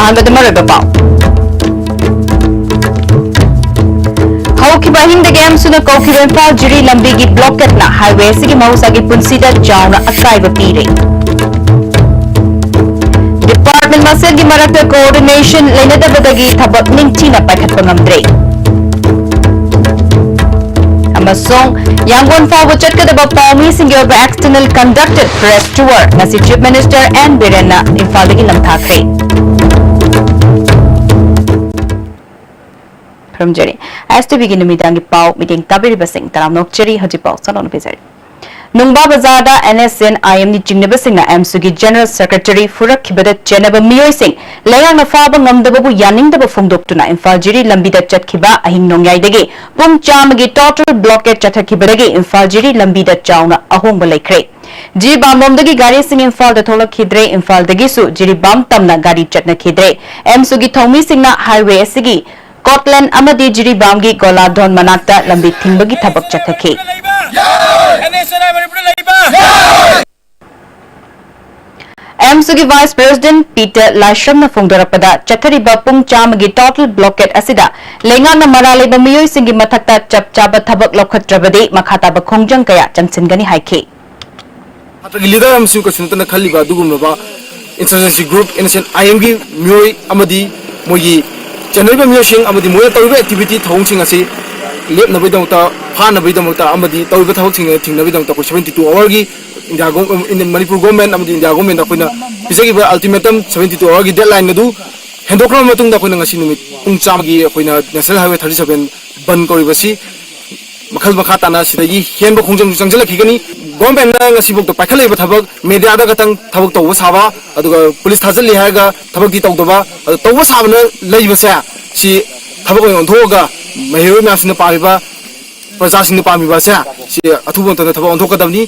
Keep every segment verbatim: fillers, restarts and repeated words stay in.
ꯑꯍꯥꯟꯕꯗ ꯃꯔꯨꯑꯣꯏꯕ ꯄꯥꯎ꯫ ꯍꯧꯈꯤꯕ ꯑꯍꯤꯡꯗꯒꯤ ꯑꯦꯝꯁꯨꯅ ꯀꯧꯈꯤꯕ ꯏꯝꯐꯥꯜ ꯖꯤꯔꯤ ꯂꯝꯕꯤꯒꯤ ꯕ꯭ꯂꯣꯀꯦꯠꯅ ꯍꯥꯏꯋꯦ ꯑꯁꯤꯒꯤ ꯃꯍꯧꯁꯥꯒꯤ ꯄꯨꯟꯁꯤꯗ ꯆꯥꯎꯅ ꯑꯀꯥꯏꯕ ꯄꯤꯔꯦ꯫ ꯗꯤꯄꯥꯔꯠꯃꯦꯟ ꯃꯁꯦꯜꯒꯤ ꯃꯔꯛꯇ ꯀꯣꯑꯣꯔꯗꯤꯅꯦꯁꯟ ꯂꯩꯅꯗꯕꯗꯒꯤ ꯊꯕꯛ ꯅꯤꯡꯊꯤꯅ ꯄꯥꯏꯈꯠꯄ ꯉꯝꯗ꯭ꯔꯦ꯫ ꯑꯃꯁꯨꯡ ꯌꯥꯡꯒꯣꯟ ꯐꯥꯎꯕ ꯆꯠꯀꯗꯕ ꯄꯥꯎꯃꯤꯁꯤꯡꯒꯤ ꯑꯣꯏꯕ external conducted press tour ꯉꯁꯤ Chief Minister ꯑꯦꯟ ꯕꯤꯔꯦꯟꯅ ꯏꯝꯐꯥꯜꯗꯒꯤ ꯅꯝꯊꯥꯈ꯭ꯔꯦ꯫ ꯈꯨꯔꯨꯝꯖꯔꯤ꯫ ꯑꯦꯁ ꯇꯤ ꯚꯤꯒꯤ ꯅꯨꯃꯤꯗꯥꯡꯒꯤ ꯄꯥꯎ ꯃꯤꯠꯌꯦꯡ ꯇꯥꯕꯤꯔꯤꯕꯁꯤꯡ ꯇꯔꯥꯝꯅ ꯑꯣꯛꯆꯔꯤ꯫ ꯍꯧꯖꯤꯛ ꯄꯥꯎ ꯁꯟꯗꯣꯛꯅ ꯄꯤꯖꯔꯤ꯫ ꯅꯨꯡꯕꯥ ꯕꯖꯥꯔꯗ ꯑꯦꯟ ꯑꯦꯁ ꯑꯦꯟ ꯑꯥꯏ ꯑꯦꯝꯅꯤ ꯆꯤꯡꯅꯕꯁꯤꯡꯅ ꯑꯦꯝꯁꯨꯒꯤ ꯖꯦꯅꯔꯦꯜ ꯁꯦꯀ꯭ꯔꯦꯇꯔꯤ ꯐꯨꯔꯛꯈꯤꯕꯗ ꯆꯦꯟꯅꯕ ꯃꯤꯑꯣꯏꯁꯤꯡ ꯂꯩꯉꯥꯛꯅ ꯐꯥꯕ ꯉꯝꯗꯕꯕꯨ ꯌꯥꯅꯤꯡꯗꯕ ꯐꯣꯡꯗꯣꯛꯇꯨꯅ ꯏꯝꯐꯥꯜ ꯖꯤꯔꯤ ꯂꯝꯕꯤꯗ ꯆꯠꯈꯤꯕ ꯑꯍꯤꯡ ꯅꯣꯡꯌꯥꯏꯗꯒꯤ ꯄꯨꯡ ꯆꯥꯝꯃꯒꯤ ꯇꯣꯇꯦꯜ ꯕ꯭ꯂꯣꯀꯦꯠ ꯆꯠꯊꯈꯤꯕꯗꯒꯤ ꯏꯝꯐꯥꯜ ꯖꯤꯔꯤ ꯂꯝꯕꯤꯗ ꯆꯥꯎꯅ ꯑꯍꯣꯡꯕ ꯂꯩꯈ꯭ꯔꯦ꯫ ꯖꯤꯔꯤꯕꯥꯝꯂꯣꯝꯗꯒꯤ ꯒꯥꯔꯤꯁꯤꯡ ꯏꯝꯐꯥꯜꯗ ꯊꯣꯛꯂꯛꯈꯤꯗ꯭ꯔꯦ꯫ ꯏꯝꯐꯥꯜꯗꯒꯤꯁꯨ ꯖꯤꯔꯤꯕꯥꯝ ꯇꯝꯅ ꯒꯥꯔꯤ ꯆꯠꯅꯈꯤꯗ꯭ꯔꯦ꯫ ꯑꯦꯝꯁꯨꯒꯤ ꯊꯧꯃꯤꯁꯤꯡꯅ ꯍꯥꯏꯋꯦ ꯑꯁꯤꯒꯤ ꯀꯣꯠꯂꯦꯟ ꯑꯃꯗꯤ ꯖꯤꯔꯤꯕꯥꯝꯒꯤ ꯒꯣꯂꯥꯗꯣꯟ ꯃꯅꯥꯛꯇ ꯂꯝꯕꯤ ꯊꯤꯡꯕꯒꯤ ꯊꯕꯛ ꯆꯠꯊꯈꯤ꯫ ꯑꯦꯟ ꯑꯦꯁ ꯑꯦꯟ ꯑꯥꯏ ꯃꯅꯤꯄꯨꯔꯗ ꯂꯩꯕ! ꯑꯦꯝꯁꯨꯒꯤ ꯚꯥꯏꯁ ꯄ꯭ꯔꯦꯁꯤꯗꯦꯟꯠ ꯄꯤꯇꯔ ꯂꯥꯏꯁ꯭ꯔꯝꯅ ꯐꯣꯡꯗꯣꯔꯛꯄꯗ, ꯆꯠꯊꯔꯤꯕ ꯄꯨꯡ ꯆꯥꯝꯃꯒꯤ ꯇꯣꯇꯦꯜ ꯕ꯭ꯂꯣꯀꯦꯠ ꯑꯁꯤꯗ ꯂꯩꯉꯥꯛꯅ ꯃꯔꯥꯜ ꯂꯩꯕ ꯃꯤꯑꯣꯏꯁꯤꯡꯒꯤ ꯃꯊꯛꯇ ꯆꯞ ꯆꯥꯕ ꯊꯕꯛ ꯂꯧꯈꯠꯇ꯭ꯔꯕꯗꯤ ꯃꯈꯥ ꯇꯥꯕ ꯈꯣꯡꯖꯪ ꯀꯌꯥ ꯆꯪꯁꯤꯟꯒꯅꯤ ꯍꯥꯏꯈꯤ꯫ ꯁꯥꯇ꯭ꯔꯒꯤ ꯂꯤꯗꯔ ꯑꯃꯁꯨꯡ ꯀꯩꯁꯨ ꯅꯠꯇꯅ ꯈꯜꯂꯤꯕ ꯑꯗꯨꯒꯨꯝꯂꯕ insurgency group N S N I ꯑꯦꯝꯒꯤ ꯃꯤꯑꯣꯏ ꯑꯃꯗꯤ ꯃꯣꯏꯒꯤ ꯆꯦꯟꯅꯔꯤꯕ ꯃꯤꯑꯣꯏꯁꯤꯡ ꯑꯃꯗꯤ ꯃꯣꯏꯅ ꯇꯧꯔꯤꯕ ꯑꯦꯛꯇꯤꯚꯤꯇꯤ ꯊꯧꯑꯣꯡꯁꯤꯡ ꯑꯁꯤ ꯂꯦꯞꯅꯕꯒꯤꯗꯃꯛꯇ, ꯐꯥꯅꯕꯒꯤꯗꯃꯛꯇ ꯑꯃꯗꯤ ꯇꯧꯔꯤꯕ ꯊꯕꯛꯁꯤꯡ ꯑꯁꯤ ꯊꯤꯡꯅꯕꯒꯤꯗꯃꯛꯇ ꯑꯩꯈꯣꯏ seventy two hour ꯒꯤ ꯏꯟꯗꯤꯌꯥ ꯒꯣ-, ꯏꯟ-, ꯃꯅꯤꯄꯨꯔ ꯒꯣꯔꯃꯦꯟ ꯑꯃꯗꯤ ꯏꯟꯗꯤꯌꯥ ꯒꯣꯔꯃꯦꯟꯗ ꯑꯩꯈꯣꯏꯅ ꯄꯤꯖꯈꯤꯕ ꯑꯜꯇꯤꯃꯦꯇꯝ seventy two hour ꯒꯤ ꯗꯦꯗꯂꯥꯏꯟ ꯑꯗꯨ ꯍꯦꯟꯗꯣꯛꯈ꯭ꯔꯕ ꯃꯇꯨꯡꯗ ꯑꯩꯈꯣꯏꯅ ꯉꯁꯤ ꯅꯨꯃꯤꯠ ꯄꯨꯡ ꯆꯥꯝꯃꯒꯤ ꯑꯩꯈꯣꯏꯅ ꯅꯦꯁꯅꯦꯜ ꯍꯥꯏꯋꯦ thirty seven ꯕꯟ ꯀꯧꯔꯤꯕꯁꯤ ꯃꯈꯜ ꯃꯈꯥ ꯇꯥꯅ ꯁꯤꯗꯒꯤ ꯍꯦꯟꯕ ꯈꯣꯡꯖꯪꯁꯨ ꯆꯪꯁꯤꯜꯂꯛꯈꯤꯒꯅꯤ꯫ ꯒꯣꯔꯃꯦꯟꯅ ꯉꯁꯤꯐꯥꯎꯗ ꯄꯥꯏꯈꯠꯂꯛꯏꯕ ꯊꯕꯛ ꯃꯦꯗꯤꯌꯥꯗ ꯈꯛꯇꯪ ꯊꯕꯛ ꯇꯧꯕ ꯁꯥꯕ, ꯑꯗꯨꯒ ꯄꯨꯂꯤꯁ ꯊꯥꯖꯤꯜꯂꯤ ꯍꯥꯏꯔꯒ ꯊꯕꯛꯇꯤ ꯇꯧꯗꯕ, ꯑꯗꯨ ꯇꯧꯕ ꯁꯥꯕꯅ ꯂꯩꯕꯁꯦ, ꯁꯤ ꯊꯕꯛ ꯑꯣꯏꯅ ꯑꯣꯟꯊꯣꯛꯑꯒ ꯃꯍꯩꯔꯣꯏ ꯃꯌꯥꯝꯁꯤꯡꯅ ꯄꯥꯝꯃꯤꯕ, ꯄ꯭ꯔꯖꯥꯁꯤꯡꯅ ꯄꯥꯝꯃꯤꯕꯁꯦ, ꯁꯤ ꯑꯊꯨꯕ ꯃꯇꯝꯗ ꯊꯕꯛ ꯑꯣꯟꯊꯣꯛꯀꯗꯕꯅꯤ꯫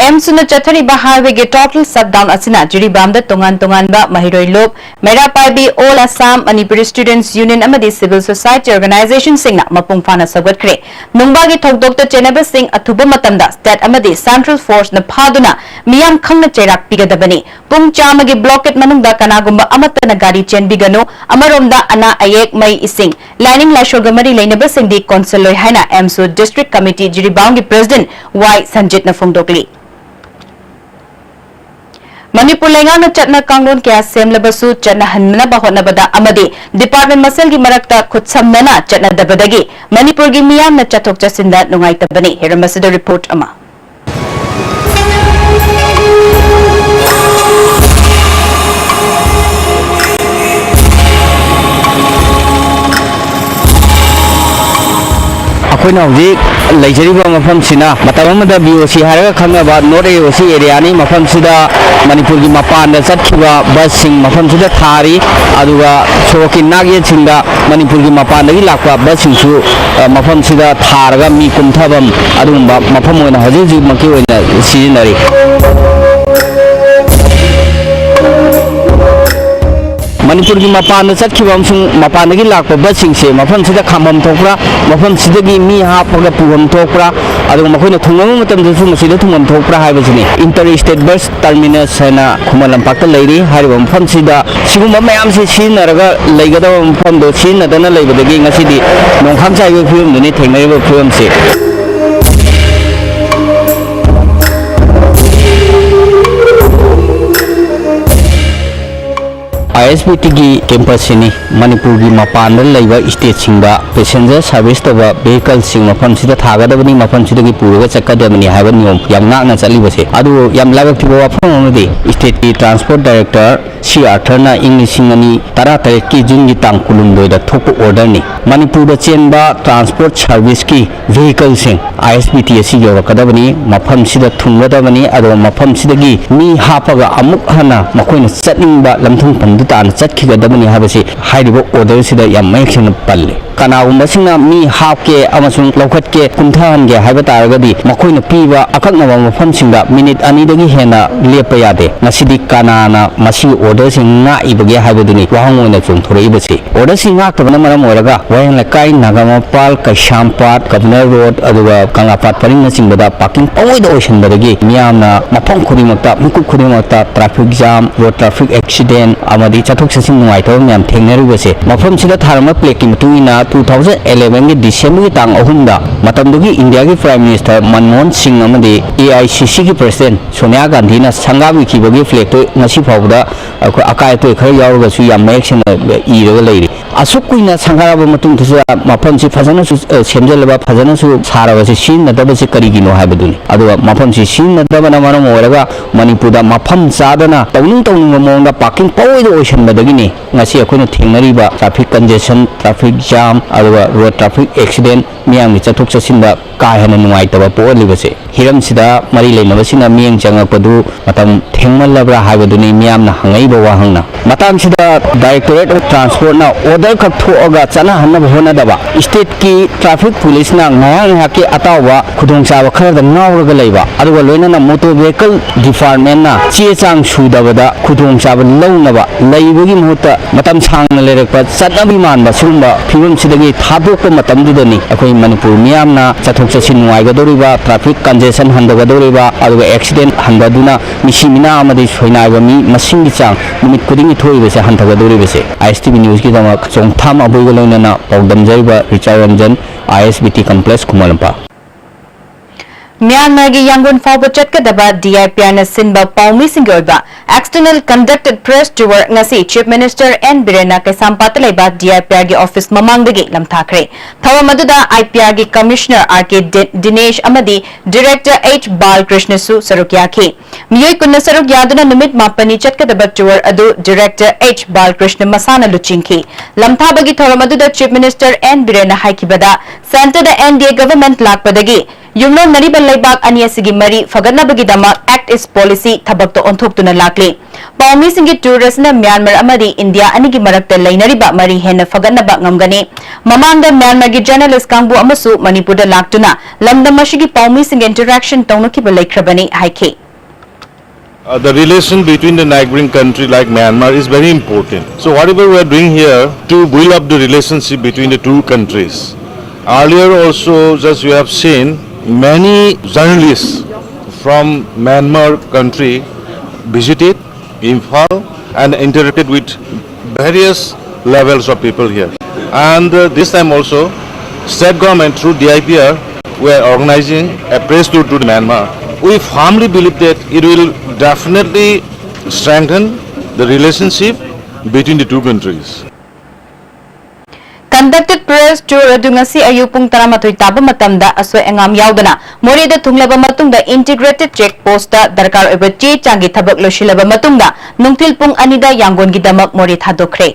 ꯑꯦꯝꯁꯨꯅ ꯆꯠꯊꯔꯤꯕ ꯍꯥꯏꯋꯦꯒꯤ ꯇꯣꯇꯦꯜ ꯁꯠꯗꯥꯎꯟ ꯑꯁꯤꯅ ꯖꯤꯔꯤꯕꯥꯝꯗ ꯇꯣꯉꯥꯟ ꯇꯣꯉꯥꯟꯕ ꯃꯍꯩꯔꯣꯏ ꯂꯨꯞ, ꯃꯩꯔꯥ ꯄꯥꯏꯕꯤ, ꯑꯣꯜ ꯑꯁꯥꯝ, ꯃꯅꯤꯄꯨꯔꯤ ꯁ꯭ꯇꯨꯗꯦꯟꯠꯁ ꯌꯨꯅꯤꯌꯟ ꯑꯃꯗꯤ ꯁꯤꯚꯤꯜ ꯁꯣꯁꯥꯏꯇꯤ ꯑꯣꯔꯒꯅꯥꯏꯖꯦꯁꯟꯁꯤꯡꯅ ꯃꯄꯨꯡ ꯐꯥꯅ ꯁꯧꯒꯠꯈ꯭ꯔꯦ꯫ ꯅꯨꯡꯕꯥꯒꯤ ꯊꯧꯗꯣꯛꯇ ꯆꯦꯟꯅꯕꯁꯤꯡ ꯑꯊꯨꯕ ꯃꯇꯝꯗ ꯁ꯭ꯇꯦꯠ ꯑꯃꯗꯤ ꯁꯦꯟꯇ꯭ꯔꯦꯜ ꯐꯣꯔꯁꯅ ꯐꯥꯗꯨꯅ ꯃꯤꯌꯥꯝ ꯈꯪꯅ ꯆꯩꯔꯥꯛ ꯄꯤꯒꯗꯕꯅꯤ꯫ ꯄꯨꯡ ꯆꯥꯝꯃꯒꯤ blockade ꯃꯅꯨꯡꯗ ꯀꯅꯥꯒꯨꯝꯕ ꯑꯃꯠꯇꯅ ꯒꯥꯔꯤ ꯆꯦꯟꯕꯤꯒꯅꯨ꯫ ꯑꯃꯔꯣꯝꯗ, ꯑꯅꯥ ꯑꯌꯦꯛ, ꯃꯩ ꯏꯁꯤꯡ, ꯂꯥꯏꯅꯤꯡ ꯂꯥꯏꯁꯣꯜꯒ ꯃꯔꯤ ꯂꯩꯅꯕꯁꯤꯡꯗꯤ ꯀꯣꯟꯁꯤꯜꯂꯣꯏ ꯍꯥꯏꯅ ꯑꯦꯝꯁꯨ District Committee ꯖꯤꯔꯤꯕꯥꯝꯒꯤ President ꯋꯥꯏ ꯁꯟꯖꯤꯠꯅ ꯐꯣꯡꯗꯣꯛꯂꯤ꯫ ꯃꯅꯤꯄꯨꯔ ꯂꯩꯉꯥꯛꯅ ꯆꯠꯅ ꯀꯥꯡꯂꯣꯟ ꯀꯌꯥ ꯁꯦꯝꯂꯕꯁꯨ, ꯆꯠꯅꯍꯟꯅꯕ ꯍꯣꯠꯅꯕꯗ ꯑꯃꯗꯤ department ꯃꯁꯦꯜꯒꯤ ꯃꯔꯛꯇ ꯈꯨꯠꯁꯝꯅꯅ ꯆꯠꯅꯗꯕꯗꯒꯤ ꯃꯅꯤꯄꯨꯔꯒꯤ ꯃꯤꯌꯥꯝꯅ ꯆꯠꯊꯣꯛ ꯆꯠꯁꯤꯟꯗ ꯅꯨꯡꯉꯥꯏꯇꯕꯅꯤ꯫ ꯍꯤꯔꯝ ꯑꯁꯤꯗ report ꯑꯃ꯫ ꯑꯩꯈꯣꯏꯅ ꯍꯧꯖꯤꯛ ꯂꯩꯖꯔꯤꯕ ꯃꯐꯝꯁꯤꯅ ꯃꯇꯝ ꯑꯃꯗ ꯕꯤ ꯑꯣ ꯁꯤ ꯍꯥꯏꯔꯒ ꯈꯪꯅꯕ North ꯑꯦ ꯑꯣ ꯁꯤ areaꯅꯤ꯫ ꯃꯐꯝꯁꯤꯗ ꯃꯅꯤꯄꯨꯔꯒꯤ ꯃꯄꯥꯟꯗ ꯆꯠꯈꯤꯕ busꯁꯤꯡ ꯃꯐꯝꯁꯤꯗ ꯊꯥꯔꯤ꯫ ꯑꯗꯨꯒ ꯁꯣꯔꯣꯛꯀꯤ ꯅꯥꯛꯌꯦꯠꯁꯤꯡꯗ ꯃꯅꯤꯄꯨꯔꯒꯤ ꯃꯄꯥꯟꯗꯒꯤ ꯂꯥꯛꯄ busꯁꯤꯡꯁꯨ, ꯑ, ꯃꯐꯝꯁꯤꯗ ꯊꯥꯔꯒ ꯃꯤ ꯀꯨꯝꯊꯐꯝ ꯑꯗꯨꯒꯨꯝꯕ ꯃꯐꯝ ꯑꯣꯏꯅ ꯍꯧꯖꯤꯛ ꯍꯧꯖꯤꯛꯃꯛꯀꯤ ꯑꯣꯏꯅ ꯁꯤꯖꯤꯟꯅꯔꯤ꯫ ꯃꯅꯤꯄꯨꯔꯒꯤ ꯃꯄꯥꯟꯗ ꯆꯠꯈꯤꯕ ꯑꯃꯁꯨꯡ ꯃꯄꯥꯟꯗꯒꯤ ꯂꯥꯛꯄ busꯁꯤꯡꯁꯦ ꯃꯐꯝꯁꯤꯗ ꯈꯥꯝꯐꯝ ꯊꯣꯛꯄ꯭ꯔꯥ, ꯃꯐꯝꯁꯤꯗꯒꯤ ꯃꯤ ꯍꯥꯞꯄꯒ ꯄꯨꯐꯝ ꯊꯣꯛꯄ꯭ꯔꯥ, ꯑꯗꯨꯒ ꯃꯈꯣꯏꯅ ꯊꯨꯡꯂꯕ ꯃꯇꯝꯗꯁꯨ ꯃꯁꯤꯗ ꯊꯨꯡꯐꯝ ꯊꯣꯛꯄ꯭ꯔꯥ ꯍꯥꯏꯕꯁꯤꯅꯤ꯫ Inter State Bus Terminus ꯍꯥꯏꯅ ꯈꯨꯃꯟ ꯂꯝꯄꯥꯛꯇ ꯂꯩꯔꯤ꯫ ꯍꯥꯏꯔꯤꯕ ꯃꯐꯝꯁꯤꯗ ꯁꯤꯒꯨꯝꯕ ꯃꯌꯥꯝꯁꯤ ꯁꯤꯖꯤꯟꯅꯔꯒ ꯂꯩꯒꯗꯕ ꯃꯐꯝꯗꯣ ꯁꯤꯖꯤꯟꯅꯗꯅ ꯂꯩꯕꯗꯒꯤ ꯉꯁꯤꯗꯤ ꯅꯣꯡꯈꯥꯡ ꯆꯥꯏꯕꯒꯤ ꯐꯤꯕꯝꯗꯨꯅꯤ ꯊꯦꯡꯅꯔꯤꯕ ꯐꯤꯕꯝꯁꯤ꯫ ꯑꯥꯏ ꯑꯦꯁ ꯕꯤ ꯇꯤꯒꯤ campusꯁꯤꯅꯤ꯫ ꯃꯅꯤꯄꯨꯔꯒꯤ ꯃꯄꯥꯟꯗ ꯂꯩꯕ stateꯁꯤꯡꯗ passenger service ꯇꯧꯕ vehicleꯁꯤꯡ ꯃꯐꯝꯁꯤꯗ ꯊꯥꯒꯗꯕꯅꯤ, ꯃꯐꯝꯁꯤꯗꯒꯤ ꯄꯨꯔꯒ ꯆꯠꯀꯗꯕꯅꯤ ꯍꯥꯏꯕ ꯅꯤꯌꯣꯝ ꯌꯥꯝ ꯉꯥꯛꯅ ꯆꯠꯂꯤꯕꯁꯦ꯫ ꯑꯗꯨꯕꯨ ꯌꯥꯝ ꯂꯥꯏꯕꯛ ꯊꯤꯕ ꯋꯥꯐꯝ ꯑꯃꯗꯤ stateꯀꯤ transport director ꯁꯤ ꯑꯥꯔꯊꯔꯅ ꯏꯪ ꯂꯤꯁꯤꯡ ꯑꯅꯤ ꯇꯔꯥꯇꯔꯦꯠꯀꯤ Juneꯒꯤ ꯇꯥꯡ ꯀꯨꯟꯍꯨꯝꯗꯣꯏꯗ ꯊꯣꯛꯄ orderꯅꯤ꯫ ꯃꯅꯤꯄꯨꯔꯗ ꯆꯦꯟꯕ transport serviceꯀꯤ vehicleꯁꯤꯡ ꯑꯥꯏ ꯑꯦꯁ ꯕꯤ ꯇꯤ ꯑꯁꯤ ꯌꯧꯔꯛꯀꯗꯕꯅꯤ, ꯃꯐꯝꯁꯤꯗ ꯊꯨꯡꯒꯗꯕꯅꯤ, ꯑꯗꯨꯒ ꯃꯐꯝꯁꯤꯗꯒꯤ ꯃꯤ ꯍꯥꯞꯄꯒ ꯑꯃꯨꯛ ꯍꯟꯅ ꯃꯈꯣꯏꯅ ꯆꯠꯅꯤꯡꯕ ꯂꯝꯊꯨꯡꯐꯝꯗꯨ ꯇꯥꯟꯅ ꯆꯠꯈꯤꯒꯗꯕꯅꯤ ꯍꯥꯏꯕꯁꯤ ꯍꯥꯏꯔꯤꯕ orderꯁꯤꯗ ꯌꯥꯝ ꯃꯌꯦꯛ ꯁꯦꯡꯅ ꯄꯜꯂꯤ꯫ ꯀꯅꯥꯒꯨꯝꯕꯁꯤꯡꯅ ꯃꯤ ꯍꯥꯞꯀꯦ ꯑꯃꯁꯨꯡ ꯂꯧꯈꯠꯀꯦ, ꯀꯨꯝꯊꯍꯟꯒꯦ ꯍꯥꯏꯕ ꯇꯥꯔꯒꯗꯤ ꯃꯈꯣꯏꯅ ꯄꯤꯕ ꯑꯀꯛꯅꯕ ꯃꯐꯝꯁꯤꯡꯗ ꯃꯤꯅꯤꯠ ꯑꯅꯤꯗꯒꯤ ꯍꯦꯟꯅ ꯂꯦꯞꯄ ꯌꯥꯗꯦ꯫ ꯉꯁꯤꯗꯤ ꯀꯅꯥꯅ ꯃꯁꯤꯒꯤ ꯑꯣꯔꯗꯔꯁꯤꯡ ꯉꯥꯛꯏꯕꯒꯦ ꯍꯥꯏꯕꯗꯨꯅꯤ ꯋꯥꯍꯪ ꯑꯣꯏꯅ ꯆꯣꯡꯊꯣꯔꯛꯏꯕꯁꯤ꯫ ꯑꯣꯔꯗꯔꯁꯤꯡ ꯉꯥꯛꯇꯕꯅ ꯃꯔꯝ ꯑꯣꯏꯔꯒ ꯋꯥꯍꯦꯡ ꯂꯩꯀꯥꯏ, ꯅꯥꯒꯥꯃꯄꯥꯜ, ꯀꯩꯁꯥꯝꯄꯥꯠ, ꯒꯕꯔꯅꯔ ꯔꯣꯗ, ꯑꯗꯨꯒ ꯀꯪꯂꯥꯄꯥꯠ ꯄꯔꯤꯡꯅꯆꯤꯡꯕꯗ ꯄꯥꯔꯀꯤꯡ ꯄꯪꯑꯣꯏꯗ ꯑꯣꯏꯁꯤꯟꯕꯗꯒꯤ ꯃꯤꯌꯥꯝꯅ ꯃꯐꯝ ꯈꯨꯗꯤꯡꯃꯛꯇ, ꯃꯤꯀꯨꯞ ꯈꯨꯗꯤꯡꯃꯛꯇ traffic jam, road traffic accident ꯑꯃꯗꯤ ꯆꯠꯊꯣꯛ ꯆꯠꯁꯤꯟ ꯅꯨꯡꯉꯥꯏꯇꯕ ꯃꯌꯥꯝ ꯊꯦꯡꯅꯔꯤꯕꯁꯦ꯫ ꯃꯐꯝꯁꯤꯗ ꯊꯥꯔꯝꯕ ꯄ꯭ꯂꯦꯛꯀꯤ ꯃꯇꯨꯡ ꯏꯟꯅ, two thousand eleven ꯒꯤ ꯗꯤꯁꯦꯝꯕꯔꯒꯤ ꯇꯥꯡ ꯑꯍꯨꯝꯗ ꯃꯇꯝꯗꯨꯒꯤ ꯏꯟꯗꯤꯌꯥꯒꯤ ꯄ꯭ꯔꯥꯏꯝ ꯃꯤꯅꯤꯁꯇꯔ ꯃꯟꯃꯣꯍꯟ ꯁꯤꯡ ꯑꯃꯗꯤ A I C C ꯒꯤ ꯄ꯭ꯔꯁꯤꯗꯦꯟ ꯁꯣꯅꯤꯌꯥ ꯒꯥꯟꯙꯤꯅ ꯁꯪꯒꯥꯕꯤꯈꯤꯕꯒꯤ ꯐ꯭ꯂꯦꯛꯇꯨ ꯉꯁꯤ ꯐꯥꯎꯕꯗ ꯑꯩꯈꯣꯏ ꯑꯀꯥꯏ ꯑꯇꯣꯏ ꯈꯔ ꯌꯥꯎꯔꯒꯁꯨ ꯌꯥꯝ ꯃꯌꯦꯛ ꯁꯦꯡꯅ ꯏꯔꯒ ꯂꯩꯔꯤ꯫ ꯑꯁꯨꯛ ꯀꯨꯏꯅ ꯁꯪꯒꯥꯔꯕ ꯃꯇꯨꯡꯗꯁꯨ ꯃꯐꯝꯁꯤ ꯐꯖꯅꯁꯨ, ꯑ, ꯁꯦꯝꯖꯤꯜꯂꯕ, ꯐꯖꯅꯁꯨ ꯁꯥꯔꯕꯁꯤ ꯁꯤꯖꯤꯟꯅꯗꯕꯁꯤ ꯀꯔꯤꯒꯤꯅꯣ ꯍꯥꯏꯕꯗꯨꯅꯤ꯫ ꯑꯗꯨꯒ ꯃꯐꯝꯁꯤ ꯁꯤꯖꯤꯟꯅꯗꯕꯅ ꯃꯔꯝ ꯑꯣꯏꯔꯒ ꯃꯅꯤꯄꯨꯔꯗ ꯃꯐꯝ ꯆꯥꯗꯅ ꯇꯧꯅꯤꯡ ꯇꯧꯅꯤꯡꯕ ꯃꯑꯣꯡꯗ ꯄꯥꯔꯀꯤꯡ ꯄꯪꯑꯣꯏꯗ ꯑꯣꯏꯁꯟꯕꯗꯒꯤꯅꯤ ꯉꯁꯤ ꯑꯩꯈꯣꯏꯅ ꯊꯦꯡꯅꯔꯤꯕ ꯇ꯭ꯔꯥꯐꯤꯛ ꯀꯟꯖꯦꯁꯟ, ꯇ꯭ꯔꯥꯐꯤꯛ ꯖꯥꯝ, ꯑꯗꯨꯒ ꯔꯣꯗ ꯇ꯭ꯔꯥꯐꯤꯛ ꯑꯦꯛꯁꯤꯗꯦꯟ, ꯃꯤꯌꯥꯝꯒꯤ ꯆꯠꯊꯣꯛ ꯆꯠꯁꯤꯟꯗ ꯀꯥ ꯍꯦꯟꯅ ꯅꯨꯡꯉꯥꯏꯇꯕ ꯄꯣꯛꯍꯜꯂꯤꯕꯁꯦ꯫ ꯍꯤꯔꯝꯁꯤꯗ ꯃꯔꯤ ꯂꯩꯅꯕꯁꯤꯡꯅ ꯃꯤꯠꯌꯦꯡ ꯆꯪꯉꯛꯄꯗꯨ ꯃꯇꯝ ꯊꯦꯡꯃꯜꯂꯕ꯭ꯔꯥ ꯍꯥꯏꯕꯗꯨꯅꯤ ꯃꯤꯌꯥꯝꯅ ꯍꯪꯉꯛꯏꯕ ꯋꯥꯍꯪꯅ꯫ ꯃꯇꯥꯡꯁꯤꯗ Directorate of Transport ꯅ order ꯈꯛ ꯊꯣꯛꯑꯒ ꯆꯠꯅꯍꯟꯅꯕ ꯍꯣꯠꯅꯗꯕ, state ꯀꯤ traffic police ꯅ ꯉꯥꯏꯍꯥꯛ ꯉꯥꯏꯍꯥꯛꯀꯤ ꯑꯇꯥꯎꯕ ꯈꯨꯗꯣꯡꯆꯥꯕ ꯈꯔꯗ ꯉꯥꯎꯔꯒ ꯂꯩꯕ, ꯑꯗꯨꯒ ꯂꯣꯏꯅꯅ motor vehicle department ꯅ ꯆꯦ ꯆꯥꯡ ꯁꯨꯗꯕꯗ ꯈꯨꯗꯣꯡꯆꯥꯕ ꯂꯧꯅꯕ ꯂꯩꯕꯒꯤ ꯃꯍꯨꯠꯇ ꯃꯇꯝ ꯁꯥꯡꯅ ꯂꯩꯔꯛꯄ ꯆꯠꯅꯕꯤ ꯃꯥꯟꯕ ꯁꯤꯒꯨꯝꯕ ꯐꯤꯕꯝꯁꯤꯗꯒꯤ ꯊꯥꯗꯣꯛꯄ ꯃꯇꯝꯗꯨꯗꯅꯤ ꯑꯩꯈꯣꯏ ꯃꯅꯤꯄꯨꯔ ꯃꯤꯌꯥꯝꯅ ꯆꯠꯊꯣꯛ ꯆꯠꯁꯤꯟ ꯅꯨꯡꯉꯥꯏꯒꯗꯧꯔꯤꯕ, traffic congestion ꯍꯟꯊꯒꯗꯧꯔꯤꯕ, ꯑꯗꯨꯒ accident ꯍꯟꯊꯗꯨꯅ ꯃꯤꯁꯤ ꯃꯤꯅꯥ ꯑꯃꯗꯤ ꯁꯣꯏꯅꯥꯏꯕ ꯃꯤ ꯃꯁꯤꯡꯒꯤ ꯆꯥꯡ ꯅꯨꯃꯤꯠ ꯈꯨꯗꯤꯡꯒꯤ ꯊꯣꯛꯏꯕꯁꯦ ꯍꯟꯊꯒꯗꯧꯔꯤꯕꯁꯦ꯫ I S T V news ꯀꯤꯗꯃꯛ ꯆꯣꯡꯊꯥꯝ ꯑꯕꯣꯏꯒ ꯂꯣꯏꯅꯅ ꯄꯥꯎꯗꯝꯖꯔꯤꯕ ꯔꯤꯆꯥꯔꯗ Ranjan, I S B T complex, Khuman Lampak. ꯃ꯭ꯌꯥꯟꯃꯥꯔꯒꯤ ꯌꯥꯡꯒꯣꯟ ꯐꯥꯎꯕ ꯆꯠꯀꯗꯕ D I P R ꯅ ꯁꯤꯟꯕ ꯄꯥꯎꯃꯤꯁꯤꯡꯒꯤ ꯑꯣꯏꯕ External Conducted Press Tour ꯉꯁꯤ Chief Minister N ꯕꯤꯔꯦꯟꯅ ꯀꯩꯁꯥꯝꯄꯥꯠꯇ ꯂꯩꯕ D I P R ꯒꯤ office ꯃꯃꯥꯡꯗꯒꯤ ꯂꯝꯊꯥꯈ꯭ꯔꯦ꯫ ꯊꯧꯔꯝ ꯑꯗꯨꯗ I P R ꯒꯤ Commissioner R K ꯗꯤ-, ꯗꯤꯅꯦꯁ ꯑꯃꯗꯤ Director H ꯕꯥꯂꯀ꯭ꯔꯤꯁꯅꯁꯨ ꯁꯔꯨꯛ ꯌꯥꯈꯤ꯫ ꯃꯤꯑꯣꯏ ꯀꯨꯟꯅ ꯁꯔꯨꯛ ꯌꯥꯗꯨꯅ ꯅꯨꯃꯤꯠ ꯃꯥꯄꯟꯅꯤ ꯆꯠꯀꯗꯕ tour ꯑꯗꯨ Director H ꯕꯥꯂꯀ꯭ꯔꯤꯁꯅ ꯃꯁꯥꯅ ꯂꯨꯆꯤꯡꯈꯤ꯫ ꯂꯝꯊꯥꯕꯒꯤ ꯊꯧꯔꯝ ꯑꯗꯨꯗ Chief Minister N ꯕꯤꯔꯦꯟꯅ ꯍꯥꯏꯈꯤꯕꯗ, centre the N D A government ꯂꯥꯛꯄꯗꯒꯤ ꯌꯨꯝꯂꯣꯟꯅꯔꯤꯕ ꯂꯩꯕꯥꯛ ꯑꯅꯤ ꯑꯁꯤꯒꯤ ꯃꯔꯤ ꯐꯒꯠꯅꯕꯒꯤꯗꯃꯛ Act East Policy ꯊꯕꯛꯇ ꯑꯣꯟꯊꯣꯛꯇꯨꯅ ꯂꯥꯛꯂꯤ꯫ ꯄꯥꯎꯃꯤꯁꯤꯡꯒꯤ tour ꯑꯁꯤꯅ ꯃ꯭ꯌꯥꯟꯃꯥꯔ ꯑꯃꯗꯤ ꯏꯟꯗꯤꯌꯥ ꯑꯅꯤꯒꯤ ꯃꯔꯛꯇ ꯂꯩꯅꯔꯤꯕ ꯃꯔꯤ ꯍꯦꯟꯅ ꯐꯒꯠꯅꯕ ꯉꯝꯒꯅꯤ꯫ ꯃꯃꯥꯡꯗ ꯃ꯭ꯌꯥꯟꯃꯥꯔꯒꯤ journalist ꯀꯥꯡꯕꯨ ꯑꯃꯁꯨ ꯃꯅꯤꯄꯨꯔꯗ ꯂꯥꯛꯇꯨꯅ ꯂꯝꯗꯝ ꯑꯁꯤꯒꯤ ꯄꯥꯎꯃꯤꯁꯤꯡꯒ interaction ꯇꯧꯅꯈꯤꯕ ꯂꯩꯈ꯭ꯔꯕꯅꯤ ꯍꯥꯏꯈꯤ꯫ Uh, the relation between the neighboring country like Myanmar is very important. So whatever we are doing here to build up the relationship between the two countries. Earlier also, just you have seen many journalists from Myanmar country visited Imphal and interacted with various levels of people here. And uh, this time also, state government through D I P R, we are organizing a press tour to Myanmar. We firmly believe that it will definitely strengthen the relationship between the two countries. Conducted press tour ꯑꯗꯨ ꯉꯁꯤ ꯑꯌꯨꯛ ꯄꯨꯡ ꯇꯔꯥꯃꯥꯊꯣꯏ ꯇꯥꯕ ꯃꯇꯝꯗ ꯑꯁꯣꯏ ꯑꯉꯥꯝ ꯌꯥꯎꯗꯅ ꯃꯣꯔꯦꯗ ꯊꯨꯡꯂꯕ ꯃꯇꯨꯡꯗ integrated check postꯇ ꯗꯔꯀꯥꯔ ꯑꯣꯏꯕ ꯆꯦ ꯆꯥꯡꯒꯤ ꯊꯕꯛ ꯂꯣꯏꯁꯤꯜꯂꯕ ꯃꯇꯨꯡꯗ ꯅꯨꯡꯊꯤꯜ ꯄꯨꯡ ꯑꯅꯤꯗ ꯌꯥꯡꯒꯣꯟꯒꯤꯗꯃꯛ ꯃꯣꯔꯦ ꯊꯥꯗꯣꯛꯈ꯭ꯔꯦ꯫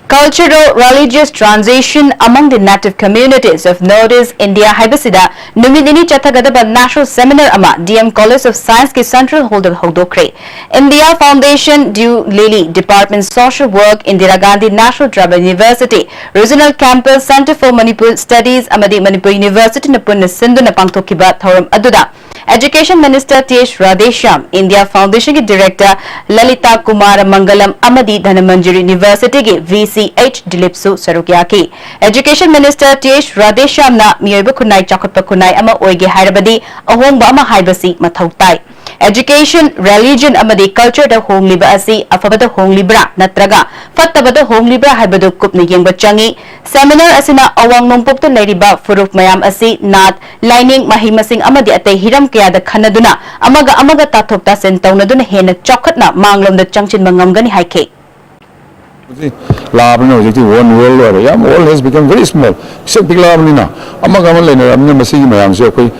Cultural religious transition among the native communities of North East India ꯍꯥꯏꯕꯁꯤꯗ ꯅꯨꯃꯤꯠ ꯅꯤꯅꯤ ꯆꯠꯊꯒꯗꯕ national seminar ꯑꯃ D M College of Scienceꯀꯤ central hallꯗ ꯍꯧꯗꯣꯛꯈ꯭ꯔꯦ꯫ India Foundation, Dew Lily Department Social Work, Indira Gandhi National Tribal University Regional Campus, Centre for Manipur Studies ꯑꯃꯗꯤ ꯃꯅꯤꯄꯨꯔ Universityꯅ ꯄꯨꯟꯅ ꯁꯤꯟꯗꯨꯅ ꯄꯥꯡꯊꯣꯛꯈꯤꯕ ꯊꯧꯔꯝ ꯑꯗꯨꯗ Education Minister T H Radheshyam, India Foundationꯒꯤ Director Lalita Kumara Mangalam ꯑꯃꯗꯤ Dhanamanjuri Universityꯒꯤ V C H Dilipꯁꯨ ꯁꯔꯨꯛ ꯌꯥꯈꯤ꯫ Education Minister T H Radheshyamꯅ ꯃꯤꯑꯣꯏꯕ ꯈꯨꯟꯅꯥꯏ ꯆꯥꯎꯈꯠꯄ ꯈꯨꯟꯅꯥꯏ ꯑꯃ ꯑꯣꯏꯒꯦ ꯍꯥꯏꯔꯕꯗꯤ ꯑꯍꯣꯡꯕ ꯑꯃ ꯍꯥꯏꯕꯁꯤ ꯃꯊꯧ ꯇꯥꯏ꯫ Education, religion ꯑꯃꯗꯤ cultureꯗ ꯍꯣꯡꯂꯤꯕ ꯑꯁꯤ ꯑꯐꯕꯗ ꯍꯣꯡꯂꯤꯕ꯭ꯔꯥ ꯅꯠꯇ꯭ꯔꯒ ꯐꯠꯇꯕꯗ ꯍꯣꯡꯂꯤꯕ꯭ꯔꯥ ꯍꯥꯏꯕꯗꯨ ꯀꯨꯞꯅ ꯌꯦꯡꯕ ꯆꯪꯏ꯫ Seminar ꯑꯁꯤꯅ ꯑꯋꯥꯡ ꯅꯣꯡꯄꯣꯛꯇ ꯂꯩꯔꯤꯕ ꯐꯨꯔꯨꯞ ꯃꯌꯥꯝ ꯑꯁꯤ ꯅꯥꯠ, ꯂꯥꯏꯅꯤꯡ, ꯃꯍꯩ ꯃꯁꯤꯡ ꯑꯃꯗꯤ ꯑꯇꯩ ꯍꯤꯔꯝ ꯀꯌꯥꯗ ꯈꯟꯅꯗꯨꯅ ꯑꯃꯒ ꯑꯃꯒ ꯇꯥꯊꯣꯛ ꯇꯥꯁꯤꯟ ꯇꯧꯅꯗꯨꯅ ꯍꯦꯟꯅ ꯆꯥꯎꯈꯠꯅ ꯃꯥꯡꯂꯣꯝꯗ ꯆꯪꯁꯤꯟꯕ ꯉꯝꯒꯅꯤ ꯍꯥꯏꯈꯤ꯫ ꯍꯧꯖꯤꯛ ꯂꯥꯛꯑꯕꯅꯤꯅ ꯍꯧꯖꯤꯛꯇꯤ one world ꯑꯣꯏꯔꯦ, ꯌꯥꯝ, world has become very small, ꯄꯤꯛꯁꯛ ꯄꯤꯛꯂꯛꯑꯕꯅꯤꯅ ꯑꯃꯒ ꯑꯃ ꯂꯩꯅꯔꯕꯅꯤꯅ ꯃꯁꯤꯒꯤ ꯃꯌꯥꯝꯁꯦ ꯑꯩꯈꯣꯏ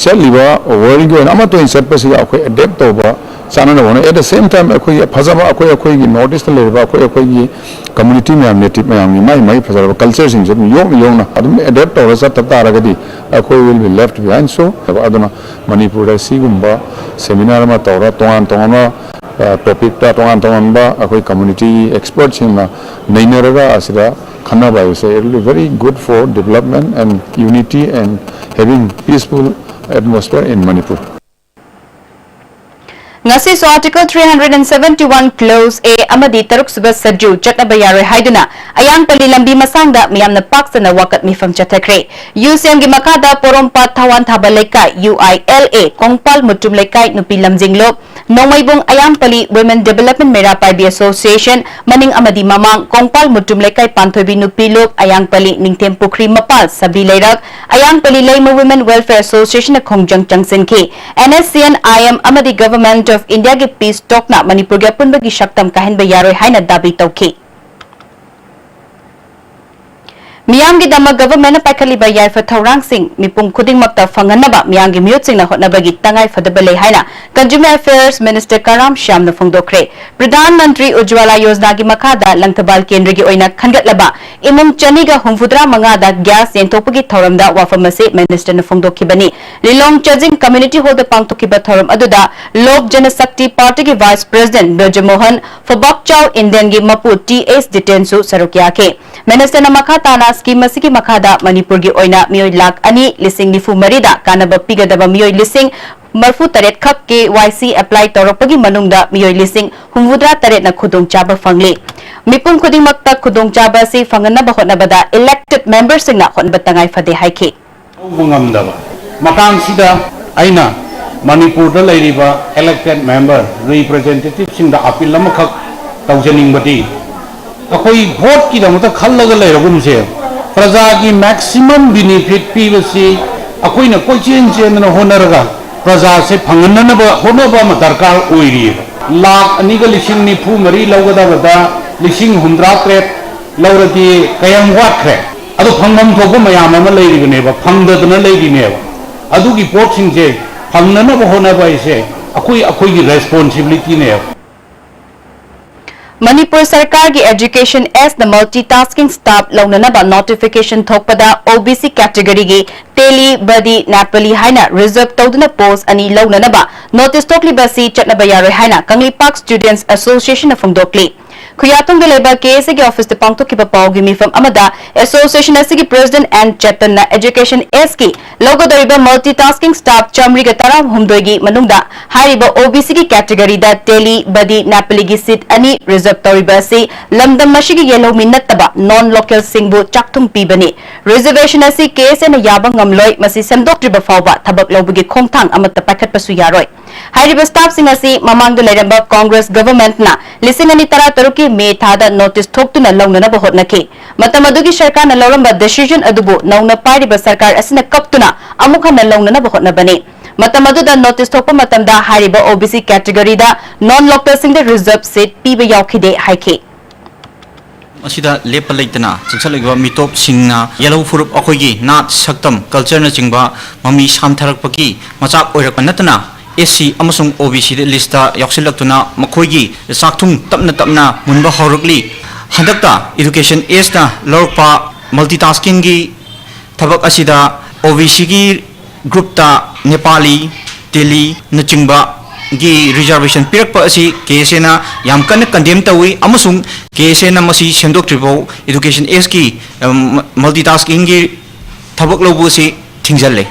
ꯆꯠꯂꯤꯕ worldꯒꯤ ꯑꯣꯏꯅ ꯑꯃꯠꯇ ꯑꯣꯏꯅ ꯆꯠꯄꯁꯤꯗ ꯑꯩꯈꯣꯏ adapt ꯇꯧꯕ ꯆꯥꯟꯅꯅꯕ ꯍꯣꯠꯅꯩ꯫ At the same time, ꯑꯩꯈꯣꯏꯒꯤ ꯐꯖꯕ, ꯑꯩꯈꯣꯏ ꯑꯩꯈꯣꯏꯒꯤ ꯅꯣꯔꯠ ꯏꯁꯇ ꯂꯩꯔꯤꯕ ꯑꯩꯈꯣꯏ ꯑꯩꯈꯣꯏꯒꯤ ꯀꯝꯃ꯭ꯌꯨꯅꯤꯇꯤ ꯃꯌꯥꯝ, ꯅꯦꯇꯤꯚ ꯃꯌꯥꯝꯒꯤ ꯃꯥꯒꯤ ꯃꯥꯒꯤ ꯐꯖꯔꯕ ꯀꯜꯆꯔꯁꯤꯡꯁꯦ ꯑꯗꯨꯝ ꯌꯣꯛꯅ ꯌꯣꯛꯅ ꯑꯗꯨꯝ ꯑꯦꯗꯦꯞ ꯇꯧꯔ ꯆꯠꯇ ꯇꯥꯔꯒꯗꯤ ꯑꯩꯈꯣꯏ will be left behind. So ꯑꯗꯨꯅ ꯃꯅꯤꯄꯨꯔꯗ ꯁꯤꯒꯨꯝꯕ ꯁꯦꯃꯤꯅꯥꯔ ꯑꯃ ꯇꯧꯔ ꯇꯣꯉꯥꯟ ꯇꯣꯉꯥꯟꯕ ꯇꯣꯄꯤꯛꯇ ꯇꯣꯉꯥꯟ ꯇꯣꯉꯥꯟꯕ ꯑꯩꯈꯣꯏ ꯀꯝꯃ꯭ꯌꯨꯅꯤꯇꯤꯒꯤ ꯑꯦꯛꯁꯄꯔꯠꯁꯤꯡꯅ ꯅꯩꯅꯔꯒ ꯑꯁꯤꯗ ꯈꯟꯅꯕ ꯍꯥꯏꯕꯁꯦ, it will be very good for development and unity and having peaceful atmosphere in Manipur. ꯉꯁꯤꯁꯨ Article three hundred and seventy one Clause A ꯑꯃꯗꯤ ꯇꯔꯨꯛ ꯁꯨꯕ ꯁꯦꯗ꯭ꯌꯨꯜ ꯆꯠꯅꯕ ꯌꯥꯔꯣꯏ ꯍꯥꯏꯗꯨꯅ ꯑꯌꯥꯡꯄꯜꯂꯤ ꯂꯝꯕꯤ ꯃꯁꯥꯡꯗ ꯃꯤꯌꯥꯝꯅ ꯄꯥꯛ ꯆꯟꯅ ꯋꯥꯀꯠ ꯃꯤꯐꯝ ꯆꯠꯊꯈ꯭ꯔꯦ꯫ ꯌꯨ ꯁꯤ ꯑꯦꯝꯒꯤ ꯃꯈꯥꯗ ꯄꯣꯔꯣꯝꯄꯥꯠ ꯊꯋꯥꯟ ꯊꯥꯕ ꯂꯩꯀꯥꯏ, U I L A, Kongpal ꯃꯨꯇꯨꯝ ꯂꯩꯀꯥꯏ ꯅꯨꯄꯤ ꯂꯝꯖꯤꯡꯂꯣꯞ, ꯅꯣꯡꯃꯩꯕꯨꯡ ꯑꯌꯥꯡꯄꯜꯂꯤ Women Development ꯃꯩꯔꯥ ꯄꯥꯏꯕꯤ Association ꯃꯅꯤꯡ ꯑꯃꯗꯤ ꯃꯃꯥꯡ, ꯀꯣꯡꯄꯥꯜ ꯃꯨꯇꯨꯝ ꯂꯩꯀꯥꯏ ꯄꯥꯟꯊꯣꯏꯕꯤ ꯅꯨꯄꯤ ꯂꯨꯞ, ꯑꯌꯥꯡꯄꯜꯂꯤ ꯅꯤꯡꯊꯦꯝ ꯄꯨꯈ꯭ꯔꯤ ꯃꯄꯥꯜ ꯁꯕꯤ ꯂꯩꯔꯛ, ꯑꯌꯥꯡꯄꯜꯂꯤ ꯂꯩꯃ Women Welfare Association ꯅ ꯈꯣꯡꯖꯪ ꯆꯪꯁꯤꯟꯈꯤ꯫ N S C N I M ꯑꯃꯗꯤ Government of India ꯒꯤ peace talk ꯅ ꯃꯅꯤꯄꯨꯔꯒꯤ ꯑꯄꯨꯟꯕꯒꯤ ꯁꯛꯇꯝ ꯀꯥꯏꯍꯟꯕ ꯌꯥꯔꯣꯏ ꯍꯥꯏꯅ ꯗꯥꯕꯤ ꯇꯧꯈꯤ꯫ ꯃꯤꯌꯥꯝꯒꯤꯗꯃꯛ government ꯅ ꯄꯥꯏꯈꯠꯂꯤꯕ ꯌꯥꯏꯐ ꯊꯧꯔꯥꯡꯁꯤꯡ ꯃꯤꯄꯨꯝ ꯈꯨꯗꯤꯡꯃꯛꯇ ꯐꯪꯍꯟꯅꯕ ꯃꯤꯌꯥꯝꯒꯤ ꯃꯤꯍꯨꯠꯁꯤꯡꯅ ꯍꯣꯠꯅꯕꯒꯤ ꯇꯉꯥꯏ ꯐꯗꯕ ꯂꯩ ꯍꯥꯏꯅ Consumer Affairs Minister ꯀꯔꯥꯝ ꯁ꯭ꯌꯥꯝꯅ ꯐꯣꯡꯗꯣꯛꯈ꯭ꯔꯦ꯫ ꯄ꯭ꯔꯙꯥꯟ ꯃꯟꯇ꯭ꯔꯤ ꯎꯖ꯭ꯋꯥꯂꯥ ꯌꯣꯖꯅꯥꯒꯤ ꯃꯈꯥꯗ ꯂꯪꯊꯕꯥꯜ ꯀꯦꯟꯗ꯭ꯔꯒꯤ ꯑꯣꯏꯅ ꯈꯟꯒꯠꯂꯕ ꯏꯃꯨꯡ ꯆꯅꯤꯒ ꯍꯨꯝꯐꯨꯇꯔꯥ ꯃꯉꯥꯗ gas ꯌꯦꯟꯊꯣꯛꯄꯒꯤ ꯊꯧꯔꯝꯗ ꯋꯥꯐꯝ ꯑꯁꯤ minister ꯅ ꯐꯣꯡꯗꯣꯛꯈꯤꯕꯅꯤ꯫ ꯂꯤꯂꯣꯡ ꯆꯥꯖꯤꯡ community hall ꯗ ꯄꯥꯡꯊꯣꯛꯈꯤꯕ ꯊꯧꯔꯝ ꯑꯗꯨꯗ ꯂꯣꯛ ꯖꯅꯁꯛꯇꯤ ꯄꯥꯔꯇꯤꯒꯤ vice president ꯕ꯭ꯔꯖꯃꯣꯍꯟ, ꯐꯣꯕꯥꯛꯆꯥꯎ ꯏꯟꯗꯤꯌꯟꯒꯤ ꯃꯄꯨ ꯇꯤ ꯑꯦꯁ ꯖꯤꯇꯦꯟꯁꯨ ꯁꯔꯨꯛ ꯌꯥꯈꯤ꯫ Minister ꯅ ꯃꯈꯥ ꯇꯥꯅ scheme ꯑꯁꯤꯒꯤ ꯃꯈꯥꯗ ꯃꯅꯤꯄꯨꯔꯒꯤ ꯑꯣꯏꯅ ꯃꯤꯑꯣꯏ ꯂꯥꯈ ꯑꯅꯤ ꯂꯤꯁꯤꯡ ꯅꯤꯐꯨ ꯃꯔꯤꯗ ꯀꯥꯟꯅꯕ ꯄꯤꯒꯗꯕ ꯃꯤꯑꯣꯏ ꯂꯤꯁꯤꯡ ꯃꯔꯤꯐꯨ ꯇꯔꯦꯠ ꯈꯛ K Y C apply ꯇꯧꯔꯛꯄꯒꯤ ꯃꯅꯨꯡꯗ ꯃꯤꯑꯣꯏ ꯂꯤꯁꯤꯡ ꯍꯨꯝꯐꯨꯇꯔꯥ ꯇꯔꯦꯠꯅ ꯈꯨꯗꯣꯡꯆꯥꯕ ꯐꯪꯂꯤ꯫ ꯃꯤꯄꯨꯝ ꯈꯨꯗꯤꯡꯃꯛꯇ ꯈꯨꯗꯣꯡꯆꯥꯕ ꯑꯁꯤ ꯐꯪꯍꯟꯅꯕ ꯍꯣꯠꯅꯕꯗ elected member ꯁꯤꯡꯅ ꯍꯣꯠꯅꯕ ꯇꯉꯥꯏ ꯐꯗꯦ ꯍꯥꯏꯈꯤ꯫ ꯇꯧꯕ ꯉꯝꯗꯕ ꯃꯇꯥꯡꯁꯤꯗ ꯑꯩꯅ ꯃꯅꯤꯄꯨꯔꯗ ꯂꯩꯔꯤꯕ elected member representative ꯁꯤꯡꯗ appeal ꯑꯃꯈꯛ ꯇꯧꯖꯅꯤꯡꯕꯗꯤ, ꯑꯩꯈꯣꯏ vote ꯀꯤꯗꯃꯛꯇ ꯈꯜꯂꯒ ꯂꯩꯔꯒꯨꯝꯁꯦ, ꯄ꯭ꯔꯖꯥꯒꯤ maximum benefit ꯄꯤꯕꯁꯤ ꯑꯩꯈꯣꯏꯅ ꯀꯣꯏꯆꯦꯟ ꯆꯦꯟꯗꯅ ꯍꯣꯠꯅꯔꯒ ꯄ꯭ꯔꯖꯥꯁꯦ ꯐꯪꯍꯟꯅꯅꯕ ꯍꯣꯠꯅꯕ ꯑꯃ ꯗꯔꯀꯥꯔ ꯑꯣꯏꯔꯤꯑꯕ꯫ ꯂꯥꯈ ꯑꯅꯤꯒ ꯂꯤꯁꯤꯡ ꯅꯤꯐꯨ ꯃꯔꯤ ꯂꯧꯒꯗꯕꯗ ꯂꯤꯁꯤꯡ ꯍꯨꯝꯗ꯭ꯔꯥ ꯇꯔꯦꯠ ꯂꯧꯔꯗꯤ ꯀꯌꯥꯝ ꯋꯥꯠꯈ꯭ꯔꯦ? ꯑꯗꯣ ꯐꯪꯐꯝ ꯊꯣꯛꯄ ꯃꯌꯥꯝ ꯑꯃ ꯂꯩꯔꯤꯕꯅꯦꯕ, ꯐꯪꯗꯗꯅ ꯂꯩꯔꯤꯅꯦꯕ꯫ ꯑꯗꯨꯒꯤ ꯄꯣꯠꯁꯤꯡꯁꯦ ꯐꯪꯅꯅꯕ ꯍꯣꯠꯅꯕ ꯍꯥꯏꯁꯦ ꯑꯩꯈꯣꯏ ꯑꯩꯈꯣꯏꯒꯤ ꯔꯦꯁꯄꯣꯟꯁꯤꯕꯤꯂꯤꯇꯤꯅꯦ꯫ ꯃꯅꯤꯄꯨꯔ ꯁꯔꯀꯥꯔꯒꯤ Education Act ꯅ multitasking staff ꯂꯧꯅꯅꯕ notification ꯊꯣꯛꯄꯗ O B C category ꯒꯤ Tele, Badi, Nepali ꯍꯥꯏꯅ reserve ꯇꯧꯗꯨꯅ post ꯑꯅꯤ ꯂꯧꯅꯅꯕ notice ꯊꯣꯛꯂꯤꯕ ꯑꯁꯤ ꯆꯠꯅꯕ ꯌꯥꯔꯣꯏ ꯍꯥꯏꯅ ꯀꯪꯂꯩꯄꯥꯛ Students Association ꯅ ꯐꯣꯡꯗꯣꯛꯂꯤ꯫ ꯈꯨꯌꯥꯊꯣꯡꯗ ꯂꯩꯕ K S A ꯒꯤ office ꯇ ꯄꯥꯡꯊꯣꯛꯈꯤꯕ ꯄꯥꯎꯒꯤ ꯃꯤꯐꯝ ꯑꯃꯗ association ꯑꯁꯤꯒꯤ president N ꯆꯦꯇꯟꯅ Education Act ꯀꯤ ꯂꯧꯒꯗꯧꯔꯤꯕ multitasking staff ꯆꯥꯃꯔꯤꯒ ꯇꯔꯥꯍꯨꯝꯗꯣꯏꯒꯤ ꯃꯅꯨꯡꯗ ꯍꯥꯏꯔꯤꯕ O B C ꯒꯤ category ꯗ Tele, Badi, Nepali ꯒꯤ seat ꯑꯅꯤ reserve ꯇꯧꯔꯤꯕ ꯑꯁꯤ ꯂꯝꯗꯝ ꯑꯁꯤꯒꯤ ꯌꯦꯜꯍꯧꯃꯤ ꯅꯠꯇꯕ non local ꯁꯤꯡꯕꯨ ꯆꯥꯛꯊꯨꯡ ꯄꯤꯕꯅꯤ꯫ Reservation ꯑꯁꯤ K S A ꯅ ꯌꯥꯕ ꯉꯝꯂꯣꯏ, ꯃꯁꯤ ꯁꯦꯝꯗꯣꯛꯇ꯭ꯔꯤꯕ ꯐꯥꯎꯕ ꯊꯕꯛ ꯂꯧꯕꯒꯤ ꯈꯣꯡꯊꯥꯡ ꯑꯃꯠꯇ ꯄꯥꯏꯈꯠꯄꯁꯨ ꯌꯥꯔꯣꯏ꯫ ꯍꯥꯏꯔꯤꯕ staff ꯁꯤꯡ ꯑꯁꯤ ꯃꯃꯥꯡꯗ ꯂꯩꯔꯝꯕ Congress government ꯅ ꯂꯤꯁꯤꯡ ꯑꯅꯤ ꯇꯔꯥꯇꯔꯨꯛꯀꯤ May ꯊꯥꯗ notice ꯊꯣꯛꯇꯨꯅ ꯂꯧꯅꯅꯕ ꯍꯣꯠꯅꯈꯤ꯫ ꯃꯇꯝ ꯑꯗꯨꯒꯤ ꯁꯔꯀꯥꯔꯅ ꯂꯧꯔꯝꯕ decision ꯑꯗꯨꯕꯨ ꯅꯧꯅ ꯄꯥꯏꯔꯤꯕ ꯁꯔꯀꯥꯔ ꯑꯁꯤꯅ ꯀꯞꯇꯨꯅ ꯑꯃꯨꯛ ꯍꯟꯅ ꯂꯧꯅꯅꯕ ꯍꯣꯠꯅꯕꯅꯤ꯫ ꯃꯇꯝ ꯑꯗꯨꯗ notice ꯊꯣꯛꯄ ꯃꯇꯝꯗ ꯍꯥꯏꯔꯤꯕ O B C category ꯗ non local ꯁꯤꯡꯗ reserve seat ꯄꯤꯕ ꯌꯥꯎꯈꯤꯗꯦ ꯍꯥꯏꯈꯤ꯫ ꯑꯁꯤꯗ ꯂꯦꯞꯄ ꯂꯩꯇꯅ ꯆꯪꯁꯤꯜꯂꯛꯂꯤꯕ ꯃꯤꯇꯣꯞꯁꯤꯡꯅ ꯌꯦꯜꯍꯧ ꯐꯨꯔꯨꯞ ꯑꯩꯈꯣꯏꯒꯤ ꯅꯥꯠ, ꯁꯛꯇꯝ, culture ꯅꯆꯤꯡꯕ ꯃꯃꯤ ꯁꯥꯝꯊꯔꯛꯄꯒꯤ ꯃꯆꯥꯛ ꯑꯣꯏꯔꯛꯄ ꯅꯠꯇꯅ S C ꯑꯃꯁꯨꯡ O B C list ꯇ ꯌꯥꯎꯁꯤꯜꯂꯛꯇꯨꯅ ꯃꯈꯣꯏꯒꯤ ꯆꯥꯛꯊꯨꯡ ꯇꯞꯅ ꯇꯞꯅ ꯃꯨꯟꯕ ꯍꯧꯔꯛꯂꯤ꯫ ꯍꯟꯗꯛꯇ Education Act ꯅ ꯂꯧꯔꯛꯄ multitasking ꯒꯤ ꯊꯕꯛ ꯑꯁꯤꯗ O B C ꯒꯤ group ꯇ Nepali, Tele ꯅꯆꯤꯡꯕꯒꯤ reservation ꯄꯤꯔꯛꯄ ꯑꯁꯤ K S A ꯅ ꯌꯥꯝ ꯀꯟꯅ condemn ꯇꯧꯏ ꯑꯃꯁꯨꯡ K S A ꯅ ꯃꯁꯤ ꯁꯦꯝꯗꯣꯛꯇ꯭ꯔꯤꯐꯥꯎ Education Act ꯀꯤ, ꯑꯝ, multitasking ꯒꯤ ꯊꯕꯛ ꯂꯧꯕ ꯑꯁꯤ ꯊꯤꯡꯖꯤꯜꯂꯦ꯫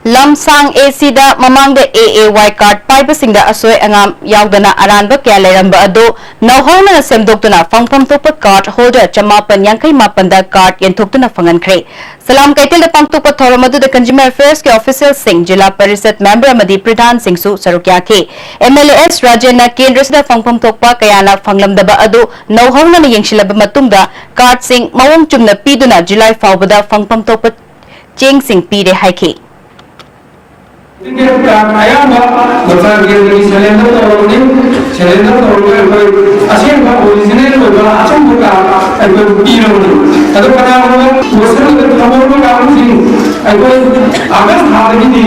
ꯂꯝꯁꯥꯡ A C ꯗ ꯃꯃꯥꯡꯗ A A Y card ꯄꯥꯏꯕꯁꯤꯡꯗ ꯑꯁꯣꯏ ꯑꯉꯥꯝ ꯌꯥꯎꯗꯅ ꯑꯔꯥꯟꯕ ꯀꯌꯥ ꯂꯩꯔꯝꯕ ꯑꯗꯨ ꯅꯧꯍꯧꯅꯅ ꯁꯦꯝꯗꯣꯛꯇꯨꯅ ꯐꯪꯐꯝ ꯊꯣꯛꯄ card holder ꯆꯃꯥꯄꯟ ꯌꯥꯡꯈꯩ ꯃꯥꯄꯟꯗ card ꯌꯦꯟꯊꯣꯛꯇꯨꯅ ꯐꯪꯍꯟꯈ꯭ꯔꯦ꯫ ꯁꯂꯥꯝ ꯀꯩꯊꯦꯜꯗ ꯄꯥꯡꯊꯣꯛꯄ ꯊꯧꯔꯝ ꯑꯗꯨꯗ consumer affairs ꯀꯤ official ꯁꯤꯡ, ꯖꯤꯂꯥ ꯄꯔꯤꯁꯠ member ꯑꯃꯗꯤ ꯄ꯭ꯔꯙꯥꯟꯁꯤꯡꯁꯨ ꯁꯔꯨꯛ ꯌꯥꯈꯤ꯫ M L A S ꯔꯥꯖꯦꯟꯅ ꯀꯦꯟꯗ꯭ꯔꯁꯤꯗ ꯐꯪꯐꯝ ꯊꯣꯛꯄ ꯀꯌꯥꯅ ꯐꯪꯂꯝꯗꯕ ꯑꯗꯨ ꯅꯧꯍꯧꯅꯅ ꯌꯦꯡꯁꯤꯜꯂꯕ ꯃꯇꯨꯡꯗ card ꯁꯤꯡ ꯃꯑꯣꯡ ꯆꯨꯝꯅ ꯄꯤꯗꯨꯅ ꯖꯨꯂꯥꯏ ꯐꯥꯎꯕꯗ ꯐꯪꯐꯝ ꯊꯣꯛꯄ ꯆꯦꯡꯁꯤꯡ ꯄꯤꯔꯦ ꯍꯥꯏꯈꯤ꯫ ꯑꯌꯥꯝꯕ ꯗꯣꯛꯇꯔ ꯀꯦꯟꯗ꯭ꯔꯒꯤ ꯁꯦꯂꯦꯟꯗꯔ ꯇꯧꯔꯕꯅꯤ꯫ ꯁꯦꯂꯦꯟꯗꯔ ꯇꯧꯔꯒ ꯑꯩꯈꯣꯏ ꯑꯁꯦꯡꯕ original ꯑꯣꯏꯕ ꯑꯆꯨꯝꯕ ꯀꯥꯔꯗ ꯑꯩꯈꯣꯏ ꯄꯤꯔꯕꯅꯤ꯫ ꯑꯗꯣ ꯀꯅꯥꯒꯨꯝꯕ ꯄꯣꯁꯇꯔꯗ ꯊꯝꯍꯧꯔꯕ ꯀꯥꯡꯕꯨꯁꯤꯡ ꯑꯩꯈꯣꯏ ꯑꯥꯒꯁ ꯊꯥꯗꯒꯤꯗꯤ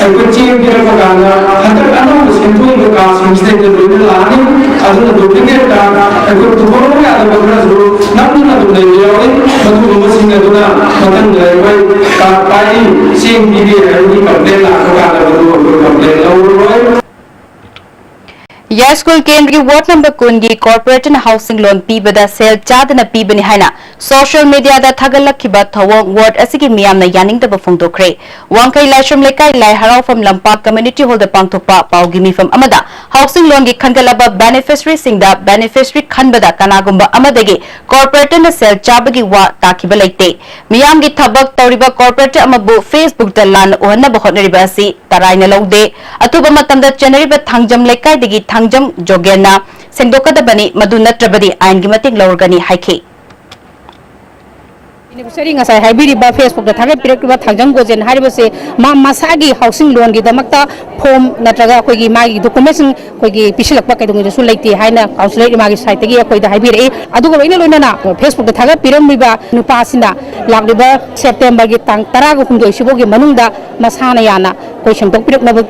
ꯑꯩꯈꯣꯏ ꯆꯦꯡ ꯄꯤꯔꯛꯄ ꯀꯥꯟꯗ ꯍꯟꯗꯛ ꯑꯅꯧꯕ ꯁꯦꯝꯗꯣꯛꯏꯕ ꯀꯥꯔꯗꯁꯤꯡꯁꯤꯗꯩꯗ ꯂꯣꯏꯅ ꯂꯥꯛꯑꯅꯤ꯫ ꯑꯗꯨꯅ duplicate card ꯑꯩꯈꯣꯏ ꯄꯨꯊꯣꯛꯂꯛꯄ ꯌꯥꯗꯕ ꯈꯔꯁꯨ ꯅꯝꯗꯨꯅ ꯑꯗꯨꯝ ꯂꯩꯕ ꯌꯥꯎꯏ꯫ ꯃꯗꯨꯒꯨꯝꯕꯁꯤꯡ ꯑꯗꯨꯅ ꯃꯊꯪꯗ ꯑꯩꯈꯣꯏ ꯀꯥꯔꯗ ꯄꯥꯏꯔꯤ, ꯆꯦꯡ ꯄꯤꯔꯤ ꯍꯥꯏꯕꯒꯤ complaint ꯂꯥꯛꯄ ꯀꯥꯟꯗ ꯃꯗꯨ ꯑꯩꯈꯣꯏ complaint ꯂꯧꯔꯔꯣꯏ꯫ ꯌꯥꯏꯁ꯭ꯀꯨꯜ ꯀꯦꯟꯗ꯭ꯔꯒꯤ ward number ꯀꯨꯟꯒꯤ corporatorꯅ housing loan ꯄꯤꯕꯗ ꯁꯦꯜ ꯆꯥꯗꯅ ꯄꯤꯕꯅꯤ ꯍꯥꯏꯅ social mediaꯗ ꯊꯥꯒꯠꯂꯛꯈꯤꯕ ꯊꯧꯑꯣꯡ ward ꯑꯁꯤꯒꯤ ꯃꯤꯌꯥꯝꯅ ꯌꯥꯅꯤꯡꯗꯕ ꯐꯣꯡꯗꯣꯛꯈ꯭ꯔꯦ꯫ ꯋꯥꯡꯈꯩ ꯂꯥꯏꯁ꯭ꯔꯝ ꯂꯩꯀꯥꯏ ꯂꯥꯏ ꯍꯔꯥꯎꯐꯝ ꯂꯝꯄꯥꯛ community hallꯗ ꯄꯥꯡꯊꯣꯛꯄ ꯄꯥꯎꯒꯤ ꯃꯤꯐꯝ ꯑꯃꯗ housing loanꯒꯤ ꯈꯟꯒꯠꯂꯕ beneficiaryꯁꯤꯡꯗ beneficiary ꯈꯟꯕꯗ ꯀꯅꯥꯒꯨꯝꯕ ꯑꯃꯗꯒꯤ corporatorꯅ ꯁꯦꯜ ꯆꯥꯕꯒꯤ ꯋꯥ ꯇꯥꯈꯤꯕ ꯂꯩꯇꯦ꯫ ꯃꯤꯌꯥꯝꯒꯤ ꯊꯕꯛ ꯇꯧꯔꯤꯕ corporator ꯑꯃꯕꯨ Facebookꯇ ꯂꯥꯟꯅ ꯎꯍꯟꯅꯕ ꯍꯣꯠꯅꯔꯤꯕ ꯑꯁꯤ ꯇꯔꯥꯏꯅ ꯂꯧꯗꯦ꯫ ꯑꯊꯨꯕ ꯃꯇꯝꯗ ꯆꯦꯟꯅꯔꯤꯕ ꯊꯥꯡꯖꯝ ꯂꯩꯀꯥꯏꯗꯒꯤ ꯊꯥꯡꯖꯝ ꯖꯣꯒꯦꯟꯅ ꯁꯦꯡꯗꯣꯛꯀꯗꯕꯅꯤ, ꯃꯗꯨ ꯅꯠꯇ꯭ꯔꯕꯗꯤ ꯑꯥꯏꯟꯒꯤ ꯃꯇꯦꯡ ꯂꯧꯔꯒꯅꯤ ꯍꯥꯏꯈꯤ꯫ Beneficiary ꯉꯁꯥꯏ ꯍꯥꯏꯕꯤꯔꯤꯕ Facebookꯇ ꯊꯥꯒꯠꯄꯤꯔꯛꯂꯤꯕ ꯊꯥꯡꯖꯝ ꯒꯣꯖꯦꯟ ꯍꯥꯏꯔꯤꯕꯁꯦ ꯃꯥ ꯃꯁꯥꯒꯤ housing loanꯒꯤꯗꯃꯛꯇ form ꯅꯠꯇ꯭ꯔꯒ ꯑꯩꯈꯣꯏꯒꯤ ꯃꯥꯒꯤ documentꯁꯤꯡ ꯑꯩꯈꯣꯏꯒꯤ ꯄꯤꯁꯤꯜꯂꯛꯄ ꯀꯩꯗꯧꯉꯩꯗꯁꯨ ꯂꯩꯇꯦ ꯍꯥꯏꯅ councillor ꯏꯃꯥꯒꯤ sideꯇꯒꯤ ꯑꯩꯈꯣꯏꯗ ꯍꯥꯏꯕꯤꯔꯛꯏ꯫ ꯑꯗꯨꯒ ꯂꯣꯏꯅ ꯂꯣꯏꯅꯅ Facebookꯇ ꯊꯥꯒꯠꯄꯤꯔꯝꯂꯤꯕ ꯅꯨꯄꯥꯁꯤꯅ ꯂꯥꯛꯂꯤꯕ Septemberꯒꯤ ꯇꯥꯡ ꯇꯔꯥꯒ ꯍꯨꯝꯗꯣꯏ ꯁꯤꯐꯥꯎꯒꯤ ꯃꯅꯨꯡꯗ ꯃꯁꯥꯅ ꯌꯥꯅ ꯑꯩꯈꯣꯏ ꯁꯦꯡꯗꯣꯛꯄꯤꯔꯛꯅꯕ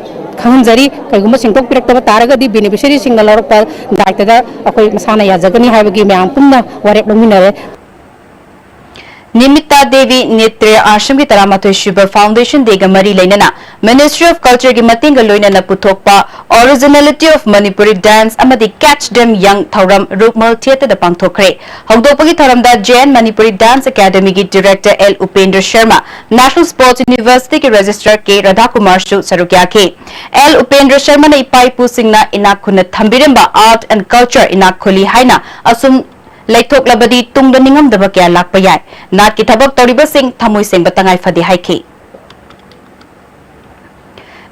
ꯈꯪꯍꯟꯖꯔꯤ꯫ ꯀꯩꯒꯨꯝꯕ ꯁꯦꯡꯗꯣꯛꯄꯤꯔꯛꯇꯕ ꯇꯥꯔꯒꯗꯤ beneficiaryꯁꯤꯡꯅ ꯂꯧꯔꯛꯄ ꯗꯥꯏꯇꯗ ꯑꯩꯈꯣꯏ ꯃꯁꯥꯅ ꯌꯥꯖꯒꯅꯤ ꯍꯥꯏꯕꯒꯤ ꯃꯌꯥꯝ ꯄꯨꯝꯅ ꯋꯥꯔꯦꯞ ꯂꯧꯃꯤꯟꯅꯔꯦ꯫ ꯅꯤꯃꯤꯇꯥ ꯗꯦꯕꯤ ꯅꯦꯇ꯭ꯔꯦ ꯑꯥꯁ꯭ꯔꯝꯒꯤ ꯇꯔꯥꯃꯥꯊꯣꯏ ꯁꯨꯕ Foundation Dayꯒ ꯃꯔꯤ ꯂꯩꯅꯅ Ministry of Cultureꯒꯤ ꯃꯇꯦꯡꯒ ꯂꯣꯏꯅꯅ ꯄꯨꯊꯣꯛꯄ Originality of Manipuri Dance ꯑꯃꯗꯤ Catch Them Young ꯊꯧꯔꯝ ꯔꯨꯛꯃꯜ theatreꯗ ꯄꯥꯡꯊꯣꯛꯈ꯭ꯔꯦ꯫ ꯍꯧꯗꯣꯛꯄꯒꯤ ꯊꯧꯔꯝꯗ J N Manipuri Dance Academyꯒꯤ director L Upendra Sharma, National Sports Universityꯒꯤ registrar K ꯔꯥꯙꯥꯀꯨꯃꯥꯔꯁꯨ ꯁꯔꯨꯛ ꯌꯥꯈꯤ꯫ L ꯎꯄꯦꯟꯗ꯭ꯔ ꯁꯔꯃꯅ ꯏꯄꯥ ꯏꯄꯨꯁꯤꯡꯅ ꯏꯅꯥꯛ ꯈꯨꯟꯅ ꯊꯝꯕꯤꯔꯝꯕ art and culture ꯏꯅꯥꯛ ꯈꯨꯜꯂꯤ ꯍꯥꯏꯅ ꯑꯁꯨꯝ ꯂꯩꯊꯣꯛꯂꯕꯗꯤ ꯇꯨꯡꯗ ꯅꯤꯡꯉꯝꯗꯕ ꯀꯌꯥ ꯂꯥꯛꯄ ꯌꯥꯏ꯫ ꯅꯥꯠꯀꯤ ꯊꯕꯛ ꯇꯧꯔꯤꯕꯁꯤꯡ ꯊꯃꯣꯏ ꯁꯦꯡꯕ ꯇꯉꯥꯏ ꯐꯗꯦ ꯍꯥꯏꯈꯤ꯫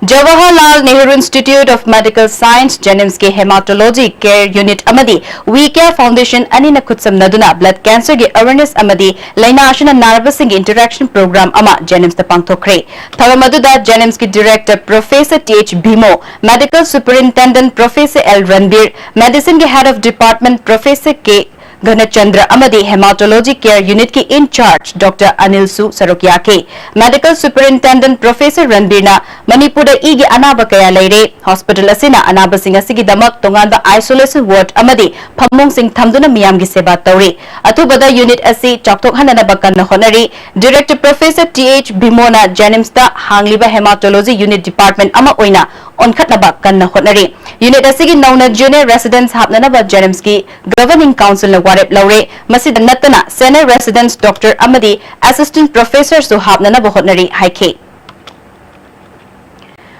Jawaharlal Nehru Institute of Medical Science, JNIMSꯀꯤ Hematology Care Unit ꯑꯃꯗꯤ We Care Foundation ꯑꯅꯤꯅ ꯈꯨꯠꯁꯝꯅꯗꯨꯅ blood cancerꯒꯤ awareness ꯑꯃꯗꯤ ꯂꯥꯏꯅꯥ ꯑꯁꯤꯅ ꯅꯥꯔꯕꯁꯤꯡꯒꯤ interaction program ꯑꯃ JNIMSꯇ ꯄꯥꯡꯊꯣꯛꯈ꯭ꯔꯦ꯫ ꯊꯧꯔꯝ ꯑꯗꯨꯗ JNIMSꯀꯤ director Professor T H Bhimo, Medical Superintendent Professor L Ranbir, Medicineꯒꯤ Head of Department Professor K ꯘꯅꯆꯟꯗ꯭ꯔ ꯑꯃꯗꯤ Hematology Care Unit ꯀꯤ in charge Doctor ꯑꯅꯤꯜꯁꯨ ꯁꯔꯨꯛ ꯌꯥꯈꯤ꯫ Medical Superintendent Professor ꯔꯟꯕꯤꯔꯅ ꯃꯅꯤꯄꯨꯔꯗ ꯏꯒꯤ ꯑꯅꯥꯕ ꯀꯌꯥ ꯂꯩꯔꯦ, hospital ꯑꯁꯤꯅ ꯑꯅꯥꯕꯁꯤꯡ ꯑꯁꯤꯒꯤꯗꯃꯛ ꯇꯣꯉꯥꯟꯕ isolation ward ꯑꯃꯗꯤ ꯐꯃꯨꯡꯁꯤꯡ ꯊꯝꯗꯨꯅ ꯃꯤꯌꯥꯝꯒꯤ ꯁꯦꯕꯥ ꯇꯧꯔꯤ꯫ ꯑꯊꯨꯕꯗ unit ꯑꯁꯤ ꯆꯥꯎꯊꯣꯛꯍꯟꯅꯅꯕ ꯀꯟꯅ ꯍꯣꯠꯅꯔꯤ꯫ Director Professor ꯇꯤ ꯑꯩꯆ ꯚꯤꯃꯣꯅ JNIMSꯇ ꯍꯥꯡꯂꯤꯕ Hematology Unit Department ꯑꯃ ꯑꯣꯏꯅ ꯑꯣꯟꯈꯠꯅꯕ ꯀꯟꯅ ꯍꯣꯠꯅꯔꯤ꯫ Unit ꯑꯁꯤꯒꯤ ꯅꯧꯅ junior residents ꯍꯥꯞꯅꯅꯕ JNIMSꯀꯤ Governing Councilꯅ ꯋꯥꯔꯦꯞ ꯂꯧꯔꯦ꯫ ꯃꯁꯤꯗ ꯅꯠꯇꯅ senior residents doctor ꯑꯃꯗꯤ assistant professorꯁꯨ ꯍꯥꯞꯅꯅꯕ ꯍꯣꯠꯅꯔꯤ ꯍꯥꯏꯈꯤ꯫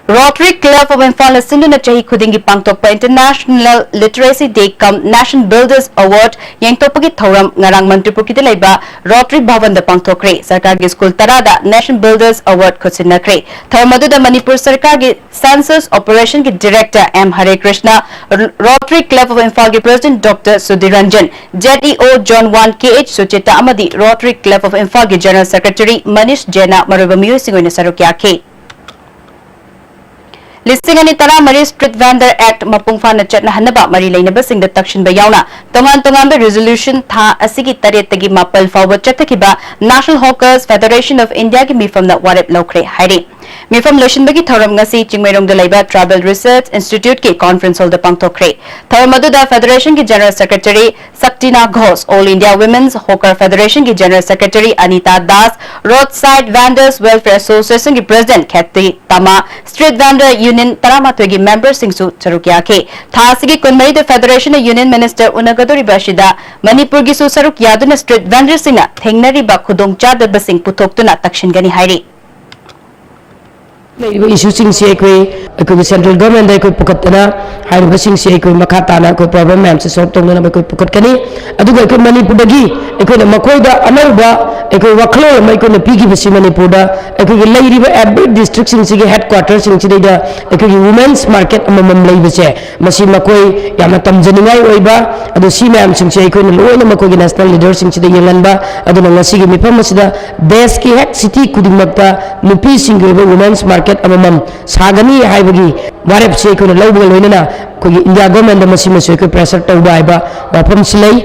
Rotary Club of ꯏꯝꯐꯥꯜꯅ ꯁꯤꯟꯗꯨꯅ ꯆꯍꯤ ꯈꯨꯗꯤꯡꯒꯤ ꯄꯥꯡꯊꯣꯛꯄ International Literacy Day cum Nation Builders Award ꯌꯦꯡꯊꯣꯛꯄꯒꯤ ꯊꯧꯔꯝ ꯉꯔꯥꯡ ꯃꯟꯇ꯭ꯔꯤꯄꯨꯈ꯭ꯔꯤꯗ ꯂꯩꯕ Rotary ꯚꯕꯟꯗ ꯄꯥꯡꯊꯣꯛꯈ꯭ꯔꯦ꯫ ꯁꯔꯀꯥꯔꯒꯤ ꯁ꯭ꯀꯨꯜ ꯇꯔꯥꯗ Nation Builders Award ꯈꯨꯠꯁꯤꯟꯅꯈ꯭ꯔꯦ꯫ ꯊꯧꯔꯝ ꯑꯗꯨꯗ ꯃꯅꯤꯄꯨꯔ ꯁꯔꯀꯥꯔꯒꯤ Census Operationꯒꯤ Director M Hare Krishna, Rotary Club of ꯏꯝꯐꯥꯜꯒꯤ President Doctor Sudhir Ranjan, ZEO Zone one K H Suchita ꯑꯃꯗꯤ Rotary Club of ꯏꯝꯐꯥꯜꯒꯤ General Secretary ꯃꯅꯤꯁ ꯖꯦꯟꯅ ꯃꯔꯨꯑꯣꯏꯕ ꯃꯤꯑꯣꯏꯁꯤꯡ ꯑꯣꯏꯅ ꯁꯔꯨꯛ ꯌꯥꯈꯤ꯫ ꯂꯤꯁꯤꯡ ꯑꯅꯤ ꯇꯔꯥꯃꯔꯤ Street Vendor Act ꯃꯄꯨꯡ ꯐꯥꯅ ꯆꯠꯅꯍꯟꯅꯕ ꯃꯔꯤ ꯂꯩꯅꯕꯁꯤꯡꯗ ꯇꯛꯁꯤꯟꯕ ꯌꯥꯎꯅ ꯇꯣꯉꯥꯟ ꯇꯣꯉꯥꯟꯕ resolution ꯊꯥ ꯑꯁꯤꯒꯤ ꯇꯔꯦꯠꯇꯒꯤ ꯃꯥꯄꯜ ꯐꯥꯎꯕ ꯆꯠꯊꯈꯤꯕ National Hawkers Federation of Indiaꯒꯤ ꯃꯤꯐꯝꯅ ꯋꯥꯔꯦꯞ ꯂꯧꯈ꯭ꯔꯦ ꯍꯥꯏꯔꯤ꯫ ꯃꯤꯐꯝ ꯂꯣꯏꯁꯤꯟꯕꯒꯤ ꯊꯧꯔꯝ ꯉꯁꯤ ꯆꯤꯡꯃꯩꯔꯣꯡꯗ ꯂꯩꯕ Tribal Research Instituteꯀꯤ conference hallꯗ ꯄꯥꯡꯊꯣꯛꯈ꯭ꯔꯦ꯫ ꯊꯧꯔꯝ ꯑꯗꯨꯗ Federationꯒꯤ General Secretary ꯁꯛꯇꯤꯅꯥ Ghosh, All India Women's Hawker Federationꯒꯤ General Secretary Anita Das, Roadside Vendors Welfare Associationꯒꯤ President ꯈꯦꯇꯤ ꯇꯥꯃꯥ, Street Vendor Union ꯇꯔꯥꯃꯥꯊꯣꯏꯒꯤ memberꯁꯤꯡꯁꯨ ꯁꯔꯨꯛ ꯌꯥꯈꯤ꯫ ꯊꯥ ꯑꯁꯤꯒꯤ ꯀꯨꯟꯃꯔꯤꯗ Federationꯅ Union Minister ꯎꯅꯒꯗꯧꯔꯤꯕ ꯑꯁꯤꯗ ꯃꯅꯤꯄꯨꯔꯒꯤꯁꯨ ꯁꯔꯨꯛ ꯌꯥꯗꯨꯅ street vendorꯁꯤꯡꯅ ꯊꯦꯡꯅꯔꯤꯕ ꯈꯨꯗꯣꯡꯆꯥꯗꯕꯁꯤꯡ ꯄꯨꯊꯣꯛꯇꯨꯅ ꯇꯛꯁꯤꯟꯒꯅꯤ ꯍꯥꯏꯔꯤ꯫ ꯂꯩꯔꯤꯕ issueꯁꯤꯡꯁꯤ ꯑꯩꯈꯣꯏ ꯑꯩꯈꯣꯏꯒꯤ central governmentꯗ ꯑꯩꯈꯣꯏ ꯄꯨꯈꯠꯇꯅ ꯍꯥꯏꯔꯤꯕꯁꯤꯡꯁꯤ ꯑꯩꯈꯣꯏ ꯃꯈꯥ ꯇꯥꯅ ꯑꯩꯈꯣꯏ problem ꯃꯌꯥꯝꯁꯤ solve ꯇꯧꯅꯅꯕ ꯑꯩꯈꯣꯏ ꯄꯨꯈꯠꯀꯅꯤ꯫ ꯑꯗꯨꯒ ꯑꯩꯈꯣꯏ ꯃꯅꯤꯄꯨꯔꯗꯒꯤ ꯑꯩꯈꯣꯏꯅ ꯃꯈꯣꯏꯗ ꯑꯅꯧꯕ ꯑꯩꯈꯣꯏ ꯋꯥꯈꯜꯂꯣꯟ ꯑꯃ ꯑꯩꯈꯣꯏꯅ ꯄꯤꯈꯤꯕꯁꯤ ꯃꯅꯤꯄꯨꯔꯗ ꯑꯩꯈꯣꯏꯒꯤ ꯂꯩꯔꯤꯕ every districtꯁꯤꯡꯁꯤꯒꯤ headquarterꯁꯤꯡꯁꯤꯗꯩꯗ ꯑꯩꯈꯣꯏꯒꯤ women's market ꯑꯃꯃꯝ ꯂꯩꯕꯁꯦ ꯃꯁꯤ ꯃꯈꯣꯏ ꯌꯥꯝꯅ ꯇꯝꯖꯅꯤꯡꯉꯥꯏ ꯑꯣꯏꯕ, ꯑꯗꯨ ꯁꯤ ꯃꯌꯥꯝꯁꯤꯡꯁꯦ ꯑꯩꯈꯣꯏꯅ ꯂꯣꯏꯅ ꯃꯈꯣꯏꯒꯤ national leaderꯁꯤꯡꯁꯤꯗ ꯌꯦꯡꯍꯟꯕ꯫ ꯑꯗꯨꯅ ꯉꯁꯤꯒꯤ ꯃꯤꯐꯝ ꯑꯁꯤꯗ ꯗꯦꯁꯀꯤ ꯍꯦꯛ city ꯈꯨꯗꯤꯡꯃꯛꯇ ꯅꯨꯄꯤꯁꯤꯡꯒꯤ ꯑꯣꯏꯕ women's market ꯑꯃꯃꯝ ꯁꯥꯒꯅꯤ ꯍꯥꯏꯕꯒꯤ ꯋꯥꯔꯦꯞꯁꯤ ꯑꯩꯈꯣꯏꯅ ꯂꯧꯕꯒ ꯂꯣꯏꯅꯅ ꯑꯩꯈꯣꯏꯒꯤ India governmentꯗ ꯃꯁꯤꯃꯁꯨ ꯑꯩꯈꯣꯏ pressure ꯇꯧꯕ ꯍꯥꯏꯕ ꯋꯥꯐꯝꯁꯤ ꯂꯩ꯫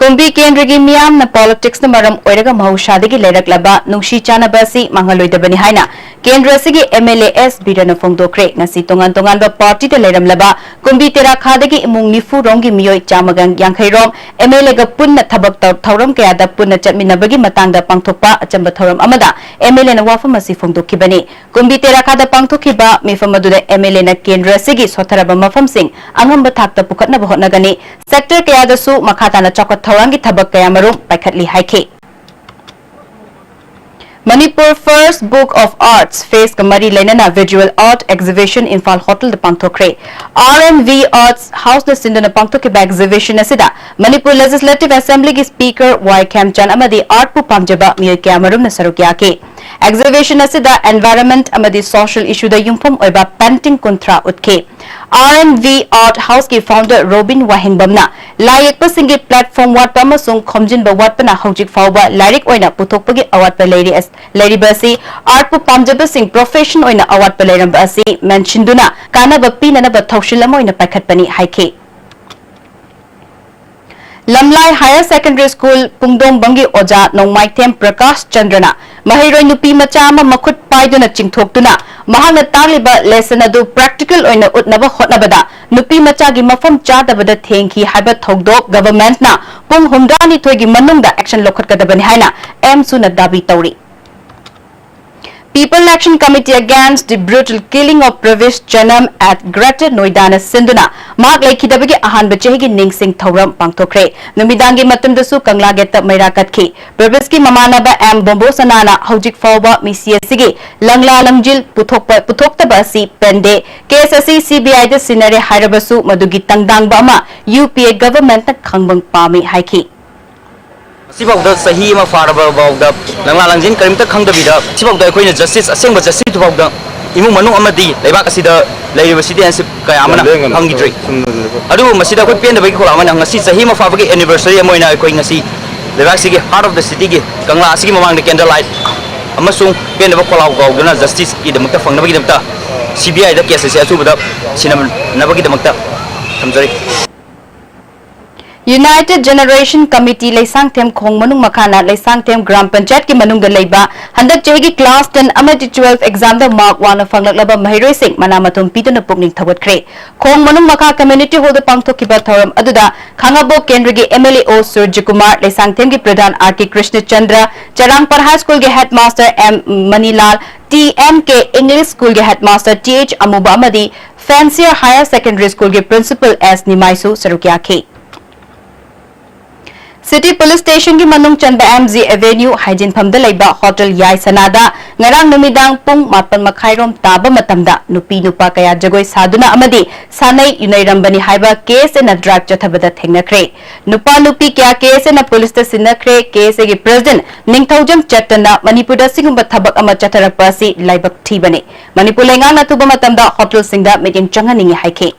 ꯀꯨꯝꯕꯤ ꯀꯦꯟꯗ꯭ꯔꯒꯤ ꯃꯤꯌꯥꯝꯅ politicsꯅ ꯃꯔꯝ ꯑꯣꯏꯔꯒ ꯃꯍꯧꯁꯥꯗꯒꯤ ꯂꯩꯔꯛꯂꯕ ꯅꯨꯡꯁꯤ ꯆꯥꯟꯅꯕ ꯑꯁꯤ ꯃꯥꯡꯍꯜꯂꯣꯏꯗꯕꯅꯤ ꯍꯥꯏꯅ ꯀꯦꯟꯗ꯭ꯔ ꯑꯁꯤꯒꯤ MLA S ꯕꯤꯔꯦꯟꯅ ꯐꯣꯡꯗꯣꯛꯈ꯭ꯔꯦ꯫ ꯉꯁꯤ ꯇꯣꯉꯥꯟ ꯇꯣꯉꯥꯟꯕ partyꯗ ꯂꯩꯔꯝꯂꯕ ꯀꯨꯝꯕꯤ ꯇꯦꯔꯥꯈꯥꯗꯒꯤ ꯏꯃꯨꯡ ꯅꯤꯐꯨ ꯔꯣꯝꯒꯤ ꯃꯤꯑꯣꯏ ꯆꯥꯝꯃꯒ ꯌꯥꯡꯈꯩ ꯔꯣꯝ MLAꯒ ꯄꯨꯟꯅ ꯊꯕꯛ ꯇꯧ-, ꯊꯧꯔꯝ ꯀꯌꯥꯗ ꯄꯨꯟꯅ ꯆꯠꯃꯤꯟꯅꯕꯒꯤ ꯃꯇꯥꯡꯗ ꯄꯥꯡꯊꯣꯛꯄ ꯑꯆꯝꯕ ꯊꯧꯔꯝ ꯑꯃꯗ MLAꯅ ꯋꯥꯐꯝ ꯑꯁꯤ ꯐꯣꯡꯗꯣꯛꯈꯤꯕꯅꯤ꯫ ꯀꯨꯝꯕꯤ ꯇꯦꯔꯥꯈꯥꯗ ꯄꯥꯡꯊꯣꯛꯈꯤꯕ ꯃꯤꯐꯝ ꯑꯗꯨꯗ MLAꯅ ꯀꯦꯟꯗ꯭ꯔ ꯑꯁꯤꯒꯤ ꯁꯣꯠꯊꯔꯕ ꯃꯐꯝꯁꯤꯡ ꯑꯉꯝꯕ ꯊꯥꯛꯇ ꯄꯨꯈꯠꯅꯕ ꯍꯣꯠꯅꯒꯅꯤ꯫ Sector ꯀꯌꯥꯗꯁꯨ ꯃꯈꯥ ꯇꯥꯅ ꯆꯥꯎꯈꯠ ꯊꯧꯔꯥꯡꯒꯤ ꯊꯕꯛ ꯀꯌꯥꯃꯔꯨꯝ ꯄꯥꯏꯈꯠꯂꯤ ꯍꯥꯏꯈꯤ꯫ Manipur First Book of Arts Festꯀ ꯃꯔꯤ ꯂꯩꯅꯅ Visual Art Exhibition ꯏꯝꯐꯥꯜ ꯍꯣꯇꯦꯜꯗ ꯄꯥꯡꯊꯣꯛꯈ꯭ꯔꯦ꯫ R and V Arts Houseꯅ ꯁꯤꯟꯗꯨꯅ ꯄꯥꯡꯊꯣꯛꯈꯤꯕ exhibition ꯑꯁꯤꯗ ꯃꯅꯤꯄꯨꯔ Legislative Assemblyꯒꯤ Speaker ꯋꯥꯏ ꯈꯦꯝꯆꯥꯟ ꯑꯃꯗꯤ artꯄꯨ ꯄꯥꯝꯖꯕ ꯃꯤꯑꯣꯏ ꯀꯌꯥꯃꯔꯨꯝꯅ ꯁꯔꯨꯛ ꯌꯥꯈꯤ꯫ Exhibition ꯑꯁꯤꯗ environment ꯑꯃꯗꯤ social issueꯗ ꯌꯨꯝꯐꯝ ꯑꯣꯏꯕ painting ꯀꯨꯟꯊ꯭ꯔꯥ ꯎꯠꯈꯤ꯫ R and V Art Houseꯀꯤ founder ꯔꯣꯕꯤꯟ ꯋꯥꯍꯦꯡꯕꯝꯅ ꯂꯥꯏ ꯌꯦꯛꯄꯁꯤꯡꯒꯤ platform ꯋꯥꯠꯄ ꯑꯃꯁꯨꯡ ꯈꯣꯝꯖꯤꯟꯕ ꯋꯥꯠꯄꯅ ꯍꯧꯖꯤꯛ ꯐꯥꯎꯕ ꯂꯥꯏꯔꯤꯛ ꯑꯣꯏꯅ ꯄꯨꯊꯣꯛꯄꯒꯤ ꯑꯋꯥꯠꯄ ꯂꯩꯔꯤ ꯑꯁ-, ꯂꯩꯔꯤꯕ ꯑꯁꯤ artꯄꯨ ꯄꯥꯝꯖꯕꯁꯤꯡ profession ꯑꯣꯏꯅ ꯑꯋꯥꯠꯄ ꯂꯩꯔꯝꯕ ꯑꯁꯤ ꯃꯦꯟꯁꯤꯟꯗꯨꯅ ꯀꯥꯟꯅꯕ ꯄꯤꯅꯅꯕ ꯊꯧꯁꯤꯜ ꯑꯃ ꯑꯣꯏꯅ ꯄꯥꯏꯈꯠꯄꯅꯤ ꯍꯥꯏꯈꯤ꯫ ꯂꯝꯂꯥꯏ Higher Secondary School ꯄꯨꯡꯗꯣꯡꯕꯝꯒꯤ ꯑꯣꯖꯥ ꯅꯣꯡꯃꯥꯏꯊꯦꯝ ꯄ꯭ꯔꯀꯥꯁ ꯆꯟꯗ꯭ꯔꯅ ꯃꯍꯩꯔꯣꯏ ꯅꯨꯄꯤ ꯃꯆꯥ ꯑꯃ ꯃꯈꯨꯠ ꯄꯥꯏꯗꯨꯅ ꯆꯤꯡꯊꯣꯛꯇꯨꯅ ꯃꯍꯥꯛꯅ ꯇꯥꯛꯂꯤꯕ lesson ꯑꯗꯨ practical ꯑꯣꯏꯅ ꯎꯠꯅꯕ ꯍꯣꯠꯅꯕꯗ ꯅꯨꯄꯤ ꯃꯆꯥꯒꯤ ꯃꯐꯝ ꯆꯥꯗꯕꯗ ꯊꯦꯡꯈꯤ ꯍꯥꯏꯕ ꯊꯧꯗꯣꯛ governmentꯅ ꯄꯨꯡ ꯍꯨꯝꯗ꯭ꯔꯥꯅꯤꯊꯣꯏꯒꯤ ꯃꯅꯨꯡꯗ action ꯂꯧꯈꯠꯀꯗꯕꯅꯤ ꯍꯥꯏꯅ ꯑꯦꯝꯁꯨꯅ ꯗꯥꯕꯤ ꯇꯧꯔꯤ꯫ People Action Committee Against the Brutal Killing of Pravesh Chanam at Greater Noidana ꯁꯤꯟꯗꯨꯅ ꯃꯍꯥꯛ ꯂꯩꯈꯤꯗꯕꯒꯤ ꯑꯍꯥꯟꯕ ꯆꯍꯤꯒꯤ ꯅꯤꯡꯁꯤꯡ ꯊꯧꯔꯝ ꯄꯥꯡꯊꯣꯛꯈ꯭ꯔꯦ꯫ ꯅꯨꯃꯤꯗꯥꯡꯒꯤ ꯃꯇꯝꯗꯁꯨ ꯀꯪꯂꯥꯒꯦꯠꯇ ꯃꯩꯔꯥ ꯀꯠꯈꯤ꯫ ꯄ꯭ꯔꯚꯦꯁꯀꯤ ꯃꯃꯥꯟꯅꯕ ꯑꯦꯝ ꯕꯣꯝꯕꯣꯁꯅꯥꯅ ꯍꯧꯖꯤꯛ ꯐꯥꯎꯕ ꯃꯤꯁꯤ ꯑꯁꯤꯒꯤ ꯂꯪꯂꯥ ꯂꯪꯖꯤꯜ ꯄꯨꯊꯣꯛꯄ, ꯄꯨꯊꯣꯛꯇꯕ ꯑꯁꯤ ꯄꯦꯟꯗꯦ꯫ Case ꯑꯁꯤ CBIꯗ ꯁꯤꯟꯅꯔꯦ ꯍꯥꯏꯔꯕꯁꯨ ꯃꯗꯨꯒꯤ ꯇꯪꯗꯥꯡꯕ ꯑꯃ UPA governmentꯅ ꯈꯪꯕ ꯄꯥꯝꯃꯤ ꯍꯥꯏꯈꯤ꯫ ꯉꯁꯤꯐꯥꯎꯗ ꯆꯍꯤ ꯑꯃ ꯐꯥꯔꯕ ꯐꯥꯎꯗ ꯂꯪꯂꯥ ꯂꯪꯖꯤꯟ ꯀꯔꯤꯝꯇ ꯈꯪꯗꯕꯤꯗ ꯁꯤꯐꯥꯎꯗ ꯑꯩꯈꯣꯏꯅ justice, ꯑꯁꯦꯡꯕ justice ꯐꯥꯎꯗ ꯏꯃꯨꯡ ꯃꯅꯨꯡ ꯑꯃꯗꯤ ꯂꯩꯕꯥꯛ ꯑꯁꯤꯗ ꯂꯩꯔꯤꯕ citizenship ꯀꯌꯥ ꯑꯃꯅ ꯐꯪꯈꯤꯗ꯭ꯔꯤ꯫ ꯑꯗꯨꯕꯨ ꯃꯁꯤꯗ ꯑꯩꯈꯣꯏ ꯄꯦꯟꯗꯕꯒꯤ ꯈꯣꯜ ꯑꯃꯅ ꯉꯁꯤ ꯆꯍꯤ ꯑꯃ ꯐꯥꯕꯒꯤ anniversary ꯑꯃ ꯑꯣꯏꯅ ꯑꯩꯈꯣꯏ ꯉꯁꯤ ꯂꯩꯕꯥꯛꯁꯤꯒꯤ heart of the cityꯒꯤ ꯀꯪꯂꯥ ꯑꯁꯤꯒꯤ ꯃꯃꯥꯡꯗ candle light ꯑꯃꯁꯨꯡ ꯄꯦꯟꯗꯕ ꯈꯣꯜꯂꯥꯎ ꯀꯥꯎꯗꯨꯅ justiceꯀꯤꯗꯃꯛꯇ ꯐꯪꯅꯕꯒꯤꯗꯃꯛꯇ CBIꯗ case ꯑꯁꯤ ꯑꯊꯨꯕꯗ ꯁꯤꯟꯅꯅꯕꯒꯤꯗꯃꯛꯇ ꯊꯝꯖꯔꯤ꯫ United Generation Committee ꯂꯩꯁꯥꯡꯊꯦꯝ ꯈꯣꯡ ꯃꯅꯨꯡ ꯃꯈꯥꯅ ꯂꯩꯁꯥꯡꯊꯦꯝ ꯒ꯭ꯔꯥꯝ ꯄꯟꯆꯥꯌꯠꯀꯤ ꯃꯅꯨꯡꯗ ꯂꯩꯕ ꯍꯟꯗꯛ ꯆꯍꯤꯒꯤ class ten ꯑꯃꯗꯤ twelve examꯗ mark ꯋꯥꯡꯅ ꯐꯪꯂꯛꯂꯕ ꯃꯍꯩꯔꯣꯏꯁꯤꯡ ꯃꯅꯥ ꯃꯊꯨꯝ ꯄꯤꯗꯨꯅ ꯄꯨꯛꯅꯤꯡ ꯊꯧꯒꯠꯈ꯭ꯔꯦ꯫ ꯈꯣꯡ ꯃꯅꯨꯡ ꯃꯈꯥ community hallꯗ ꯄꯥꯡꯊꯣꯛꯈꯤꯕ ꯊꯧꯔꯝ ꯑꯗꯨꯗ ꯈꯥꯉꯕꯣꯛ ꯀꯦꯟꯗ꯭ꯔꯒꯤ M L A ꯑꯣ ꯁꯨꯔꯖꯤꯀꯨꯃꯥꯔ, ꯂꯩꯁꯥꯡꯊꯦꯝꯒꯤ ꯄ꯭ꯔꯙꯥꯟ R K ꯀ꯭ꯔꯤꯁꯅꯆꯟꯗ꯭ꯔ, ꯆꯔꯥꯡꯄꯥꯔ High Schoolꯒꯤ headmaster M ꯃꯅꯤꯂꯥꯜ, T M K English Schoolꯒꯤ headmaster T H ꯑꯃꯨꯕ ꯑꯃꯗꯤ Fancier Higher Secondary Schoolꯒꯤ principal S ꯅꯤꯃꯥꯏꯁꯨ ꯁꯔꯨꯛ ꯌꯥꯈꯤ꯫ City Police Stationꯒꯤ ꯃꯅꯨꯡ ꯆꯟꯕ M G Avenue ꯍꯥꯏꯖꯤꯟꯐꯝꯗ ꯂꯩꯕ Hotel ꯌꯥꯏꯁꯅꯥꯗ ꯉꯔꯥꯡ ꯅꯨꯃꯤꯗꯥꯡ ꯄꯨꯡ ꯃꯥꯄꯟ ꯃꯈꯥꯏꯔꯣꯝ ꯇꯥꯕ ꯃꯇꯝꯗ ꯅꯨꯄꯤ ꯅꯨꯄꯥ ꯀꯌꯥ ꯖꯒꯣꯏ ꯁꯥꯗꯨꯅ ꯑꯃꯗꯤ ꯁꯥꯟꯅꯩ ꯌꯨꯅꯩꯔꯝꯕꯅꯤ ꯍꯥꯏꯕ K S Aꯅ drive ꯆꯠꯊꯕꯗ ꯊꯦꯡꯅꯈ꯭ꯔꯦ꯫ ꯅꯨꯄꯥ ꯅꯨꯄꯤ ꯀꯌꯥ K S Aꯅ policeꯇ ꯁꯤꯟꯅꯈ꯭ꯔꯦ꯫ K S Aꯒꯤ president ꯅꯤꯡꯊꯧꯖꯝ ꯆꯠꯇꯅ ꯃꯅꯤꯄꯨꯔꯗ ꯑꯁꯤꯒꯨꯝꯕ ꯊꯕꯛ ꯑꯃ ꯆꯠꯊꯔꯛꯄ ꯑꯁꯤ ꯂꯥꯏꯕꯛ ꯊꯤꯕꯅꯤ꯫ ꯃꯅꯤꯄꯨꯔ ꯂꯩꯉꯥꯛꯅ ꯑꯊꯨꯕ ꯃꯇꯝꯗ hotelꯁꯤꯡꯗ ꯃꯤꯠꯌꯦꯡ ꯆꯪꯍꯟꯅꯤꯡꯏ ꯍꯥꯏꯈꯤ꯫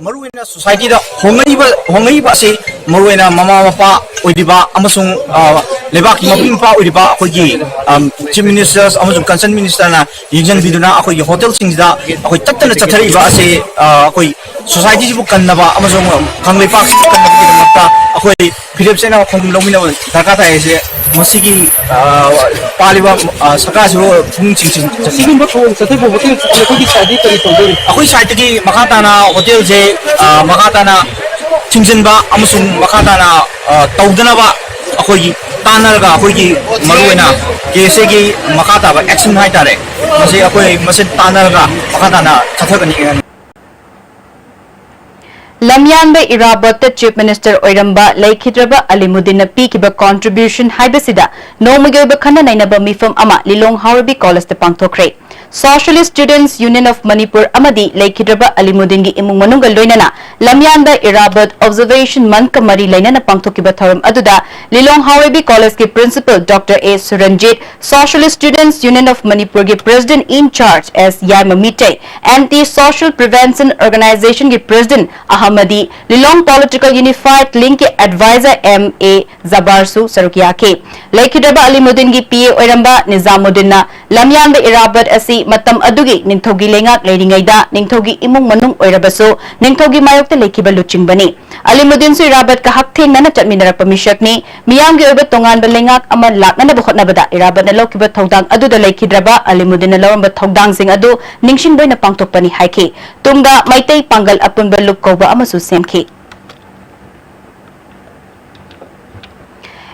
ꯃꯔꯨꯑꯣꯏꯅ societyꯗ ꯍꯣꯡꯂꯛꯏꯕ, ꯍꯣꯡꯂꯛꯏꯕ ꯑꯁꯤ ꯃꯔꯨꯑꯣꯏꯅ ꯃꯃꯥ ꯃꯄꯥ ꯑꯣꯏꯔꯤꯕ ꯑꯃꯁꯨꯡ, ꯑ, ꯂꯩꯕꯥꯛꯀꯤ ꯃꯄꯤ ꯃꯄꯥ ꯑꯣꯏꯔꯤꯕ ꯑꯩꯈꯣꯏꯒꯤ, ꯑꯝ, Chief Ministers ꯑꯃꯁꯨꯡ Concerned Ministerꯅ ꯌꯦꯡꯁꯤꯟꯕꯤꯗꯨꯅ ꯑꯩꯈꯣꯏꯒꯤ hotelꯁꯤꯡꯁꯤꯗ ꯑꯩꯈꯣꯏ ꯇꯠꯇꯅ ꯆꯠꯊꯔꯛꯏꯕ ꯑꯁꯤ, ꯑ, ꯑꯩꯈꯣꯏ societyꯁꯤꯕꯨ ꯀꯟꯅꯕ ꯑꯃꯁꯨꯡ ꯀꯪꯂꯩꯄꯥꯛꯁꯤꯕꯨ ꯀꯟꯅꯕꯒꯤꯗꯃꯛꯇ ꯑꯩꯈꯣꯏ ꯐꯤꯔꯦꯞ ꯆꯦꯠꯅꯕ ꯈꯣꯡꯖꯪ ꯂꯧꯃꯤꯟꯅꯕ ꯗꯔꯀꯥꯔ ꯇꯥꯏ ꯍꯥꯏꯁꯦ ꯃꯁꯤꯒꯤ, ꯑ, ꯄꯥꯜꯂꯤꯕ, ꯑ, ꯁꯔꯀꯥꯔꯁꯤꯕꯨ ꯄꯨꯛꯅꯤꯡ ꯆꯤꯡꯁꯤꯟ-, ꯆꯤꯡꯁꯤꯟ- ꯁꯤꯒꯨꯝꯕ ꯊꯧꯑꯣꯡ ꯆꯠꯊꯕ ꯍꯣꯇꯦꯜ ꯑꯩꯈꯣꯏꯒꯤ sideꯗꯒꯤ ꯀꯔꯤ ꯇꯧꯗꯣꯔꯤ? ꯑꯩꯈꯣꯏ sideꯇꯒꯤ ꯃꯈꯥ ꯇꯥꯅ ꯍꯣꯇꯦꯜꯁꯦ, ꯑ, ꯃꯈꯥ ꯇꯥꯅ ꯊꯤꯡꯖꯤꯟꯕ ꯑꯃꯁꯨꯡ ꯃꯈꯥ ꯇꯥꯅ, ꯑ, ꯇꯧꯗꯅꯕ ꯑꯩꯈꯣꯏꯒꯤ ꯇꯥꯟꯅꯔꯒ ꯑꯩꯈꯣꯏꯒꯤ ꯃꯔꯨꯑꯣꯏꯅ K S Aꯒꯤ ꯃꯈꯥ ꯇꯥꯕ action ꯍꯥꯏꯇꯥꯔꯦ, ꯃꯁꯤ ꯑꯩꯈꯣꯏ ꯃꯁꯦꯟ ꯇꯥꯟꯅꯔꯒ ꯃꯈꯥ ꯇꯥꯅ ꯆꯠꯊꯒꯅꯤ꯫ ꯂꯝꯌꯥꯟꯕ ꯏꯔꯥꯕꯣꯠꯇ Chief Minister ꯑꯣꯏꯔꯝꯕ ꯂꯩꯈꯤꯗ꯭ꯔꯕ ꯑꯂꯤꯃꯨꯗꯤꯟꯅ ꯄꯤꯈꯤꯕ contribution ꯍꯥꯏꯕꯁꯤꯗ ꯅꯣꯡꯃꯒꯤ ꯑꯣꯏꯕ ꯈꯟꯅ ꯅꯩꯅꯕ ꯃꯤꯐꯝ ꯑꯃ ꯂꯤꯂꯣꯡ ꯍꯥꯎꯔꯩꯕꯤ Collegeꯇ ꯄꯥꯡꯊꯣꯛꯈ꯭ꯔꯦ꯫ Socialist Students Union of Manipur ꯑꯃꯗꯤ ꯂꯩꯈꯤꯗ꯭ꯔꯕ ꯑꯂꯤꯃꯨꯗꯤꯟꯒꯤ ꯏꯃꯨꯡ ꯃꯅꯨꯡꯒ ꯂꯣꯏꯅꯅ ꯂꯝꯌꯥꯟꯕ ꯏꯔꯥꯕꯣꯠ Observation Monthꯀ ꯃꯔꯤ ꯂꯩꯅꯅ ꯄꯥꯡꯊꯣꯛꯈꯤꯕ ꯊꯧꯔꯝ ꯑꯗꯨꯗ ꯂꯤꯂꯣꯡ ꯍꯥꯎꯔꯩꯕꯤ Collegeꯀꯤ Principal Doctor A ꯁꯨꯔꯟꯖꯤꯠ, Socialist Students Union of Manipurꯒꯤ President in Charge S Yaima Meitei, Anti Social Prevention Organizationꯒꯤ President ꯑꯍꯝ ꯑꯃꯗꯤ ꯂꯤꯂꯣꯡ Political Unified Link ꯀꯤ Advisor M A ꯖꯕꯥꯔꯁꯨ ꯁꯔꯨꯛ ꯌꯥꯈꯤ꯫ ꯂꯩꯈꯤꯗ꯭ꯔꯕ ꯑꯂꯤꯃꯨꯗꯤꯟꯒꯤ P A ꯑꯣꯏꯔꯝꯕ ꯅꯤꯖꯥꯃꯨꯗꯤꯟꯅ ꯂꯝꯌꯥꯟꯕ ꯏꯔꯥꯕꯠ ꯑꯁꯤ ꯃꯇꯝ ꯑꯗꯨꯒꯤ ꯅꯤꯡꯊꯧꯒꯤ ꯂꯩꯉꯥꯛ ꯂꯩꯔꯤꯉꯩꯗ ꯅꯤꯡꯊꯧꯒꯤ ꯏꯃꯨꯡ ꯃꯅꯨꯡ ꯑꯣꯏꯔꯕꯁꯨ ꯅꯤꯡꯊꯧꯒꯤ ꯃꯥꯌꯣꯛꯇ ꯂꯩꯈꯤꯕ ꯂꯨꯆꯤꯡꯕꯅꯤ꯫ ꯑꯂꯤꯃꯨꯗꯤꯟꯁꯨ ꯏꯔꯥꯕꯠꯀ ꯍꯛꯊꯦꯡꯅꯅ ꯆꯠꯃꯤꯟꯅꯔꯛꯄ ꯃꯤꯁꯛꯅꯤ꯫ ꯃꯤꯌꯥꯝꯒꯤ ꯑꯣꯏꯕ ꯇꯣꯉꯥꯟꯕ ꯂꯩꯉꯥꯛ ꯑꯃ ꯂꯥꯛꯅꯅꯕ ꯍꯣꯠꯅꯕꯗ ꯏꯔꯥꯕꯠꯅ ꯂꯧꯈꯤꯕ ꯊꯧꯗꯥꯡ ꯑꯗꯨꯗ ꯂꯩꯈꯤꯗ꯭ꯔꯕ ꯑꯂꯤꯃꯨꯗꯤꯟꯅ ꯂꯧꯔꯝꯕ ꯊꯧꯗꯥꯡꯁꯤꯡ ꯑꯗꯨ ꯅꯤꯡꯁꯤꯡꯕ ꯑꯣꯏꯅ ꯄꯥꯡꯊꯣꯛꯄꯅꯤ ꯍꯥꯏꯈꯤ꯫ ꯇꯨꯡꯗ ꯃꯩꯇꯩ ꯄꯥꯡꯒꯜ ꯑꯄꯨꯟꯕ ꯂꯨꯞ ꯀꯧꯕ ꯑꯃꯁꯨ ꯁꯦꯝꯈꯤ꯫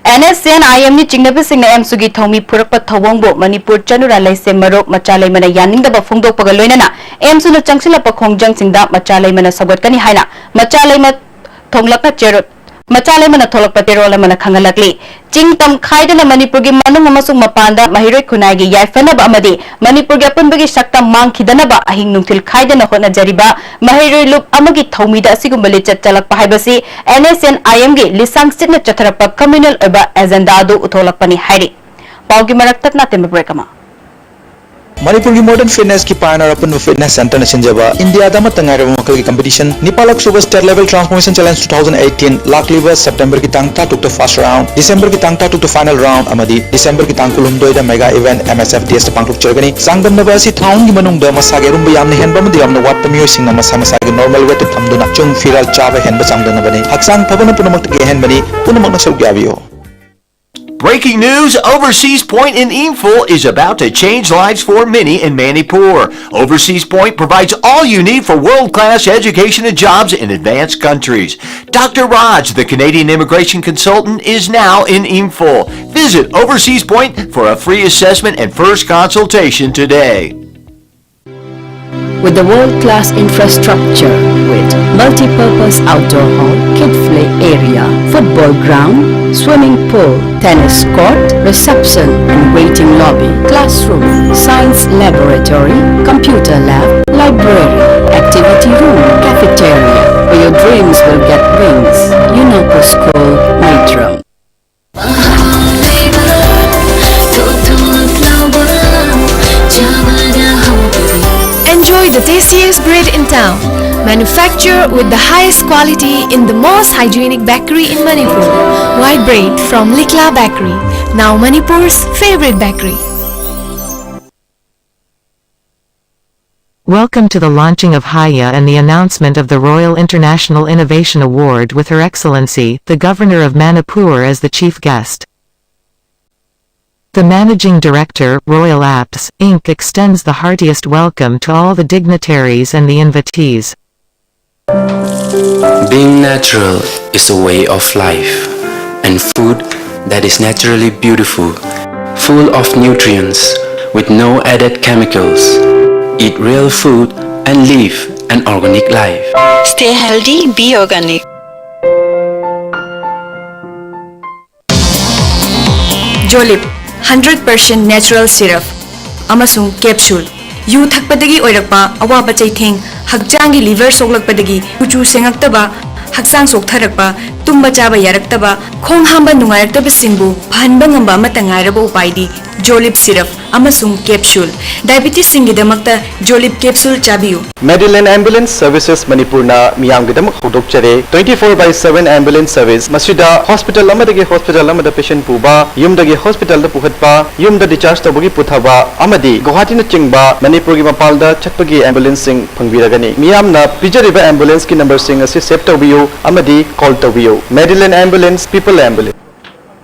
N S C N I M ꯅꯤ ꯆꯤꯡꯅꯕꯁꯤꯡꯅ ꯑꯦꯝꯁꯨꯒꯤ ꯊꯧꯃꯤ ꯐꯨꯔꯛꯄ ꯊꯧꯑꯣꯡꯕꯨ ꯃꯅꯤꯄꯨꯔ ꯆꯅꯨꯔꯥ ꯂꯩꯁꯦꯝ ꯃꯔꯨꯞ ꯃꯆꯥ ꯂꯩꯃꯅ ꯌꯥꯅꯤꯡꯗꯕ ꯐꯣꯡꯗꯣꯛꯄꯒ ꯂꯣꯏꯅꯅ ꯑꯦꯝꯁꯨꯅ ꯆꯪꯁꯤꯜꯂꯛꯄ ꯈꯣꯡꯖꯪꯁꯤꯡꯗ ꯃꯆꯥ ꯂꯩꯃꯅ ꯁꯧꯒꯠꯀꯅꯤ ꯍꯥꯏꯅ ꯃꯆꯥ ꯂꯩꯃ ꯊꯣꯡꯂꯛꯅ ꯆꯦꯔꯣ-, ꯃꯆꯥ ꯂꯩꯃꯅ ꯊꯣꯛꯂꯛꯄ ꯆꯦꯔꯣꯜ ꯑꯃꯅ ꯈꯪꯍꯜꯂꯛꯂꯤ꯫ ꯆꯤꯡ ꯇꯝ ꯈꯥꯏꯗꯅ ꯃꯅꯤꯄꯨꯔꯒꯤ ꯃꯅꯨꯡ ꯑꯃꯁꯨꯡ ꯃꯄꯥꯟꯗ ꯃꯍꯩꯔꯣꯏ ꯈꯨꯟꯅꯥꯏꯒꯤ ꯌꯥꯏꯐꯅꯕ ꯑꯃꯗꯤ ꯃꯅꯤꯄꯨꯔꯒꯤ ꯑꯄꯨꯟꯕꯒꯤ ꯁꯛꯇꯝ ꯃꯥꯡꯈꯤꯗꯅꯕ ꯑꯍꯤꯡ ꯅꯨꯡꯊꯤꯜ ꯈꯥꯏꯗꯅ ꯍꯣꯠꯅꯖꯔꯤꯕ ꯃꯍꯩꯔꯣꯏ ꯂꯨꯞ ꯑꯃꯒꯤ ꯊꯧꯃꯤꯗ ꯑꯁꯤꯒꯨꯝꯕ ꯂꯤꯆꯠ ꯆꯠꯂꯛꯄ ꯍꯥꯏꯕꯁꯤ N S C N I M ꯒꯤ ꯂꯤꯁꯥꯡ ꯁꯤꯠꯅ ꯆꯠꯊꯔꯛꯄ communal ꯑꯣꯏꯕ agenda ꯑꯗꯨ ꯎꯠꯊꯣꯛꯂꯛꯄꯅꯤ ꯍꯥꯏꯔꯤ꯫ ꯄꯥꯎꯒꯤ ꯃꯔꯛ ꯇꯠꯅ ꯑꯇꯦꯟꯕ break ꯑꯃ꯫ ꯃꯅꯤꯄꯨꯔꯒꯤ Modern Fitness ꯀꯤ pioneer ꯑꯄꯨꯟꯕ fitness center ꯅ ꯁꯤꯟꯖꯕ ꯏꯟꯗꯤꯌꯥꯗ ꯑꯃꯠꯇ ꯉꯥꯏꯔꯕ ꯃꯈꯜꯒꯤ competition ꯅꯤꯄꯥꯜꯂꯛ ꯁꯨꯕ State Level Transformation Challenge two thousand eighteen ꯂꯥꯛꯂꯤꯕ September ꯒꯤ ꯇꯥꯡ ꯇꯔꯥꯇꯔꯨꯛꯇ first round, December ꯒꯤ ꯇꯥꯡ ꯇꯔꯥꯇꯔꯨꯛꯇ final round ꯑꯃꯗꯤ December ꯒꯤ ꯇꯥꯡ ꯀꯨꯟꯍꯨꯝꯗꯣꯏꯗ mega event M S F D S ꯇ ꯄꯥꯡꯊꯣꯛꯆꯔꯒꯅꯤ꯫ ꯆꯥꯡꯗꯝꯅꯕ ꯑꯁꯤ ꯊꯥ ꯑꯍꯨꯝꯒꯤ ꯃꯅꯨꯡꯗ ꯃꯁꯥꯒꯤ ꯑꯔꯨꯝꯕ ꯌꯥꯝꯅ ꯍꯦꯟꯕ ꯑꯃꯗꯤ ꯌꯥꯝꯅ ꯋꯥꯠꯄ ꯃꯤꯑꯣꯏꯁꯤꯡꯅ ꯃꯁꯥ ꯃꯁꯥꯒꯤ normal weight ꯇ ꯊꯝꯗꯨꯅ ꯆꯨꯡ ꯐꯤꯔꯥꯜ ꯆꯥꯕ ꯍꯦꯟꯕ ꯆꯥꯡꯗꯝꯅꯕꯅꯤ꯫ ꯍꯛꯆꯥꯡ ꯐꯕꯅ ꯄꯨꯝꯅꯃꯛꯇꯒꯤ ꯑꯍꯦꯟꯕꯅꯤ꯫ ꯄꯨꯝꯅꯃꯛꯅ ꯁꯔꯨꯛ ꯌꯥꯕꯤꯌꯨ꯫ Breaking news, Overseas Point in Imphal is about to change lives for many in Manipur. Overseas Point provides all you need for world-class education and jobs in advanced countries. Doctor Raj, the Canadian immigration consultant, is now in Imphal. Visit Overseas Point for a free assessment and first consultation today. With the world-class infrastructure, with multi-purpose outdoor hall, kid play area, football ground, swimming pool, tennis court, reception and waiting lobby, classroom, science laboratory, computer lab, library, activity room, cafeteria, where your dreams will get wings. Unoko School, Maitram. Enjoy the tastiest bread in town. Manufacture with the highest quality in the most hygienic bakery in Manipur. White bread from Likla Bakery, now Manipur's favorite bakery. Welcome to the launching of Haya and the announcement of the Royal International Innovation Award with Her Excellency, the Governor of Manipur, as the chief guest. The Managing Director, Royal Apps, Inc extends the heartiest welcome to all the dignitaries and the invitees. Being natural is a way of life, and food that is naturally beautiful, full of nutrients, with no added chemicals. Eat real food and live an organic life. Stay healthy, be organic. Jolib, hundred percent natural syrup ꯑꯃꯁꯨꯡ capsule꯫ U ꯊꯛꯄꯗꯒꯤ ꯑꯣꯏꯔꯛꯄ ꯑꯋꯥꯕ ꯆꯩꯊꯦꯡ, ꯍꯛꯆꯥꯡꯒꯤ liver ꯁꯣꯛꯂꯛꯄꯗꯒꯤ ꯀꯨꯆꯨ ꯁꯦꯡꯉꯛꯇꯕ, ꯍꯛꯆꯥꯡ ꯁꯣꯛꯊꯔꯛꯄ, ꯇꯨꯝꯕ ꯆꯥꯕ ꯌꯥꯔꯛꯇꯕ, ꯈꯣꯡ ꯍꯥꯝꯕ ꯅꯨꯡꯉꯥꯏꯔꯛꯇꯕꯁꯤꯡꯕꯨ ꯐꯍꯟꯕ ꯉꯝꯕ ꯑꯃꯠꯇ ꯉꯥꯏꯔꯕ ꯎꯄꯥꯏꯗꯤ Jolib syrup ꯑꯃꯁꯨꯡ capsule꯫ Diabetesꯁꯤꯡꯒꯤꯗꯃꯛꯇ Jolib capsule ꯆꯥꯕꯤꯌꯨ꯫ Medilane Ambulance Services ꯃꯅꯤꯄꯨꯔꯅ ꯃꯤꯌꯥꯝꯒꯤꯗꯃꯛ ꯍꯧꯗꯣꯛꯆꯔꯦ twenty four by seven ambulance service꯫ ꯃꯁꯤꯗ hospital ꯑꯃꯗꯒꯤ hospital ꯑꯃꯗ patient ꯄꯨꯕ, ꯌꯨꯝꯗꯒꯤ hospitalꯗ ꯄꯨꯈꯠꯄ, ꯌꯨꯝꯗ discharge ꯇꯧꯕꯒꯤ ꯄꯨꯊꯕ ꯑꯃꯗꯤ ꯒꯨꯋꯥꯍꯥꯇꯤꯅꯆꯤꯡꯕ ꯃꯅꯤꯄꯨꯔꯒꯤ ꯃꯄꯥꯟꯗ ꯆꯠꯄꯒꯤ ambulanceꯁꯤꯡ ꯐꯪꯕꯤꯔꯒꯅꯤ꯫ ꯃꯤꯌꯥꯝꯅ ꯄꯤꯖꯔꯤꯕ ambulanceꯀꯤ numberꯁꯤꯡ ꯑꯁꯤ save ꯇꯧꯕꯤꯌꯨ ꯑꯃꯗꯤ call ꯇꯧꯕꯤꯌꯨ꯫ Medilane Ambulance, People Ambulance꯫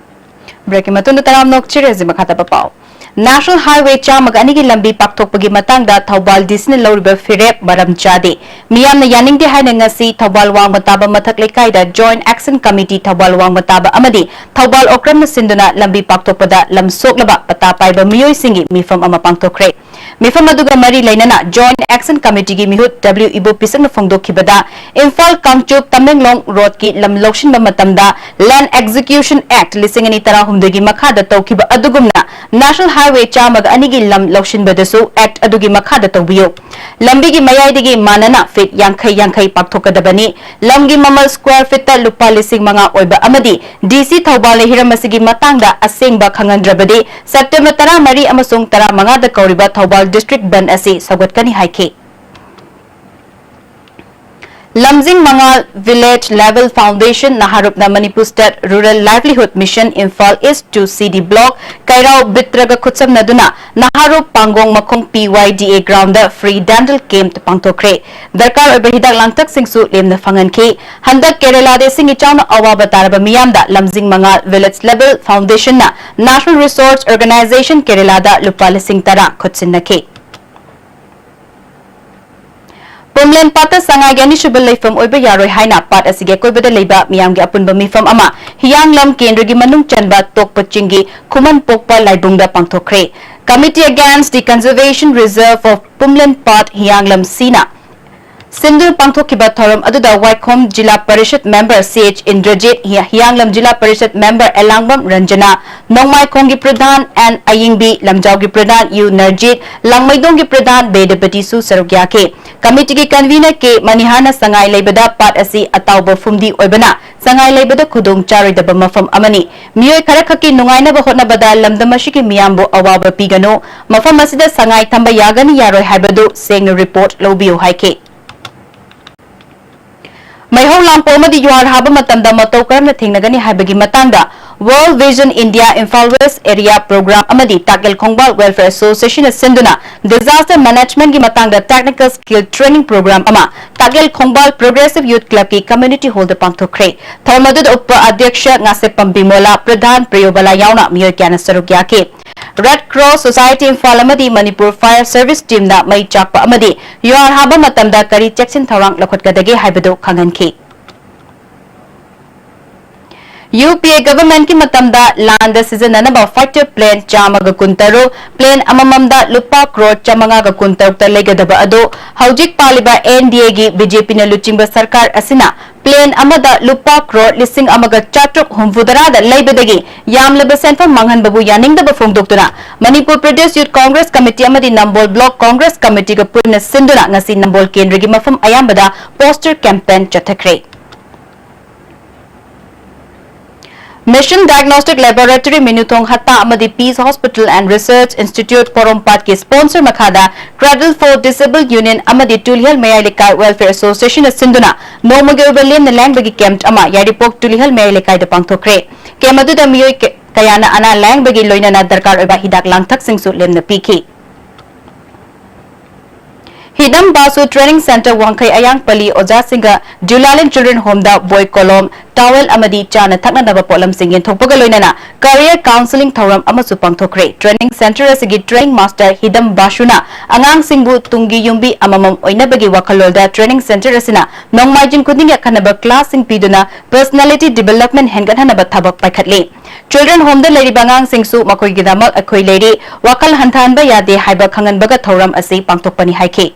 Breakꯀꯤ ꯃꯇꯨꯡꯗ ꯇꯔꯥꯝꯅ ꯑꯣꯛꯆꯔꯤ꯫ ꯍꯧꯖꯤꯛ ꯃꯈꯥ ꯇꯥꯕ ꯄꯥꯎ꯫ National Highway ꯆꯥꯝꯃꯒ ꯑꯅꯤꯒꯤ ꯂꯝꯕꯤ ꯄꯥꯛꯊꯣꯛꯄꯒꯤ ꯃꯇꯥꯡꯗ ꯊꯧꯕꯥꯜ DCꯅ ꯂꯧꯔꯤꯕ ꯐꯤꯔꯦꯞ ꯃꯔꯝ ꯆꯥꯗꯦ꯫ ꯃꯤꯌꯥꯝꯅ ꯌꯥꯅꯤꯡꯗꯦ ꯍꯥꯏꯅ ꯉꯁꯤ ꯊꯧꯕꯥꯜ ꯋꯥꯡꯃ ꯇꯥꯕ ꯃꯊꯛ ꯂꯩꯀꯥꯏꯗ Joint Action Committee ꯊꯧꯕꯥꯜ ꯋꯥꯡꯃ ꯇꯥꯕ ꯑꯃꯗꯤ ꯊꯧꯕꯥꯜ ꯑꯣꯀ꯭ꯔꯝꯅ ꯁꯤꯟꯗꯨꯅ ꯂꯝꯕꯤ ꯄꯥꯛꯊꯣꯛꯄꯗ ꯂꯝ ꯁꯣꯛꯂꯕ ꯄꯇꯥ ꯄꯥꯏꯕ ꯃꯤꯑꯣꯏꯁꯤꯡꯒꯤ ꯃꯤꯐꯝ ꯑꯃ ꯄꯥꯡꯊꯣꯛꯈ꯭ꯔꯦ꯫ ꯃꯤꯐꯝ ꯑꯗꯨꯒ ꯃꯔꯤ ꯂꯩꯅꯅ Joint Action Committeeꯒꯤ ꯃꯤꯍꯨꯠ W ꯏꯕꯣꯄꯤꯁꯛꯅ ꯐꯣꯡꯗꯣꯛꯈꯤꯕꯗ, ꯏꯝꯐꯥꯜ ꯀꯥꯡꯆꯨꯞ ꯇꯃꯦꯡꯂꯣꯡ ꯔꯣꯗꯀꯤ ꯂꯝ ꯂꯧꯁꯤꯟꯕ ꯃꯇꯝꯗ Land Execution Act ꯂꯤꯁꯤꯡ ꯑꯅꯤ ꯇꯔꯥꯍꯨꯝꯗꯣꯏꯒꯤ ꯃꯈꯥꯗ ꯇꯧꯈꯤꯕ ꯑꯗꯨꯒꯨꯝꯅ National Highway ꯆꯥꯝꯃꯒ ꯑꯅꯤꯒꯤ ꯂꯝ ꯂꯧꯁꯤꯟꯕꯗꯁꯨ Act ꯑꯗꯨꯒꯤ ꯃꯈꯥꯗ ꯇꯧꯕꯤꯌꯨ꯫ ꯂꯝꯕꯤꯒꯤ ꯃꯌꯥꯏꯗꯒꯤ ꯃꯥꯟꯅꯅ feet ꯌꯥꯡꯈꯩ ꯌꯥꯡꯈꯩ ꯄꯥꯛꯊꯣꯛꯀꯗꯕꯅꯤ꯫ ꯂꯝꯒꯤ ꯃꯃꯜ square feetꯇ ꯂꯨꯄꯥ ꯂꯤꯁꯤꯡ ꯃꯉꯥ ꯑꯣꯏꯕ ꯑꯃꯗꯤ DC ꯊꯧꯕꯥꯜꯅ ꯍꯤꯔꯝ ꯑꯁꯤꯒꯤ ꯃꯇꯥꯡꯗ ꯑꯁꯦꯡꯕ ꯈꯪꯍꯟꯗ꯭ꯔꯕꯗꯤ September ꯇꯔꯥꯃꯔꯤ ꯑꯃꯁꯨꯡ ꯇꯔꯥꯃꯉꯥꯗ ꯀꯧꯔꯤꯕ ꯊꯧꯕꯥꯜ District Bandh ꯑꯁꯤ ꯁꯧꯒꯠꯀꯅꯤ ꯍꯥꯏꯈꯤ꯫ ꯂꯝꯖꯤꯡ ꯃꯉꯥꯜ Village Level Foundation, ꯅꯍꯥꯔꯨꯞꯅ Manipur State Rural Livelihood Mission, Imphal East two C D Block, ꯀꯩꯔꯥꯎ ꯕꯤꯇ꯭ꯔꯒ ꯈꯨꯠꯁꯝꯅꯗꯨꯅ ꯅꯍꯥꯔꯨꯞ ꯄꯥꯡꯒꯣꯡ ꯃꯈꯣꯡ P Y D A Ground the Free Dental Camp ꯄꯥꯡꯊꯣꯛꯈ꯭ꯔꯦ꯫ ꯗꯔꯀꯥꯔ ꯑꯣꯏꯕ ꯍꯤꯗꯥꯛ ꯂꯥꯡꯊꯛꯁꯤꯡꯁꯨ ꯂꯦꯝꯅ ꯐꯪꯍꯟꯈꯤ꯫ ꯍꯟꯗꯛ ꯀꯦꯔꯦꯂꯥꯗ ꯏꯁꯤꯡ ꯏꯆꯥꯎꯅ ꯑꯋꯥꯕ ꯇꯥꯔꯕ ꯃꯤꯌꯥꯝꯗ ꯂꯝꯖꯤꯡ ꯃꯉꯥꯜ Village Level Foundation ꯅ National Resource Organization ꯀꯦꯔꯦꯂꯥꯗ ꯂꯨꯄꯥ ꯂꯤꯁꯤꯡ ꯇꯔꯥ ꯈꯨꯠꯁꯤꯟꯅꯈꯤ꯫ ꯄꯨꯝꯂꯦꯟ ꯄꯥꯠꯇ ꯁꯉꯥꯏꯒꯤ ꯑꯅꯤꯁꯨꯕ ꯂꯩꯐꯝ ꯑꯣꯏꯕ ꯌꯥꯔꯣꯏ ꯍꯥꯏꯅ ꯄꯥꯠ ꯑꯁꯤꯒꯤ ꯑꯀꯣꯏꯕꯗ ꯂꯩꯕ ꯃꯤꯌꯥꯝꯒꯤ ꯑꯄꯨꯟꯕ ꯃꯤꯐꯝ ꯑꯃ ꯍꯤꯌꯥꯡꯂꯝ ꯀꯦꯟꯗ꯭ꯔꯒꯤ ꯃꯅꯨꯡ ꯆꯟꯕ ꯇꯣꯛꯄ ꯆꯤꯡꯒꯤ ꯈꯨꯃꯟ ꯄꯣꯛꯄ ꯂꯥꯏꯕꯨꯡꯗ ꯄꯥꯡꯊꯣꯛꯈ꯭ꯔꯦ꯫ Committee Against the Conservation Reserve of ꯄꯨꯝꯂꯦꯟ ꯄꯥꯠ ꯍꯤꯌꯥꯡꯂꯝ ꯁꯤꯅ ꯁꯤꯟꯗꯨꯅ ꯄꯥꯡꯊꯣꯛꯈꯤꯕ ꯊꯧꯔꯝ ꯑꯗꯨꯗ Waikhom zila parishad member C H Indrajit, ꯍꯤ-, ꯍꯤꯌꯥꯡꯂꯝ ꯖꯤꯂꯥ ꯄꯔꯤꯁꯠ ꯃꯦꯝꯕꯔ ꯑꯦꯂꯥꯡꯕꯝ ꯔꯟꯖꯅꯥ, ꯅꯣꯡꯃꯥꯏꯈꯣꯡꯒꯤ ꯄ꯭ꯔꯙꯥꯟ ꯑꯦꯟ ꯑꯌꯤꯡꯕꯤ, ꯂꯝꯖꯥꯎꯒꯤ ꯄ꯭ꯔꯙꯥꯟ ꯌꯨ ꯅꯔꯖꯤꯠ, ꯂꯥꯡꯃꯩꯗꯣꯡꯒꯤ ꯄ꯭ꯔꯙꯥꯟ ꯕꯦꯗꯄꯇꯤꯁꯨ ꯁꯔꯨꯛ ꯌꯥꯈꯤ꯫ ꯀꯃꯤꯇꯤꯒꯤ ꯀꯟꯚꯤꯅꯔ ꯀꯦ ꯃꯅꯤꯍꯥꯔꯅ ꯁꯉꯥꯏ ꯂꯩꯕꯗ ꯄꯥꯠ ꯑꯁꯤ ꯑꯇꯥꯎꯕ ꯐꯨꯝꯗꯤ ꯑꯣꯏꯕꯅ ꯁꯉꯥꯏ ꯂꯩꯕꯗ ꯈꯨꯗꯣꯡ ꯆꯥꯔꯣꯏꯗꯕ ꯃꯐꯝ ꯑꯃꯅꯤ꯫ ꯃꯤꯑꯣꯏ ꯈꯔꯈꯛꯀꯤ ꯅꯨꯡꯉꯥꯏꯅꯕ ꯍꯣꯠꯅꯕꯗ ꯂꯝꯗꯝ ꯑꯁꯤꯒꯤ ꯃꯤꯌꯥꯝꯕꯨ ꯑꯋꯥꯕ ꯄꯤꯒꯅꯨ꯫ ꯃꯐꯝ ꯑꯁꯤꯗ ꯁꯉꯥꯏ ꯊꯝꯕ ꯌꯥꯒꯅꯤ ꯌꯥꯔꯣꯏ ꯍꯥꯏꯕꯗꯨ ꯁꯦꯡꯅ ꯔꯤꯄꯣꯔꯠ ꯂꯧꯕꯤꯌꯨ ꯍꯥꯏꯈꯤ꯫ ꯃꯩꯍꯧ ꯂꯥꯡꯄꯣꯛ ꯑꯃꯗꯤ ꯌꯨꯍꯥꯔ ꯍꯥꯕ ꯃꯇꯝꯗ ꯃꯇꯧ ꯀꯔꯝꯅ ꯊꯦꯡꯅꯒꯅꯤ ꯍꯥꯏꯕꯒꯤ ꯃꯇꯥꯡꯗ World Vision India Imphal West Area Program ꯑꯃꯗꯤ ꯇꯥꯛꯌꯦꯜ ꯈꯣꯡꯕꯥꯜ Welfare Association ꯅ ꯁꯤꯟꯗꯨꯅ Disaster Management ꯀꯤ ꯃꯇꯥꯡꯗ Technical Skill Training Program ꯑꯃ ꯇꯥꯛꯌꯦꯜ ꯈꯣꯡꯕꯥꯜ Progressive Youth Club ꯀꯤ Community Hall ꯗ ꯄꯥꯡꯊꯣꯛꯈ꯭ꯔꯦ꯫ ꯊꯧꯔꯝ ꯑꯗꯨꯗ ꯎꯄ ꯑꯗ꯭ꯌꯛꯁ ꯉꯥꯁꯦꯞꯄꯝ ꯕꯤꯃꯣꯂꯥ, ꯄ꯭ꯔꯙꯥꯟ ꯄ꯭ꯔꯤꯌꯣꯕꯂꯥ ꯌꯥꯎꯅ ꯃꯤꯑꯣꯏ ꯀꯌꯥꯅ ꯁꯔꯨꯛ ꯌꯥꯈꯤ꯫ Red Cross Society Imphal ꯑꯃꯗꯤ Manipur Fire Service Team ꯅ ꯃꯩ ꯆꯥꯛꯄ ꯑꯃꯗꯤ ꯌꯨꯍꯥꯔ ꯍꯥꯕ ꯃꯇꯝꯗ ꯀꯔꯤ ꯆꯦꯛꯁꯤꯟ ꯊꯧꯔꯥꯡ ꯂꯧꯈꯠꯀꯗꯒꯦ ꯍꯥꯏꯕꯗꯨ ꯈꯪꯍꯟꯈꯤ꯫ ꯌꯨ ꯄꯤ ꯑꯦ government ꯀꯤ ꯃꯇꯝꯗ ꯂꯥꯟꯗ ꯁꯤꯖꯤꯟꯅꯅꯕ fighter plane ꯆꯥꯝꯃꯒ ꯀꯨꯟꯇꯔꯨꯛ, plane ꯑꯃꯃꯝꯗ ꯂꯨꯄꯥ ꯀ꯭ꯔꯣꯔ ꯆꯥꯝꯃꯉꯥꯒ ꯀꯨꯟꯇꯔꯨꯛꯇ ꯂꯩꯒꯗꯕ ꯑꯗꯨ ꯍꯧꯖꯤꯛ ꯄꯥꯜꯂꯤꯕ N D A ꯒꯤ B J P ꯅ ꯂꯨꯆꯤꯡꯕ ꯁꯔꯀꯥꯔ ꯑꯁꯤꯅ plane ꯑꯃꯗ ꯂꯨꯄꯥ ꯀ꯭ꯔꯣꯔ ꯂꯤꯁꯤꯡ ꯑꯃꯒ ꯆꯥꯇ꯭ꯔꯨꯛ ꯍꯨꯝꯐꯨꯇꯔꯥꯗ ꯂꯩꯕꯗꯒꯤ ꯌꯥꯝꯂꯕ ꯁꯦꯟꯐꯝ ꯃꯥꯡꯍꯟꯕꯕꯨ ꯌꯥꯅꯤꯡꯗꯕ ꯐꯣꯡꯗꯣꯛꯇꯨꯅ Manipur Pradesh Youth Congress Committee ꯑꯃꯗꯤ ꯅꯝꯕꯣꯜ Block Congress Committee ꯒ ꯄꯨꯟꯅ ꯁꯤꯟꯗꯨꯅ ꯉꯁꯤ ꯅꯝꯕꯣꯜ ꯀꯦꯟꯗ꯭ꯔꯒꯤ ꯃꯐꯝ ꯑꯌꯥꯝꯕꯗ poster campaign ꯆꯠꯊꯈ꯭ꯔꯦ꯫ Mission Diagnostic Laboratory ꯃꯤꯅꯨꯊꯣꯡ ꯍꯠꯇꯥ ꯑꯃꯗꯤ Peace Hospital and Research Institute ꯄꯣꯔꯣꯝꯄꯥꯠꯀꯤ sponsor ꯃꯈꯥꯗ Cradle for Disabled Union ꯑꯃꯗꯤ ꯇꯨꯂꯤꯍꯜ ꯃꯌꯥꯏ ꯂꯩꯀꯥꯏ Welfare Association ꯅ ꯁꯤꯟꯗꯨꯅ ꯅꯣꯡꯃꯒꯤ ꯑꯣꯏꯕ ꯂꯦꯝꯅ ꯂꯥꯏꯌꯦꯡꯕꯒꯤ camp ꯑꯃ ꯌꯥꯏꯔꯤꯄꯣꯛ ꯇꯨꯂꯤꯍꯜ ꯃꯌꯥꯏ ꯂꯩꯀꯥꯏꯗ ꯄꯥꯡꯊꯣꯛꯈ꯭ꯔꯦ꯫ Camp ꯑꯗꯨꯗ ꯃꯤꯑꯣꯏ ꯀ-, ꯀꯌꯥꯅ ꯑꯅꯥ ꯂꯥꯏꯌꯦꯡꯕꯒꯤ ꯂꯣꯏꯅꯅ ꯗꯔꯀꯥꯔ ꯑꯣꯏꯕ ꯍꯤꯗꯥꯛ ꯂꯥꯡꯊꯛꯁꯤꯡꯁꯨ ꯂꯦꯝꯅ ꯄꯤꯈꯤ꯫ ꯍꯤꯗꯝ ꯕꯥꯁꯨ Training Centre ꯋꯥꯡꯈꯩ ꯑꯌꯥꯡꯄꯜꯂꯤ ꯑꯣꯖꯥꯁꯤꯡꯒ Julian Children Home ꯗ ꯕꯣꯏ ꯀꯣꯂꯣꯝ, towel ꯑꯃꯗꯤ ꯆꯥꯅ ꯊꯛꯅꯅꯕ ꯄꯣꯠꯂꯝꯁꯤꯡ ꯌꯦꯟꯊꯣꯛꯄꯒ ꯂꯣꯏꯅꯅ career counselling ꯊꯧꯔꯝ ꯑꯃꯁꯨ ꯄꯥꯡꯊꯣꯛꯈ꯭ꯔꯦ꯫ Training Centre ꯑꯁꯤꯒꯤ training master ꯍꯤꯗꯝ ꯕꯥꯁꯨꯅ ꯑꯉꯥꯡꯁꯤꯡꯕꯨ ꯇꯨꯡꯒꯤ ꯌꯨꯝꯕꯤ ꯑꯃꯃꯝ ꯑꯣꯏꯅꯕꯒꯤ ꯋꯥꯈꯜꯂꯣꯟꯗ training centre ꯑꯁꯤꯅ ꯅꯣꯡꯃꯥꯏꯖꯤꯡ ꯈꯨꯗꯤꯡꯒꯤ ꯑꯈꯟꯅꯕ class ꯁꯤꯡ ꯄꯤꯗꯨꯅ personality development ꯍꯦꯟꯒꯠꯍꯟꯅꯕ ꯊꯕꯛ ꯄꯥꯏꯈꯠꯂꯤ꯫ Children Home ꯗ ꯂꯩꯔꯤꯕ ꯑꯉꯥꯡꯁꯤꯡꯁꯨ ꯃꯈꯣꯏꯒꯤꯗꯃꯛ ꯑꯩꯈꯣꯏ ꯂꯩꯔꯤ, ꯋꯥꯈꯜ ꯍꯟꯊꯍꯟꯕ ꯌꯥꯗꯦ ꯍꯥꯏꯕ ꯈꯪꯍꯟꯕꯒ ꯊꯧꯔꯝ ꯑꯁꯤ ꯄꯥꯡꯊꯣꯛꯄꯅꯤ ꯍꯥꯏꯈꯤ꯫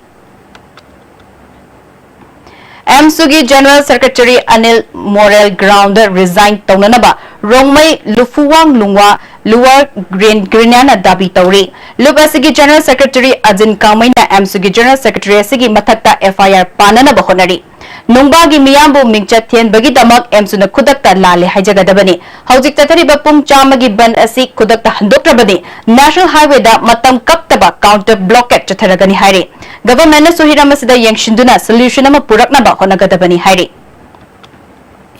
ꯑꯦꯝꯁꯨꯒꯤ General Secretary Anil moral ground ꯗ resign ꯇꯧꯅꯅꯕ ꯔꯣꯡꯃꯩ ꯂꯨꯐꯨꯋꯥꯡ ꯂꯨꯡꯋꯥ ꯂꯨꯋꯥ ꯒ꯭ꯔꯤꯟ, ꯒ꯭ꯔꯤꯅꯤꯌꯥꯅ ꯗꯥꯕꯤ ꯇꯧꯔꯤ꯫ ꯂꯨꯞ ꯑꯁꯤꯒꯤ General Secretary ꯑꯖꯤꯟ ꯀꯥꯡꯃꯩꯅ ꯑꯦꯝꯁꯨꯒꯤ General Secretary ꯑꯁꯤꯒꯤ ꯃꯊꯛꯇ F I R ꯄꯥꯟꯅꯅꯕ ꯍꯣꯠꯅꯔꯤ꯫ ꯅꯨꯡꯕꯥꯒꯤ ꯃꯤꯌꯥꯝꯕꯨ ꯃꯤꯡꯆꯠ ꯊꯤꯍꯟꯕꯒꯤꯗꯃꯛ ꯑꯦꯝꯁꯨꯅ ꯈꯨꯗꯛꯇ ꯂꯥꯜꯂꯦ ꯍꯥꯏꯖꯒꯗꯕꯅꯤ꯫ ꯍꯧꯖꯤꯛ ꯆꯠꯊꯔꯤꯕ ꯄꯨꯡ ꯆꯥꯝꯃꯒꯤ ꯕꯟ ꯑꯁꯤ ꯈꯨꯗꯛꯇ ꯍꯟꯗꯣꯛꯇ꯭ꯔꯕꯗꯤ National Highway ꯗ ꯃꯇꯝ ꯀꯛꯇꯕ counter blockade ꯆꯠꯊꯔꯒꯅꯤ ꯍꯥꯏꯔꯤ꯫ Government ꯅꯁꯨ ꯍꯤꯔꯝ ꯑꯁꯤꯗ ꯌꯦꯡꯁꯤꯟꯗꯨꯅ solution ꯑꯃ ꯄꯨꯔꯛꯅꯕ ꯍꯣꯠꯅꯒꯗꯕꯅꯤ ꯍꯥꯏꯔꯤ꯫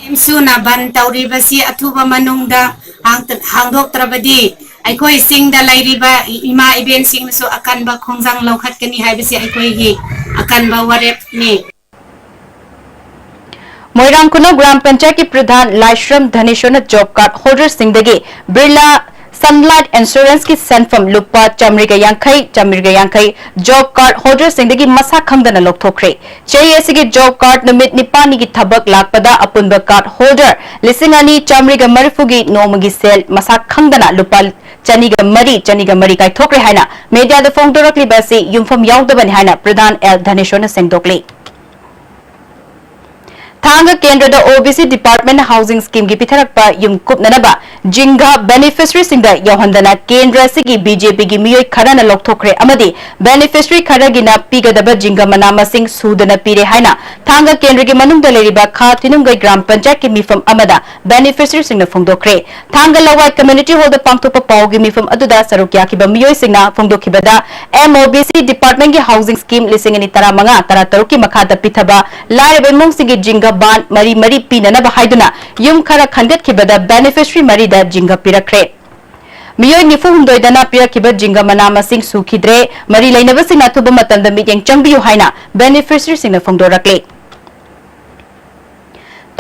ꯑꯦꯝꯁꯨꯅ ꯕꯟ ꯇꯧꯔꯤꯕꯁꯤ ꯑꯊꯨꯕ ꯃꯅꯨꯡꯗ ꯍꯥꯡꯇ-, ꯍꯥꯡꯗꯣꯛꯇ꯭ꯔꯕꯗꯤ ꯑꯩꯈꯣꯏ ꯆꯤꯡꯗ ꯂꯩꯔꯤꯕ ꯏꯃꯥ ꯏꯕꯦꯟꯁꯤꯡꯅꯁꯨ ꯑꯀꯟꯕ ꯈꯣꯡꯖꯪ ꯂꯧꯈꯠꯀꯅꯤ ꯍꯥꯏꯕꯁꯤ ꯑꯩꯈꯣꯏꯒꯤ ꯑꯀꯟꯕ ꯋꯥꯔꯦꯞꯅꯤ꯫ ꯃꯣꯏꯔꯥꯡ ꯈꯨꯅꯧ ꯒ꯭ꯔꯥꯝ ꯄꯟꯆꯥꯌꯠꯀꯤ ꯄ꯭ꯔꯙꯥꯟ ꯂꯥꯏꯁ꯭ꯔꯝ ꯙꯅꯦꯁ꯭ꯋꯔꯅ job card holder ꯁꯤꯡꯗꯒꯤ Birla Sun Life Insurance ꯀꯤ ꯁꯦꯟꯐꯝ ꯂꯨꯄꯥ ꯆꯥꯃꯔꯤꯒ ꯌꯥꯡꯈꯩ, ꯆꯥꯃꯔꯤꯒ ꯌꯥꯡꯈꯩ job card holder ꯁꯤꯡꯗꯒꯤ ꯃꯁꯥ ꯈꯪꯗꯅ ꯂꯧꯊꯣꯛꯈ꯭ꯔꯦ꯫ ꯆꯍꯤ ꯑꯁꯤꯒꯤ job card ꯅꯨꯃꯤꯠ ꯅꯤꯄꯥꯜꯅꯤꯒꯤ ꯊꯕꯛ ꯂꯥꯛꯄꯗ ꯑꯄꯨꯟꯕ card holder ꯂꯤꯁꯤꯡ ꯑꯅꯤ ꯆꯥꯃꯔꯤꯒ ꯃꯔꯤꯐꯨꯒꯤ ꯅꯣꯡꯃꯒꯤ ꯁꯦꯜ ꯃꯁꯥ ꯈꯪꯗꯅ ꯂꯨꯄꯥ ꯆꯅꯤꯒ ꯃꯔꯤ, ꯆꯅꯤꯒ ꯃꯔꯤ ꯀꯥꯏꯊꯣꯛꯈ꯭ꯔꯦ ꯍꯥꯏꯅ media ꯗ ꯐꯣꯡꯗꯣꯔꯛꯂꯤꯕ ꯑꯁꯤ ꯌꯨꯝꯐꯝ ꯌꯥꯎꯗꯕꯅꯤ ꯍꯥꯏꯅ ꯄ꯭ꯔꯙꯥꯟ ꯑꯦꯜ ꯙꯅꯦꯁ꯭ꯋꯔꯅ ꯁꯦꯡꯗꯣꯛꯂꯤ꯫ ꯊꯥꯡꯒ ꯀꯦꯟꯗ꯭ꯔꯗ ꯑꯣ B C Department Housing Scheme ꯒꯤ ꯄꯤꯊꯔꯛꯄ ꯌꯨꯝ ꯀꯨꯞꯅꯅꯕ ꯖꯤꯡꯒ beneficiary ꯁꯤꯡꯗ ꯌꯧꯍꯟꯗꯅ ꯀꯦꯟꯗ꯭ꯔ ꯑꯁꯤꯒꯤ ꯕꯤ ꯖꯦ ꯄꯤ ꯒꯤ ꯃꯤꯑꯣꯏ ꯈꯔꯅ ꯂꯧꯊꯣꯛꯈ꯭ꯔꯦ ꯑꯃꯗꯤ beneficiary ꯈꯔꯒꯤꯅ ꯄꯤꯒꯗꯕ ꯖꯤꯡꯒ ꯃꯅꯥ ꯃꯁꯤꯡ ꯁꯨꯗꯅ ꯄꯤꯔꯦ ꯍꯥꯏꯅ ꯊꯥꯡꯒ ꯀꯦꯟꯗ꯭ꯔꯒꯤ ꯃꯅꯨꯡꯗ ꯂꯩꯔꯤꯕ ꯈꯥ ꯊꯤꯅꯨꯡꯒꯩ ꯒ꯭ꯔꯥꯝ ꯄꯟꯆꯥꯌꯠꯀꯤ ꯃꯤꯐꯝ ꯑꯃꯗ beneficiary ꯁꯤꯡꯅ ꯐꯣꯡꯗꯣꯛꯈ꯭ꯔꯦ꯫ ꯊꯥꯡꯒ ꯂꯋꯥꯏ Community Hall ꯗ ꯄꯥꯡꯊꯣꯛꯄ ꯄꯥꯎꯒꯤ ꯃꯤꯐꯝ ꯑꯗꯨꯗ ꯁꯔꯨꯛ ꯌꯥꯈꯤꯕ ꯃꯤꯑꯣꯏꯁꯤꯡꯅ ꯐꯣꯡꯗꯣꯛꯈꯤꯕꯗ, M O B C Department ꯀꯤ Housing Scheme ꯂꯤꯁꯤꯡ ꯑꯅꯤ ꯇꯔꯥꯃꯉꯥ ꯇꯔꯥꯇꯔꯨꯛ ꯀꯤ ꯃꯈꯥꯗ ꯄꯤꯊꯕ ꯂꯥꯏꯔꯕ ꯏꯃꯨꯡꯁꯤꯡꯒꯤ ꯖꯤꯡꯒ ꯕꯥꯟ ꯃꯔꯤ ꯃꯔꯤ ꯄꯤꯅꯅꯕ ꯍꯥꯏꯗꯨꯅ ꯌꯨꯝ ꯈꯔ ꯈꯟꯒꯠꯈꯤꯕꯗ beneficiary ꯃꯔꯤꯗ ꯖꯤꯡꯒ ꯄꯤꯔꯛꯈ꯭ꯔꯦ꯫ ꯃꯤꯑꯣꯏ ꯅꯤꯐꯨ ꯍꯨꯝꯗꯣꯏꯗꯅ ꯄꯤꯔꯛꯈꯤꯕ ꯖꯤꯡꯒ ꯃꯅꯥ ꯃꯁꯤꯡ ꯁꯨꯈꯤꯗ꯭ꯔꯦ꯫ ꯃꯔꯤ ꯂꯩꯅꯕꯁꯤꯡꯅ ꯑꯊꯨꯕ ꯃꯇꯝꯗ ꯃꯤꯠꯌꯦꯡ ꯆꯪꯕꯤꯌꯨ ꯍꯥꯏꯅ beneficiary ꯁꯤꯡꯅ ꯐꯣꯡꯗꯣꯔꯛꯂꯤ꯫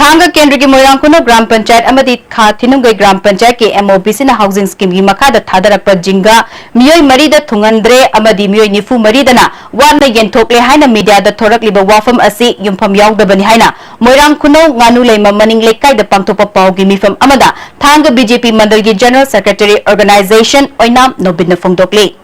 ꯊꯥꯡꯒ ꯀꯦꯟꯗ꯭ꯔꯒꯤ ꯃꯣꯏꯔꯥꯡ ꯈꯨꯅꯧ ꯒ꯭ꯔꯥꯝ ꯄꯟꯆꯥꯌꯠ ꯑꯃꯗꯤ ꯈꯥ ꯊꯤꯅꯨꯡꯒꯩ ꯒ꯭ꯔꯥꯝ ꯄꯟꯆꯥꯌꯠꯀꯤ M O B C ꯅ Housing Scheme ꯒꯤ ꯃꯈꯥꯗ ꯊꯥꯗꯔꯛꯄ ꯖꯤꯡꯒ ꯃꯤꯑꯣꯏ ꯃꯔꯤꯗ ꯊꯨꯡꯍꯟꯗ꯭ꯔꯦ ꯑꯃꯗꯤ ꯃꯤꯑꯣꯏ ꯅꯤꯐꯨ ꯃꯔꯤꯗꯅ ꯋꯥꯠꯅ ꯌꯦꯟꯊꯣꯛꯂꯦ ꯍꯥꯏꯅ media ꯗ ꯊꯣꯔꯛꯂꯤꯕ ꯋꯥꯐꯝ ꯑꯁꯤ ꯌꯨꯝꯐꯝ ꯌꯥꯎꯗꯕꯅꯤ ꯍꯥꯏꯅ ꯃꯣꯏꯔꯥꯡ ꯈꯨꯅꯧ ꯉꯥꯅꯨ ꯂꯩꯃ ꯃꯅꯤꯡ ꯂꯩꯀꯥꯏꯗ ꯄꯥꯡꯊꯣꯛꯄ ꯄꯥꯎꯒꯤ ꯃꯤꯐꯝ ꯑꯃꯗ ꯊꯥꯡꯒ B J P ꯃꯟꯗꯜꯒꯤ General Secretary Organization ꯑꯣꯏꯅꯥꯝ ꯅꯣꯕꯤꯟꯅ ꯐꯣꯡꯗꯣꯛꯂꯤ꯫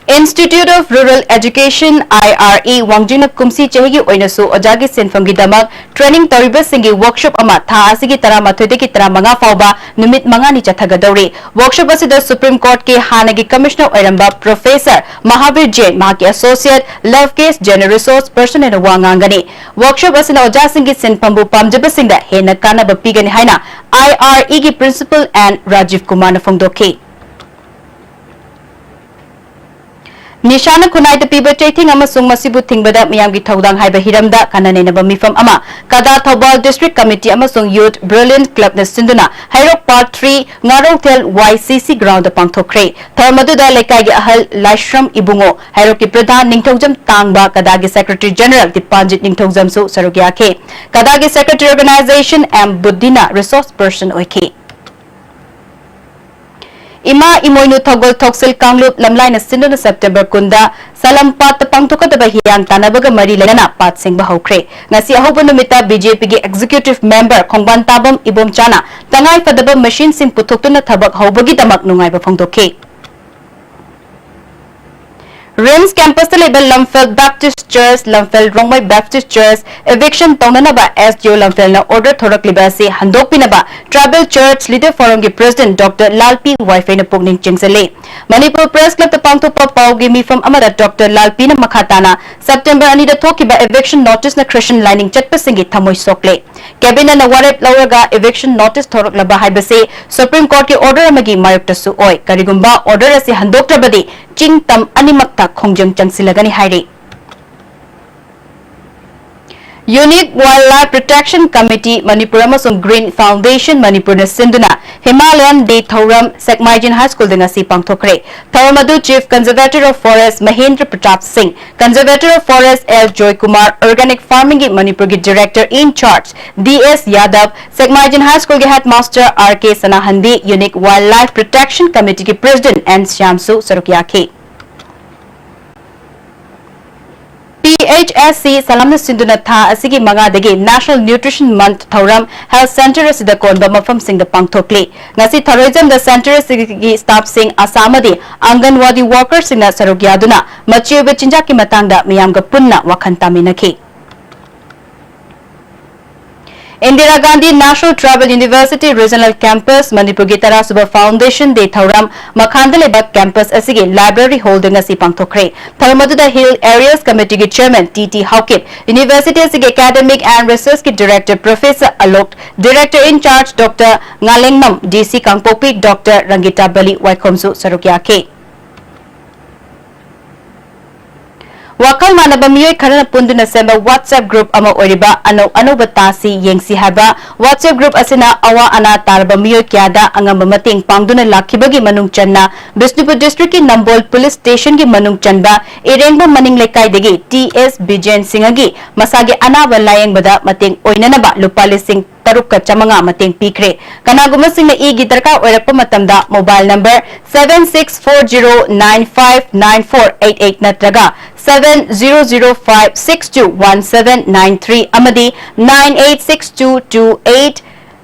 Institute of Rural Education, I R E, ꯋꯥꯡꯖꯤꯡꯅ ꯀꯨꯝꯁꯤ ꯆꯍꯤꯒꯤ ꯑꯣꯏꯅꯁꯨ ꯑꯣꯖꯥꯒꯤ ꯁꯤꯟꯐꯝꯒꯤꯗꯃꯛ training ꯇꯧꯔꯤꯕꯁꯤꯡꯒꯤ workshop ꯑꯃ ꯊꯥ ꯑꯁꯤꯒꯤ ꯇꯔꯥꯃꯥꯊꯣꯏꯗꯒꯤ ꯇꯔꯥꯃꯉꯥ ꯐꯥꯎꯕ ꯅꯨꯃꯤꯠ ꯃꯉꯥꯅꯤ ꯆꯠꯊꯒꯗꯧꯔꯤ꯫ Workshop ꯑꯁꯤꯗ Supreme Court ꯀꯤ ꯍꯥꯟꯅꯒꯤ Commissioner ꯑꯣꯏꯔꯝꯕ Professor ꯃꯍꯥꯕꯤꯔ ꯖꯦꯟ, ꯃꯍꯥꯛꯀꯤ associate Lovekesh ꯖꯦꯟꯅ resource person ꯑꯣꯏꯅ ꯋꯥ ꯉꯥꯡꯒꯅꯤ꯫ Workshop ꯑꯁꯤꯅ ꯑꯣꯖꯥꯁꯤꯡꯒꯤ ꯁꯤꯟꯐꯝꯕꯨ ꯄꯥꯝꯖꯕꯁꯤꯡꯗ ꯍꯦꯟꯅ ꯀꯥꯟꯅꯕ ꯄꯤꯒꯅꯤ ꯍꯥꯏꯅ I R E ꯒꯤ Principal N ꯔꯥꯖꯤꯕ ꯀꯨꯃꯥꯔꯅ ꯐꯣꯡꯗꯣꯛꯈꯤ꯫ ꯅꯤꯁꯥꯅ ꯈꯨꯟꯅꯥꯏꯗ ꯄꯤꯕ ꯆꯩꯊꯦꯡ ꯑꯃꯁꯨꯡ ꯃꯁꯤꯕꯨ ꯊꯤꯡꯕꯗ ꯃꯤꯌꯥꯝꯒꯤ ꯊꯧꯗꯥꯡ ꯍꯥꯏꯕ ꯍꯤꯔꯝꯗ ꯈꯟꯅ ꯅꯩꯅꯕ ꯃꯤꯐꯝ ꯑꯃ ꯀꯗꯥ ꯊꯧꯕꯥꯜ District Committee ꯑꯃꯁꯨꯡ Youth Brilliant Club ꯅ ꯁꯤꯟꯗꯨꯅ ꯍꯩꯔꯣꯛ Park three, ꯉꯥꯔꯧꯊꯦꯜ Y C C ground ꯗ ꯄꯥꯡꯊꯣꯛꯈ꯭ꯔꯦ꯫ ꯊꯧꯔꯝ ꯑꯗꯨꯗ ꯂꯩꯀꯥꯏꯒꯤ ꯑꯍꯜ ꯂꯥꯏꯁ꯭ꯔꯝ ꯏꯕꯨꯡꯉꯣ, ꯍꯩꯔꯣꯛꯀꯤ ꯄ꯭ꯔꯙꯥꯟ ꯅꯤꯡꯊꯧꯖꯝ ꯇꯥꯡꯕ, ꯀꯗꯥꯒꯤ Secretary General ꯗꯤꯄꯥꯟꯖꯤꯠ ꯅꯤꯡꯊꯧꯖꯝꯁꯨ ꯁꯔꯨꯛ ꯌꯥꯈꯤ꯫ ꯀꯗꯥꯒꯤ Secretary Organization M ꯕꯨꯙꯤꯅ resource person ꯑꯣꯏꯈꯤ꯫ ꯏꯃꯥ ꯏꯃꯣꯏꯅꯨ ꯊꯧꯒꯜ ꯊꯧꯁꯤꯜ ꯀꯥꯡꯂꯨꯞ ꯂꯝꯂꯥꯏꯅ ꯁꯤꯟꯗꯨꯅ ꯁꯦꯞꯇꯦꯝꯕꯔ ꯀꯨꯟꯗ ꯁꯂꯝꯄꯥꯠꯇ ꯄꯥꯡꯊꯣꯛꯀꯗꯕ ꯍꯤꯌꯥꯡ ꯇꯥꯟꯅꯕꯒ ꯃꯔꯤ ꯂꯩꯅꯅ ꯄꯥꯠ ꯁꯦꯡꯕ ꯍꯧꯈ꯭ꯔꯦ꯫ ꯉꯁꯤ ꯑꯍꯧꯕ ꯅꯨꯃꯤꯠꯇ ꯕꯤ ꯖꯦ ꯄꯤꯒꯤ ꯑꯦꯛꯖꯤꯀ꯭ꯌꯨꯇꯤꯚ ꯃꯦꯝꯕꯔ ꯈꯣꯡꯕꯥꯟ ꯇꯥꯕꯝ ꯏꯕꯣꯝꯆꯥꯅ ꯇꯉꯥꯏ ꯐꯗꯕ ꯃꯦꯁꯤꯟꯁꯤꯡ ꯄꯨꯊꯣꯛꯇꯨꯅ ꯊꯕꯛ ꯍꯧꯕꯒꯤꯗꯃꯛ ꯅꯨꯡꯉꯥꯏꯕ ꯐꯣꯡꯗꯣꯛꯈꯤ꯫ ꯔꯤꯝꯁ ꯀꯦꯝꯄꯁꯇ ꯂꯩꯕ ꯂꯝꯐꯦꯜ ꯕꯦꯞꯇꯤꯁ ꯆꯔꯆ, ꯂꯝꯐꯦꯜ ꯔꯣꯡꯃꯩ ꯕꯦꯞꯇꯤꯁ ꯆꯔꯆ eviction ꯇꯧꯅꯅꯕ ꯑꯦꯁ ꯗꯤ ꯑꯣ ꯂꯝꯐꯦꯜꯅ order ꯊꯣꯔꯛꯂꯤꯕ ꯑꯁꯤ ꯍꯟꯗꯣꯛꯄꯤꯅꯕ Tribal Church Leader Forumꯒꯤ President Doctor ꯂꯥꯜꯄꯤ ꯋꯥꯏꯐꯩꯅ ꯄꯨꯛꯅꯤꯡ ꯆꯤꯡꯁꯤꯜꯂꯤ꯫ ꯃꯅꯤꯄꯨꯔ Press Clubꯇ ꯄꯥꯡꯊꯣꯛꯄ ꯄꯥꯎꯒꯤ ꯃꯤꯐꯝ ꯑꯃꯗ Doctor ꯂꯥꯜꯄꯤꯅ ꯃꯈꯥ ꯇꯥꯅ ꯁꯦꯞꯇꯦꯝꯕꯔ ꯑꯅꯤꯗ ꯊꯣꯛꯈꯤꯕ eviction noticeꯅ Christian ꯂꯥꯏꯅꯤꯡ ꯆꯠꯄꯁꯤꯡꯒꯤ ꯊꯃꯣꯏ ꯁꯣꯛꯂꯦ꯫ Cabinetꯅ ꯋꯥꯔꯦꯞ ꯂꯧꯔꯒ eviction notice ꯊꯣꯔꯛꯂꯕ ꯍꯥꯏꯕꯁꯤ Supreme Courtꯀꯤ order ꯑꯃꯒꯤ ꯃꯥꯌꯣꯛꯇꯁꯨ ꯑꯣꯏ꯫ ꯀꯔꯤꯒꯨꯝꯕ order ꯑꯁꯤ ꯍꯟꯗꯣꯛꯇ꯭ꯔꯕꯗꯤ ꯆꯤꯡ ꯇꯝ ꯑꯅꯤꯃꯛꯇ ꯈꯣꯡꯖꯪ ꯆꯪꯁꯤꯜꯂꯒꯅꯤ ꯍꯥꯏꯔꯤ꯫ Unique Wildlife Protection Committee Manipur ꯑꯃꯁꯨꯡ Green Foundation ꯃꯅꯤꯄꯨꯔꯅ ꯁꯤꯟꯗꯨꯅ Himalayan Day ꯊꯧꯔꯝ ꯁꯦꯛꯃꯥꯏꯖꯤꯟ High Schoolꯗ ꯉꯁꯤ ꯄꯥꯡꯊꯣꯛꯈ꯭ꯔꯦ꯫ ꯊꯧꯔꯝ ꯑꯗꯨ Chief Conservator of Forest Mahendra Pratap ꯁꯤꯡ, Conservator of Forest L Joykumar, Organic Farmingꯒꯤ ꯃꯅꯤꯄꯨꯔꯒꯤ Director in Charge D S Yadav, Sekmaijin High Schoolꯒꯤ Headmaster R K Sanahanbi, Unique Wildlife Protection Committeeꯒꯤ President ꯑꯦꯟ ꯁ꯭ꯌꯥꯝꯁꯨ ꯁꯔꯨꯛ ꯌꯥꯈꯤ꯫ ꯄꯤ ꯑꯩꯆ ꯑꯦꯁ ꯁꯤ ꯁꯂꯥꯝꯅ ꯁꯤꯟꯗꯨꯅ ꯊꯥ ꯑꯁꯤꯒꯤ ꯃꯉꯥꯗꯒꯤ National Nutrition Month ꯊꯧꯔꯝ health centre ꯑꯁꯤꯗ ꯀꯣꯟꯕ ꯃꯐꯝꯁꯤꯡꯗ ꯄꯥꯡꯊꯣꯛꯂꯤ꯫ ꯉꯁꯤ ꯊꯧꯔꯣꯏꯖꯝꯗ centre ꯑꯁꯤꯒꯤ staffꯁꯤꯡ, ꯑꯁꯥ ꯑꯃꯗꯤ ꯑꯪꯒꯟꯋꯥꯗꯤ workerꯁꯤꯡꯅ ꯁꯔꯨꯛ ꯌꯥꯗꯨꯅ ꯃꯆꯤ ꯑꯣꯏꯕ ꯆꯤꯟꯖꯥꯛꯀꯤ ꯃꯇꯥꯡꯗ ꯃꯤꯌꯥꯝꯒ ꯄꯨꯟꯅ ꯋꯥꯈꯜ ꯇꯥꯃꯤꯟꯅꯈꯤ꯫ Indira Gandhi National Tribal University Regional Campus ꯃꯅꯤꯄꯨꯔꯒꯤ ꯇꯔꯥꯁꯨꯕ Foundation Day ꯊꯧꯔꯝ ꯃꯈꯥꯗ ꯂꯩꯕ campus ꯑꯁꯤꯒꯤ library hallꯗ ꯉꯁꯤ ꯄꯥꯡꯊꯣꯛꯈ꯭ꯔꯦ꯫ ꯊꯧꯔꯝ ꯑꯗꯨꯗ Hill Areas Committeeꯒꯤ Chairman T T Haokip, University ꯑꯁꯤꯒꯤ Academic and Researchꯀꯤ Director Professor Alok, Director in Charge Doctor Ngalengmam, D C Kangpokpi Doctor ꯔꯪꯒꯤꯇꯥ Bali ꯋꯥꯏꯈꯣꯝꯁꯨ ꯁꯔꯨꯛ ꯌꯥꯈꯤ꯫ ꯋꯥꯈꯜ ꯃꯥꯟꯅꯕ ꯃꯤꯑꯣꯏ ꯈꯔꯅ ꯄꯨꯟꯗꯨꯅ ꯁꯦꯝꯕ WhatsApp group ꯑꯃ ꯑꯣꯏꯔꯤꯕ ꯑꯅꯧ ꯑꯅꯧꯕ ꯇꯥꯁꯤ ꯌꯦꯡꯁꯤ ꯍꯥꯏꯕ WhatsApp group ꯑꯁꯤꯅ ꯑꯋꯥ ꯑꯅꯥ ꯇꯥꯔꯕ ꯃꯤꯑꯣꯏ ꯀꯌꯥꯗ ꯑꯉꯝꯕ ꯃꯇꯦꯡ ꯄꯥꯡꯗꯨꯅ ꯂꯥꯛꯈꯤꯕꯒꯤ ꯃꯅꯨꯡ ꯆꯟꯅ ꯕꯤꯁꯅꯨꯄꯨꯔ districtꯀꯤ ꯅꯝꯕꯣꯜ police stationꯒꯤ ꯃꯅꯨꯡ ꯆꯟꯕ ꯏꯔꯦꯡꯕꯝ ꯃꯅꯤꯡ ꯂꯩꯀꯥꯏꯗꯒꯤ ꯇꯤ ꯑꯦꯁ ꯕꯤꯖꯦꯟ ꯁꯤꯡꯍꯒꯤ ꯃꯁꯥꯒꯤ ꯑꯅꯥꯕ ꯂꯥꯌꯦꯡꯕꯗ ꯃꯇꯦꯡ ꯑꯣꯏꯅꯅꯕ ꯂꯨꯄꯥ ꯂꯤꯁꯤꯡ ꯇꯔꯨꯛꯀ ꯆꯥꯃꯉꯥ ꯃꯇꯦꯡ ꯄꯤꯈ꯭ꯔꯦ꯫ ꯀꯅꯥꯒꯨꯝꯕꯁꯤꯡꯅ ꯏꯒꯤ ꯗꯔꯀꯥꯔ ꯑꯣꯏꯔꯛꯄ ꯃꯇꯝꯗ mobile number seven six four zero nine five nine four eight eight ꯅꯠꯇ꯭ꯔꯒ seven zero zero five six two one seven nine three ꯑꯃꯗꯤ nine eight six two two eight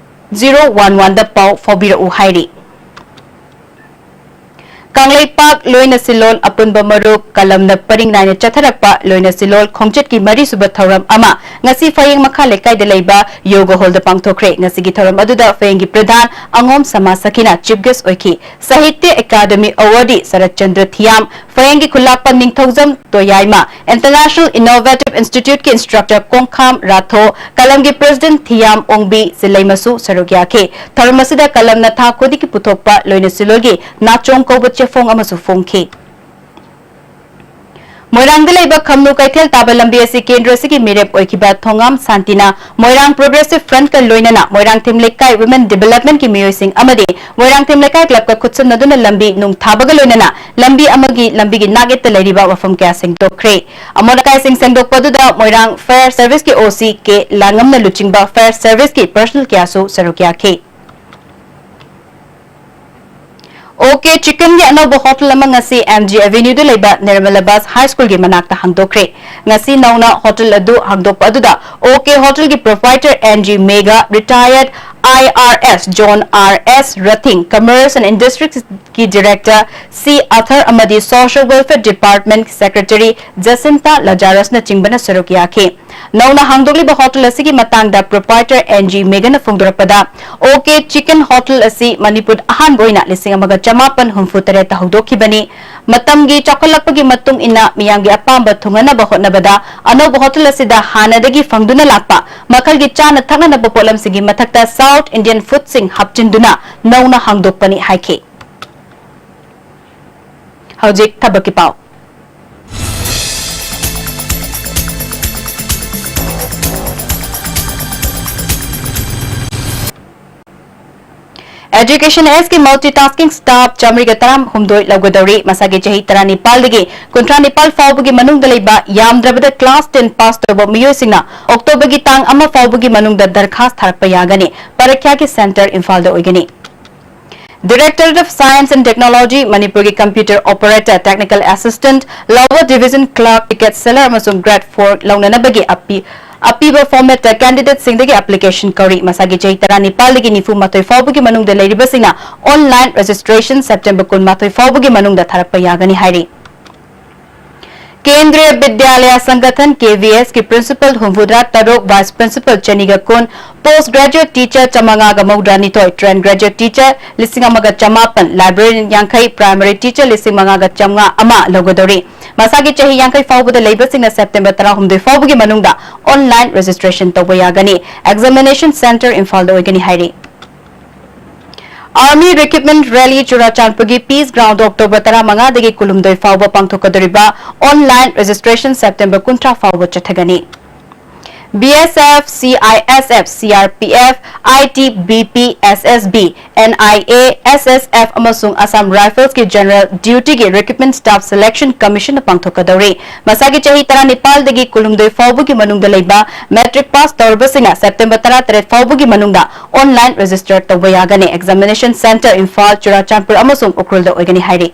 zero one one ꯗ ꯄꯥꯎ ꯐꯥꯎꯕꯤꯔꯛꯎ ꯍꯥꯏꯔꯤ꯫ ꯀꯪꯂꯩꯄꯥꯛ ꯂꯣꯏꯅ ꯁꯤꯜꯂꯣꯜ ꯑꯄꯨꯟꯕ ꯃꯔꯨꯞ ꯀꯂꯝꯅ ꯄꯔꯤꯡ ꯅꯥꯏꯅ ꯆꯠꯊꯔꯛꯄ ꯂꯣꯏꯅ ꯁꯤꯜꯂꯣꯜ ꯈꯣꯡꯆꯠꯀꯤ ꯃꯔꯤꯁꯨꯕ ꯊꯧꯔꯝ ꯑꯃ ꯉꯁꯤ ꯐꯌꯦꯡ ꯃꯈꯥ ꯂꯩꯀꯥꯏꯗ ꯂꯩꯕ ꯌꯣꯒ ꯍꯣꯜꯗ ꯄꯥꯡꯊꯣꯛꯈ꯭ꯔꯦ꯫ ꯉꯁꯤꯒꯤ ꯊꯧꯔꯝ ꯑꯗꯨꯗ ꯐꯌꯦꯡꯒꯤ ꯄ꯭ꯔꯙꯥꯟ ꯑꯉꯣꯝ ꯁꯃꯥ ꯁꯈꯤꯅ chief guest ꯑꯣꯏꯈꯤ꯫ ꯁꯥꯍꯤꯇ꯭ꯌ ꯑꯦꯀꯥꯗꯃꯤ ꯑꯦꯋꯥꯔꯗꯤ ꯁꯔꯠ ꯆꯟꯗ꯭ꯔ ꯊꯤꯌꯥꯝ, ꯐꯌꯦꯡꯒꯤ ꯈꯨꯜꯂꯥꯛꯄꯝ ꯅꯤꯡꯊꯧꯖꯝ ꯇꯣꯌꯥꯏꯃ, International Innovative Institute ꯀꯤ instructor ꯀꯣꯡꯈꯥꯝ ꯔꯥꯊꯣ, ꯀꯂꯝꯒꯤ president ꯊꯤꯌꯥꯝ ꯑꯣꯡꯕꯤ ꯁꯤꯂꯩꯃꯁꯨ ꯁꯔꯨꯛ ꯌꯥꯈꯤ꯫ ꯊꯧꯔꯝ ꯑꯁꯤꯗ ꯀꯂꯝꯅ ꯊꯥ ꯈꯨꯗꯤꯡꯒꯤ ꯄꯨꯊꯣꯛꯄ ꯂꯣꯏꯅ ꯁꯤꯜꯂꯣꯜꯒꯤ ꯅꯥꯆꯣꯡ ꯀꯧꯕ ꯆꯦꯐꯣꯡ ꯑꯃꯁꯨ ꯐꯣꯡꯈꯤ꯫ ꯃꯣꯏꯔꯥꯡꯗ ꯂꯩꯕ ꯈꯝꯅꯨ ꯀꯩꯊꯦꯜ ꯇꯥꯕ ꯂꯝꯕꯤ ꯑꯁꯤ ꯀꯦꯟꯗ꯭ꯔ ꯑꯁꯤꯒꯤ ꯃꯤꯔꯦꯞ ꯑꯣꯏꯈꯤꯕ ꯊꯣꯉꯥꯝ ꯁꯥꯟꯇꯤꯅ ꯃꯣꯏꯔꯥꯡ Progressive Front ꯀ ꯂꯣꯏꯅꯅ ꯃꯣꯏꯔꯥꯡꯊꯦꯝ ꯂꯩꯀꯥꯏ Women Development ꯀꯤ ꯃꯤꯑꯣꯏꯁꯤꯡ ꯑꯃꯗꯤ ꯃꯣꯏꯔꯥꯡꯊꯦꯝ ꯂꯩꯀꯥꯏ club ꯀ ꯈꯨꯠꯁꯝꯅꯗꯨꯅ ꯂꯝꯕꯤ ꯅꯨꯡ ꯊꯥꯕꯒ ꯂꯣꯏꯅꯅ ꯂꯝꯕꯤ ꯑꯃꯒꯤ, ꯂꯝꯕꯤꯒꯤ ꯅꯥꯛ ꯌꯦꯠꯇ ꯂꯩꯔꯤꯕ ꯃꯐꯝ ꯀꯌꯥ ꯁꯦꯡꯗꯣꯛꯈ꯭ꯔꯦ꯫ ꯑꯃꯣꯠ ꯑꯀꯥꯏꯁꯤꯡ ꯁꯦꯡꯗꯣꯛꯄ ꯑꯗꯨꯗ ꯃꯣꯏꯔꯥꯡ Fire Service ꯀꯤ O C ꯀꯦ ꯂꯥꯡꯉꯝꯅ ꯂꯨꯆꯤꯡꯕ Fire Service ꯀꯤ personnel ꯀꯌꯥꯁꯨ ꯁꯔꯨꯛ ꯌꯥꯈꯤ꯫ OK Chicken ꯒꯤ ꯑꯅꯧꯕ ꯍꯣꯇꯦꯜ ꯑꯃ ꯉꯁꯤ M G Avenue ꯗ ꯂꯩꯕ ꯅꯤꯔꯃꯂꯥ ꯕꯥꯁ High School ꯒꯤ ꯃꯅꯥꯛꯇ ꯍꯥꯡꯗꯣꯛꯈ꯭ꯔꯦ꯫ ꯉꯁꯤ ꯅꯧꯅ ꯍꯣꯇꯦꯜ ꯑꯗꯨ ꯍꯥꯡꯗꯣꯛꯄ ꯑꯗꯨꯗ OK Hotel ꯒꯤ proprietor N G Mega, retired I R S John R S Rathing, Commerce and Industries ꯀꯤ director C Arthur ꯑꯃꯗꯤ Social Welfare Department secretary Jacinta Lazarus ꯅꯆꯤꯡꯕꯅ ꯁꯔꯨꯛ ꯌꯥꯈꯤ꯫ ꯅꯧꯅ ꯍꯥꯡꯗꯣꯛꯂꯤꯕ ꯍꯣꯇꯦꯜ ꯑꯁꯤꯒꯤ ꯃꯇꯥꯡꯗ proprietor N G Mega ꯅ ꯐꯣꯡꯗꯣꯔꯛꯄꯗ, OK Chicken hotel ꯑꯁꯤ ꯃꯅꯤꯄꯨꯔꯗ ꯑꯍꯥꯟꯕ ꯑꯣꯏꯅ ꯂꯤꯁꯤꯡ ꯑꯃꯒ ꯆꯃꯥꯄꯟ ꯍꯨꯝꯐꯨ ꯇꯔꯦꯠꯇ ꯍꯧꯗꯣꯛꯈꯤꯕꯅꯤ꯫ ꯃꯇꯝꯒꯤ ꯆꯥꯎꯈꯠꯂꯛꯄꯒꯤ ꯃꯇꯨꯡ ꯏꯟꯅ ꯃꯤꯌꯥꯝꯒꯤ ꯑꯄꯥꯝꯕ ꯊꯨꯡꯍꯟꯅꯕ ꯍꯣꯠꯅꯕꯗ ꯑꯅꯧꯕ ꯍꯣꯇꯦꯜ ꯑꯁꯤꯗ ꯍꯥꯟꯅꯗꯒꯤ ꯐꯪꯗꯨꯅ ꯂꯥꯛꯄ ꯃꯈꯜꯒꯤ ꯆꯥꯅ ꯊꯛꯅꯅꯕ ꯄꯣꯠꯂꯝꯁꯤꯡꯒꯤ ꯃꯊꯛꯇ South Indian food ꯁꯤꯡ ꯍꯥꯞꯆꯤꯟꯗꯨꯅ ꯅꯧꯅ ꯍꯥꯡꯗꯣꯛꯄꯅꯤ ꯍꯥꯏꯈꯤ꯫ ꯍꯧꯖꯤꯛ ꯊꯕꯛꯀꯤ ꯄꯥꯎ꯫ Education Act ꯀꯤ multitasking staff ꯆꯥꯃꯔꯤꯒ ꯇꯔꯥꯍꯨꯝꯗꯣꯏ ꯂꯧꯒꯗꯧꯔꯤ꯫ ꯃꯁꯥꯒꯤ ꯆꯍꯤ ꯇꯔꯥꯅꯤꯄꯥꯜꯗꯒꯤ ꯀꯨꯟꯊ꯭ꯔꯥ ꯅꯤꯄꯥꯜ ꯐꯥꯎꯕꯒꯤ ꯃꯅꯨꯡꯗ ꯂꯩꯕ ꯌꯥꯝꯗ꯭ꯔꯕꯗ class ten pass ꯇꯧꯕ ꯃꯤꯑꯣꯏꯁꯤꯡꯅ October ꯒꯤ ꯇꯥꯡ ꯑꯃ ꯐꯥꯎꯕꯒꯤ ꯃꯅꯨꯡꯗ ꯗꯔꯈꯥꯁ ꯊꯥꯔꯛꯄ ꯌꯥꯒꯅꯤ꯫ ꯄꯔꯤꯈ꯭ꯌꯥꯒꯤ centre ꯏꯝꯐꯥꯜꯗ ꯑꯣꯏꯒꯅꯤ꯫ Directorate of Science and Technology, ꯃꯅꯤꯄꯨꯔꯒꯤ computer operator, technical assistant, lower division clerk, ticket seller ꯑꯃꯁꯨꯡ grade four ꯂꯧꯅꯅꯕꯒꯤ ꯑꯄꯤ-, ꯑꯄꯤꯕ format ꯇ candidate ꯁꯤꯡꯗꯒꯤ application ꯀꯧꯔꯤ꯫ ꯃꯁꯥꯒꯤ ꯆꯍꯤ ꯇꯔꯥꯅꯤꯄꯥꯜꯗꯒꯤ ꯅꯤꯐꯨ ꯃꯥꯊꯣꯏ ꯐꯥꯎꯕꯒꯤ ꯃꯅꯨꯡꯗ ꯂꯩꯔꯤꯕꯁꯤꯡꯅ online registration September ꯀꯨꯟꯃꯥꯊꯣꯏ ꯐꯥꯎꯕꯒꯤ ꯃꯅꯨꯡꯗ ꯊꯥꯔꯛꯄ ꯌꯥꯒꯅꯤ ꯍꯥꯏꯔꯤ꯫ ꯀꯦꯟꯗ꯭ꯔꯤꯌ ꯕꯤꯗ꯭ꯌꯥꯂꯌ ꯁꯪꯒꯊꯟ, K V S ꯀꯤ principal ꯍꯨꯝꯐꯨꯇꯔꯥ ꯇꯔꯨꯛ, vice principal ꯆꯅꯤꯒ ꯀꯨꯟ, post graduate teacher ꯆꯥꯃꯉꯥꯒ ꯃꯧꯗ꯭ꯔꯥꯅꯤꯊꯣꯏ, trained graduate teacher ꯂꯤꯁꯤꯡ ꯑꯃꯒ ꯆꯃꯥꯄꯟ, librarian ꯌꯥꯡꯈꯩ, primary teacher ꯂꯤꯁꯤꯡ ꯃꯉꯥꯒ ꯆꯥꯝꯃꯉꯥ ꯑꯃ ꯂꯧꯒꯗꯧꯔꯤ꯫ ꯃꯁꯥꯒꯤ ꯆꯍꯤ ꯌꯥꯡꯈꯩ ꯐꯥꯎꯕꯗ ꯂꯩꯕꯁꯤꯡꯅ September ꯇꯔꯥꯍꯨꯝꯗꯣꯏ ꯐꯥꯎꯕꯒꯤ ꯃꯅꯨꯡꯗ online registration ꯇꯧꯕ ꯌꯥꯒꯅꯤ꯫ Examination centre ꯏꯝꯐꯥꯜꯗ ꯑꯣꯏꯒꯅꯤ ꯍꯥꯏꯔꯤ꯫ Army Recruitment Rally ꯆꯨꯔꯥꯆꯥꯟꯄꯨꯔꯒꯤ Peace Ground October ꯇꯔꯥꯃꯉꯥꯗꯒꯤ ꯀꯨꯟꯍꯨꯝꯗꯣꯏ ꯐꯥꯎꯕ ꯄꯥꯡꯊꯣꯛꯀꯗꯧꯔꯤꯕ, online registration September ꯀꯨꯟꯊ꯭ꯔꯥ ꯐꯥꯎꯕ ꯆꯠꯊꯒꯅꯤ꯫ B S F, C I S F, C R P F, I T B P, S S B, N I A, S S F ꯑꯃꯁꯨꯡ Assam Rifles ꯀꯤ General Duty ꯒꯤ Recruitment Staff Selection Commission ꯅ ꯄꯥꯡꯊꯣꯛꯀꯗꯧꯔꯤ꯫ ꯃꯁꯥꯒꯤ ꯆꯍꯤ ꯇꯔꯥꯅꯤꯄꯥꯜꯗꯒꯤ ꯀꯨꯟꯍꯨꯝꯗꯣꯏ ꯐꯥꯎꯕꯒꯤ ꯃꯅꯨꯡꯗ ꯂꯩꯕ matric pass ꯇꯧꯔꯕꯁꯤꯡꯅ September ꯇꯔꯥꯇꯔꯦꯠ ꯐꯥꯎꯕꯒꯤ ꯃꯅꯨꯡꯗ online register ꯇꯧꯕ ꯌꯥꯒꯅꯤ꯫ Examination centre ꯏꯝꯐꯥꯜ, ꯆꯨꯔꯥꯆꯥꯟꯄꯨꯔ ꯑꯃꯁꯨꯡ ꯎꯈ꯭ꯔꯨꯜꯗ ꯑꯣꯏꯒꯅꯤ ꯍꯥꯏꯔꯤ꯫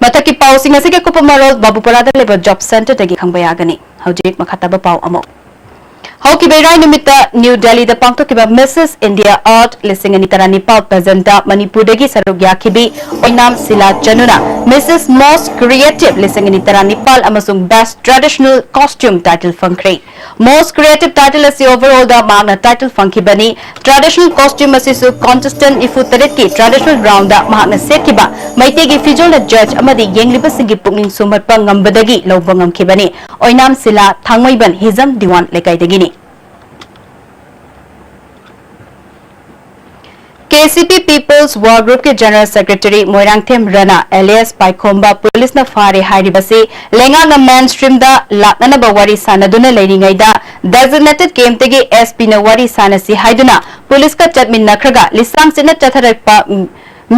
ꯃꯊꯛꯀꯤ ꯄꯥꯎꯁꯤꯡ ꯑꯁꯤꯒꯤ ꯑꯀꯨꯞꯄ ꯃꯔꯣꯜ ꯕꯥꯕꯨꯄꯥꯔꯥꯗ ꯂꯩꯕ job centre ꯗꯒꯤ ꯈꯪꯕ ꯌꯥꯒꯅꯤ꯫ ꯍꯧꯖꯤꯛ ꯃꯈꯥ ꯇꯥꯕ ꯄꯥꯎ ꯑꯃꯨꯛ꯫ ꯍꯧꯈꯤꯕ ꯏꯔꯥꯏ ꯅꯨꯃꯤꯠꯇ ꯅ꯭ꯌꯨ ꯗꯦꯜꯂꯤꯗ ꯄꯥꯡꯊꯣꯛꯈꯤꯕ Missus India Art ꯂꯤꯁꯤꯡ ꯑꯅꯤ ꯇꯔꯥꯅꯤꯄꯥꯜ pageant ꯇ ꯃꯅꯤꯄꯨꯔꯗꯒꯤ ꯁꯔꯨꯛ ꯌꯥꯈꯤꯕꯤ ꯑꯣꯏꯅꯥꯝ ꯁꯤꯂꯥ ꯆꯅꯨꯅ Missus Most Creative ꯂꯤꯁꯤꯡ ꯑꯅꯤ ꯇꯔꯥꯅꯤꯄꯥꯜ ꯑꯃꯁꯨꯡ Best Traditional Costume title ꯐꯪꯈ꯭ꯔꯦ꯫ Most Creative title ꯑꯁꯤ overall ꯗ ꯃꯍꯥꯛꯅ title ꯐꯪꯈꯤꯕꯅꯤ꯫ Traditional costume ꯑꯁꯤꯁꯨ contestant ꯅꯤꯐꯨ ꯇꯔꯦꯠꯀꯤ traditional round ꯗ ꯃꯍꯥꯛꯅ ꯁꯦꯠꯈꯤꯕ ꯃꯩꯇꯩꯒꯤ ꯐꯤꯖꯣꯜꯅ judge ꯑꯃꯗꯤ ꯌꯦꯡꯂꯤꯕꯁꯤꯡꯒꯤ ꯄꯨꯛꯅꯤꯡ ꯁꯨꯝꯍꯠꯄ ꯉꯝꯕꯗꯒꯤ ꯂꯧꯕ ꯉꯝꯈꯤꯕꯅꯤ꯫ ꯑꯣꯏꯅꯥꯝ ꯁꯤꯂꯥ, ꯊꯥꯡꯃꯩꯕꯟ ꯍꯤꯖꯝ ꯗꯤꯋꯥꯟ ꯂꯩꯀꯥꯏꯗꯒꯤꯅꯤ꯫ ꯀꯦ ꯁꯤ ꯄꯤ People's War Groupꯀꯤ General Secretary Moirangthem ꯔꯅꯥ alias ꯄꯥꯏꯈꯣꯝꯕ ꯄꯨꯂꯤꯁꯅ ꯐꯥꯔꯦ ꯍꯥꯏꯔꯤꯕꯁꯤ ꯂꯩꯉꯥꯛꯅ mainstreamꯗ ꯂꯥꯛꯅꯅꯕ ꯋꯥꯔꯤ ꯁꯥꯟꯅꯗꯨꯅ ꯂꯩꯔꯤꯉꯩꯗ designated campꯇꯒꯤ S Pꯅ ꯋꯥꯔꯤ ꯁꯥꯟꯅꯁꯤ ꯍꯥꯏꯗꯨꯅ ꯄꯨꯂꯤꯁꯀ ꯆꯠꯃꯤꯟꯅꯈ꯭ꯔꯒ ꯂꯤꯁꯥꯡ ꯁꯤꯠꯅ ꯆꯠꯊꯔꯛꯄ, ꯎꯝ,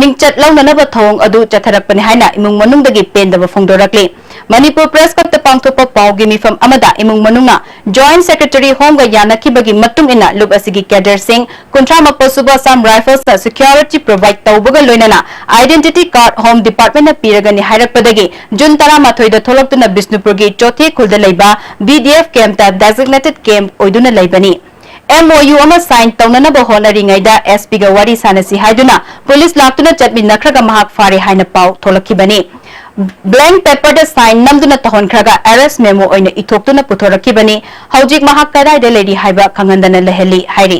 ꯃꯤꯡꯆꯠ ꯂꯧꯅꯅꯕ ꯊꯧꯑꯣꯡ ꯑꯗꯨ ꯆꯠꯊꯔꯛꯄꯅꯤ ꯍꯥꯏꯅ ꯏꯃꯨꯡ ꯃꯅꯨꯡꯗꯒꯤ ꯄꯦꯟꯗꯕ ꯐꯣꯡꯗꯣꯔꯛꯂꯤ꯫ ꯃꯅꯤꯄꯨꯔ Press Clubꯇ ꯄꯥꯡꯊꯣꯛꯄ ꯄꯥꯎꯒꯤ ꯃꯤꯐꯝ ꯑꯃꯗ ꯏꯃꯨꯡ ꯃꯅꯨꯡꯅ Joint Secretary Homeꯒ ꯌꯥꯅꯈꯤꯕꯒꯤ ꯃꯇꯨꯡ ꯏꯟꯅ ꯂꯨꯞ ꯑꯁꯤꯒꯤ cadreꯁꯤꯡ, ꯀꯨꯟꯊ꯭ꯔꯥ ꯃꯥꯄꯜ ꯁꯨꯕ Assam Riflesꯅ security provide ꯇꯧꯕꯒ ꯂꯣꯏꯅꯅ identity card Home Departmentꯅ ꯄꯤꯔꯒꯅꯤ ꯍꯥꯏꯔꯛꯄꯗꯒꯤ June ꯇꯔꯥꯃꯥꯊꯣꯏꯗ ꯊꯣꯛꯂꯛꯇꯨꯅ ꯕꯤꯁꯅꯨꯄꯨꯔꯒꯤ ꯆꯣꯊꯦ ꯈꯨꯜꯗ ꯂꯩꯕ B D F campꯇ designated camp ꯑꯣꯏꯗꯨꯅ ꯂꯩꯕꯅꯤ꯫ M O U ꯑꯃ sign ꯇꯧꯅꯅꯕ ꯍꯣꯠꯅꯔꯤꯉꯩꯗ S Pꯒ ꯋꯥꯔꯤ ꯁꯥꯟꯅꯁꯤ ꯍꯥꯏꯗꯨꯅ ꯄꯨꯂꯤꯁ ꯂꯥꯛꯇꯨꯅ ꯆꯠꯃꯤꯟꯅꯈ꯭ꯔꯒ ꯃꯍꯥꯛ ꯐꯥꯔꯦ ꯍꯥꯏꯅ ꯄꯥꯎ ꯊꯣꯛꯂꯛꯈꯤꯕꯅꯤ꯫ Blank paperꯗ sign ꯅꯝꯗꯨꯅ ꯇꯧꯍꯟꯈ꯭ꯔꯒ arrest memo ꯑꯣꯏꯅ ꯏꯊꯣꯛꯇꯨꯅ ꯄꯨꯊꯣꯔꯛꯈꯤꯕꯅꯤ꯫ ꯍꯧꯖꯤꯛ ꯃꯍꯥꯛ ꯀꯗꯥꯏꯗ ꯂꯩꯔꯤ ꯍꯥꯏꯕ ꯈꯪꯍꯟꯗꯅ ꯂꯩꯍꯜꯂꯤ ꯍꯥꯏꯔꯤ꯫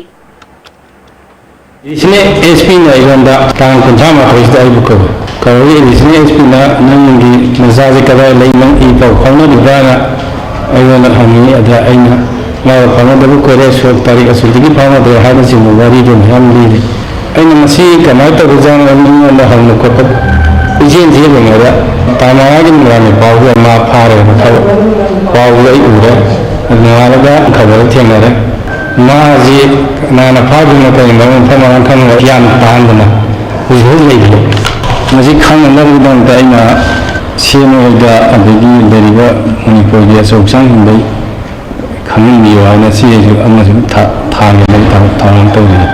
ꯑꯦꯗꯤꯁꯅꯦꯜ ꯑꯦꯁ ꯄꯤꯅ ꯑꯩꯉꯣꯟꯗ ꯇꯥꯡ ꯀꯨꯟꯊ꯭ꯔꯥ ꯃꯥꯊꯣꯏꯁꯤꯗ ꯑꯩꯕꯨ ꯀꯧꯏ꯫ ꯀꯧꯔꯒ ꯑꯦꯗꯤꯁꯅꯦꯜ ꯑꯦꯁ ꯄꯤꯅ "ꯅꯪꯒꯤ ꯅꯆꯥꯁꯦ ꯀꯗꯥꯏ ꯂꯩ, ꯅꯪ ꯏ ꯄꯥꯎ ꯐꯥꯎꯅꯔꯤꯕ꯭ꯔꯥꯅ?" ꯑꯩꯉꯣꯟꯗ ꯍꯪꯉꯤ꯫ ꯑꯗ ꯑꯩꯅ ꯃꯥꯒ ꯐꯥꯎꯅꯗꯕ ꯀꯨꯏꯔꯦ, ꯁꯣꯛ ꯇꯥꯔꯤꯛ ꯑꯁꯨꯛꯇꯒꯤ ꯐꯥꯎꯅꯗ꯭ꯔꯦ ꯍꯥꯏꯕꯅꯆꯤꯡꯕ ꯋꯥꯔꯤꯗꯨ ꯃꯌꯥꯝ ꯂꯤꯔꯤ꯫ ꯑꯩꯅ ꯃꯁꯤ ꯀꯃꯥꯏꯅ ꯇꯧꯕꯖꯥꯠꯅꯣ, ꯃꯤꯉꯣꯟꯗ ꯍꯪꯕ ꯈꯣꯠꯄ ꯏꯆꯦꯟ ꯆꯦꯜꯂꯤꯉꯩꯗ ꯇꯥꯡ ꯃꯉꯥꯒꯤ ꯅꯨꯡꯗꯥꯡꯒꯤ ꯄꯥꯎꯗꯨ ꯃꯥ ꯐꯥꯔꯦꯅ ꯈꯜꯂꯦ꯫ ꯄꯥꯎꯗꯨ ꯑꯩ ꯎꯔꯦ꯫ ꯅꯣꯡꯉꯥꯜꯂꯒ ꯈꯕꯔꯗ ꯊꯦꯡꯅꯔꯦ꯫ ꯃꯥꯁꯤ ꯀꯅꯥꯅ ꯐꯥꯈꯤꯕꯅꯣ ꯀꯔꯤꯅꯣ ꯃꯐꯝ ꯃꯔꯥꯡ ꯈꯪꯗꯅ ꯒ꯭ꯌꯥꯟ ꯇꯥꯍꯟꯗꯅ ꯍꯧꯖꯤꯛ ꯍꯧꯖꯤꯛ ꯂꯩꯔꯤ꯫ ꯃꯁꯤ ꯈꯪꯅꯅꯕꯒꯤꯗꯃꯛꯇ ꯑꯩꯅ ꯁꯤ ꯑꯦꯝ ꯑꯣꯗ ꯑꯗꯒꯤ ꯂꯩꯔꯤꯕ ꯃꯅꯤꯄꯨꯔꯒꯤ ꯑꯆꯧ ꯑꯁꯥꯡꯁꯤꯡꯗ ꯈꯪꯍꯟꯕꯤꯌꯨ ꯍꯥꯏꯅ ꯁꯤ ꯑꯩꯁꯨ ꯑꯃꯁꯨ ꯊꯥ-, ꯊꯥꯒꯦꯅ ꯊꯧ-, ꯊꯧꯔꯥꯡ ꯇꯧꯖꯔꯤ꯫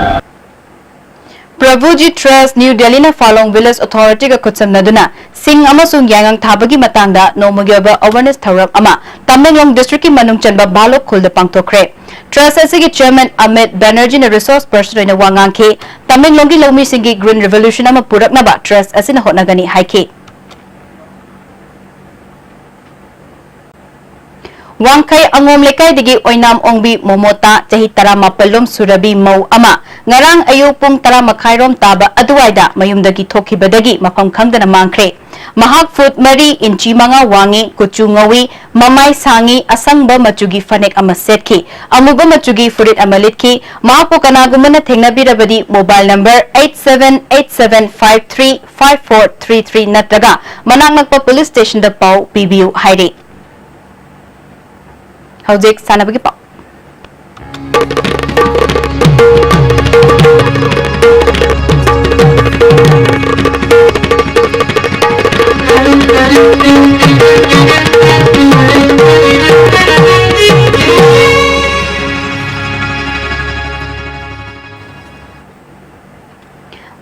ꯄ꯭ꯔꯚꯨꯖꯤ ꯇ꯭ꯔꯁ ꯅ꯭ꯌꯨ ꯗꯦꯜꯂꯤꯅ ꯐꯥꯂꯣꯡ ꯚꯤꯂꯦꯖ ꯑꯣꯊꯣꯔꯤꯇꯤꯒ ꯈꯨꯠꯁꯝꯅꯗꯨꯅ ꯁꯤꯡ ꯑꯃꯁꯨꯡ ꯌꯥꯏꯉꯪ ꯊꯥꯕꯒꯤ ꯃꯇꯥꯡꯗ ꯅꯣꯡꯃꯒꯤ ꯑꯣꯏꯕ awareness ꯊꯧꯔꯝ ꯑꯃ ꯇꯃꯦꯡꯂꯣꯡ districtꯀꯤ ꯃꯅꯨꯡ ꯆꯟꯕ ꯚꯥꯂꯣꯛ ꯈꯨꯜꯗ ꯄꯥꯡꯊꯣꯛꯈ꯭ꯔꯦ꯫ ꯇ꯭ꯔꯁ ꯑꯁꯤꯒꯤ chairman ꯑꯃꯤꯠ ꯕꯦꯅꯔꯖꯤꯅ resource person ꯑꯣꯏꯅ ꯋꯥ ꯉꯥꯡꯈꯤ꯫ ꯇꯃꯦꯡꯂꯣꯡꯒꯤ ꯂꯧꯃꯤꯁꯤꯡꯒꯤ green revolution ꯑꯃ ꯄꯨꯔꯛꯅꯕ ꯇ꯭ꯔꯁ ꯑꯁꯤꯅ ꯍꯣꯠꯅꯒꯅꯤ ꯍꯥꯏꯈꯤ꯫ ꯋꯥꯡꯈꯩ ꯑꯉꯣꯝ ꯂꯩꯀꯥꯏꯗꯒꯤ ꯑꯣꯏꯅꯥꯝ ꯑꯣꯡꯕꯤ ꯃꯣꯃꯣꯇꯥ, ꯆꯍꯤ ꯇꯔꯥꯃꯥꯄꯜ ꯂꯣꯝ ꯁꯨꯔꯕꯤ ꯃꯧ ꯑꯃ ꯉꯔꯥꯡ ꯑꯌꯨꯛ ꯄꯨꯡ ꯇꯔꯥ ꯃꯈꯥꯏꯔꯣꯝ ꯇꯥꯕ ꯑꯗꯨꯋꯥꯏꯗ ꯃꯌꯨꯝꯗꯒꯤ ꯊꯣꯛꯈꯤꯕꯗꯒꯤ ꯃꯐꯝ ꯈꯪꯗꯅ ꯃꯥꯡꯈ꯭ꯔꯦ꯫ ꯃꯍꯥꯛ ꯐꯨꯠ ꯃꯔꯤ ꯏꯟꯆꯤ ꯃꯉꯥ ꯋꯥꯡꯏ, ꯀꯨꯆꯨ ꯉꯧꯏ, ꯃꯃꯥꯏ ꯁꯥꯡꯏ, ꯑꯁꯪꯕ ꯃꯆꯨꯒꯤ ꯐꯅꯦꯛ ꯑꯃ ꯁꯦꯠꯈꯤ, ꯑꯃꯨꯕ ꯃꯆꯨꯒꯤ ꯐꯨꯔꯤꯠ ꯑꯃ ꯂꯤꯠꯈꯤ꯫ ꯃꯍꯥꯛꯄꯨ ꯀꯅꯥꯒꯨꯝꯕꯅ ꯊꯦꯡꯅꯕꯤꯔꯕꯗꯤ mobile number eight seven eight seven five three five four three three ꯅꯠꯇ꯭ꯔꯒ ꯃꯅꯥꯛ ꯅꯛꯄ police stationꯗ ꯄꯥꯎ ꯄꯤꯕꯤꯌꯨ ꯍꯥꯏꯔꯤ꯫ ꯍꯧꯖꯤꯛ ꯁꯥꯟꯅꯕꯒꯤ ꯄꯥꯎ꯫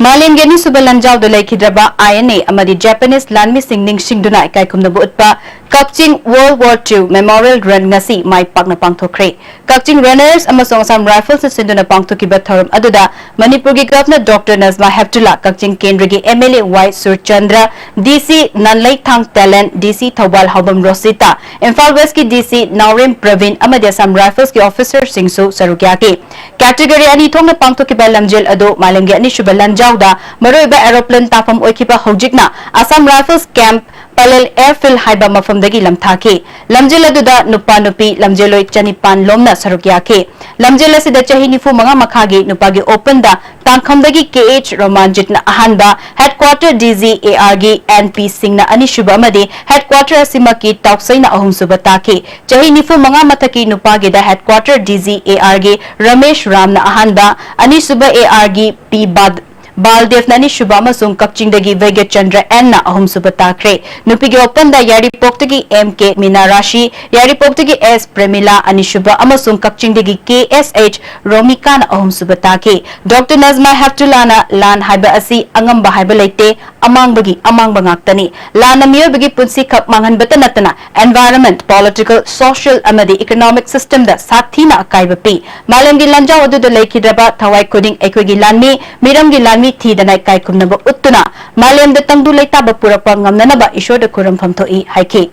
ꯃꯥꯂꯦꯝꯒꯤ ꯑꯅꯤꯁꯨꯕ ꯂꯥꯟꯖꯥꯎꯗ ꯂꯩꯈꯤꯗ꯭ꯔꯕ I N A ꯑꯃꯗꯤ Japanese ꯂꯥꯟꯃꯤꯁꯤꯡ ꯅꯤꯡꯁꯤꯡꯗꯨꯅ ꯏꯀꯥꯏꯈꯨꯝꯅꯕ ꯎꯠꯄ ꯀꯛꯆꯤꯡ World War Two Memorial Run ꯉꯁꯤ ꯃꯥꯏ ꯄꯥꯛꯅ ꯄꯥꯡꯊꯣꯛꯈ꯭ꯔꯦ꯫ ꯀꯛꯆꯤꯡ Runners ꯑꯃꯁꯨꯡ Assam Riflesꯅ ꯁꯤꯟꯗꯨꯅ ꯄꯥꯡꯊꯣꯛꯈꯤꯕ ꯊꯧꯔꯝ ꯑꯗꯨꯗ ꯃꯅꯤꯄꯨꯔꯒꯤ Governor Doctor Najma Heptulla, ꯀꯛꯆꯤꯡ ꯀꯦꯟꯗ꯭ꯔꯒꯤ M L A Y Surchandra, D C Nanleithang Telen, D C Thoubal Haobam Rosita, Imphal Westꯀꯤ D C ꯅꯥꯎꯔꯦꯝ ꯄ꯭ꯔꯕꯤꯟ ꯑꯃꯗꯤ Assam Riflesꯀꯤ officerꯁꯤꯡꯁꯨ ꯁꯔꯨꯛ ꯌꯥꯈꯤ꯫ Category ꯑꯅꯤ ꯊꯣꯛꯅ ꯄꯥꯡꯊꯣꯛꯈꯤꯕ ꯂꯝꯖꯦꯜ ꯑꯗꯨ ꯃꯥꯂꯦꯝꯒꯤ ꯑꯅꯤꯁꯨꯕ ꯂꯥꯟꯖꯥꯎꯗ ꯃꯔꯨꯑꯣꯏꯕ aeroplane ꯇꯥꯐꯝ ꯑꯣꯏꯈꯤꯕ ꯍꯧꯖꯤꯛꯅ Assam Rifles Camp Palel Airfield ꯍꯥꯏꯕ ꯃꯐꯝꯗꯒꯤ ꯂꯝꯊꯥꯈꯤ꯫ ꯂꯝꯖꯦꯜ ꯑꯗꯨꯗ ꯅꯨꯄꯥ ꯅꯨꯄꯤ ꯂꯝꯖꯦꯜꯂꯣꯏ ꯆꯅꯤꯄꯥꯟ ꯂꯣꯝꯅ ꯁꯔꯨꯛ ꯌꯥꯈꯤ꯫ ꯂꯝꯖꯦꯜ ꯑꯁꯤꯗ ꯆꯍꯤ ꯅꯤꯐꯨ ꯃꯉꯥ ꯃꯈꯥꯒꯤ ꯅꯨꯄꯥꯒꯤ openꯗ ꯇꯥꯡꯈꯝꯗꯒꯤ K H ꯔꯣꯃꯥꯟꯖꯤꯠꯅ ꯑꯍꯥꯟꯕ, headquarter D G A Rꯒꯤ N P ꯁꯤꯡꯅ ꯑꯅꯤꯁꯨꯕ ꯑꯃꯗꯤ headquarter ꯑꯁꯤꯃꯛꯀꯤ ꯇꯥꯎꯁꯩꯅ ꯑꯍꯨꯝꯁꯨꯕ ꯇꯥꯈꯤ꯫ ꯆꯍꯤ ꯅꯤꯐꯨ ꯃꯉꯥ ꯃꯊꯛꯀꯤ ꯅꯨꯄꯥꯒꯤꯗ headquarter D G A Rꯒꯤ Ramesh ꯔꯥꯝꯅ ꯑꯍꯥꯟꯕ, ꯑꯅꯤꯁꯨꯕ A Rꯒꯤ P ꯕꯥꯜ-, ꯕꯥꯜꯗꯦꯕꯅ ꯑꯅꯤꯁꯨꯕ ꯑꯃꯁꯨꯡ ꯀꯛꯆꯤꯡꯗꯒꯤ ꯚꯩꯒ꯭ꯌꯆꯟꯗ꯭ꯔ Nꯅ ꯑꯍꯨꯝꯁꯨꯕ ꯇꯥꯈ꯭ꯔꯦ꯫ ꯅꯨꯄꯤꯒꯤ openꯗ ꯌꯥꯏꯔꯤꯄꯣꯛꯇꯒꯤ M K ꯃꯤꯅꯥ ꯔꯥꯁꯤ, ꯌꯥꯏꯔꯤꯄꯣꯛꯇꯒꯤ S ꯄ꯭ꯔꯦꯃꯤꯂꯥ ꯑꯅꯤꯁꯨꯕ ꯑꯃꯁꯨꯡ ꯀꯛꯆꯤꯡꯗꯒꯤ K S H ꯔꯣꯃꯤꯀꯥꯅ ꯑꯍꯨꯝꯁꯨꯕ ꯇꯥꯈꯤ꯫ Doctor Najma Heptullahꯅ ꯂꯥꯟ ꯍꯥꯏꯕ ꯑꯁꯤ ꯑꯉꯝꯕ ꯍꯥꯏꯕ ꯂꯩꯇꯦ, ꯑꯃꯥꯡꯕꯒꯤ ꯑꯃꯥꯡꯕ ꯉꯥꯛꯇꯅꯤ꯫ ꯂꯥꯟꯅ ꯃꯤꯑꯣꯏꯕꯒꯤ ꯄꯨꯟꯁꯤ ꯈꯛ ꯃꯥꯡꯍꯟꯕꯇ ꯅꯠꯇꯅ environment, political, social ꯑꯃꯗꯤ economic systemꯗ ꯁꯥꯊꯤꯅ ꯑꯀꯥꯏꯕ ꯄꯤ꯫ ꯃꯥꯂꯦꯝꯒꯤ ꯂꯥꯟꯖꯥꯎ ꯑꯗꯨꯗ ꯂꯩꯈꯤꯗ꯭ꯔꯕ ꯊꯋꯥꯏ ꯈꯨꯗꯤꯡ ꯑꯩꯈꯣꯏꯒꯤ ꯂꯥꯟꯃꯤ, ꯃꯤꯔꯝꯒꯤ ꯂꯥꯟꯃꯤ ꯊꯤꯗꯅ ꯏꯀꯥꯏꯈꯨꯝꯅꯕ ꯎꯠꯇꯨꯅ ꯃꯥꯂꯦꯝꯗ ꯇꯪꯗꯨ ꯂꯩꯇꯥꯕ ꯄꯨꯔꯛꯄ ꯉꯝꯅꯅꯕ ꯏꯁꯣꯔꯗ ꯈꯨꯔꯨꯝꯐꯝ ꯊꯣꯛꯏ ꯍꯥꯏꯈꯤ꯫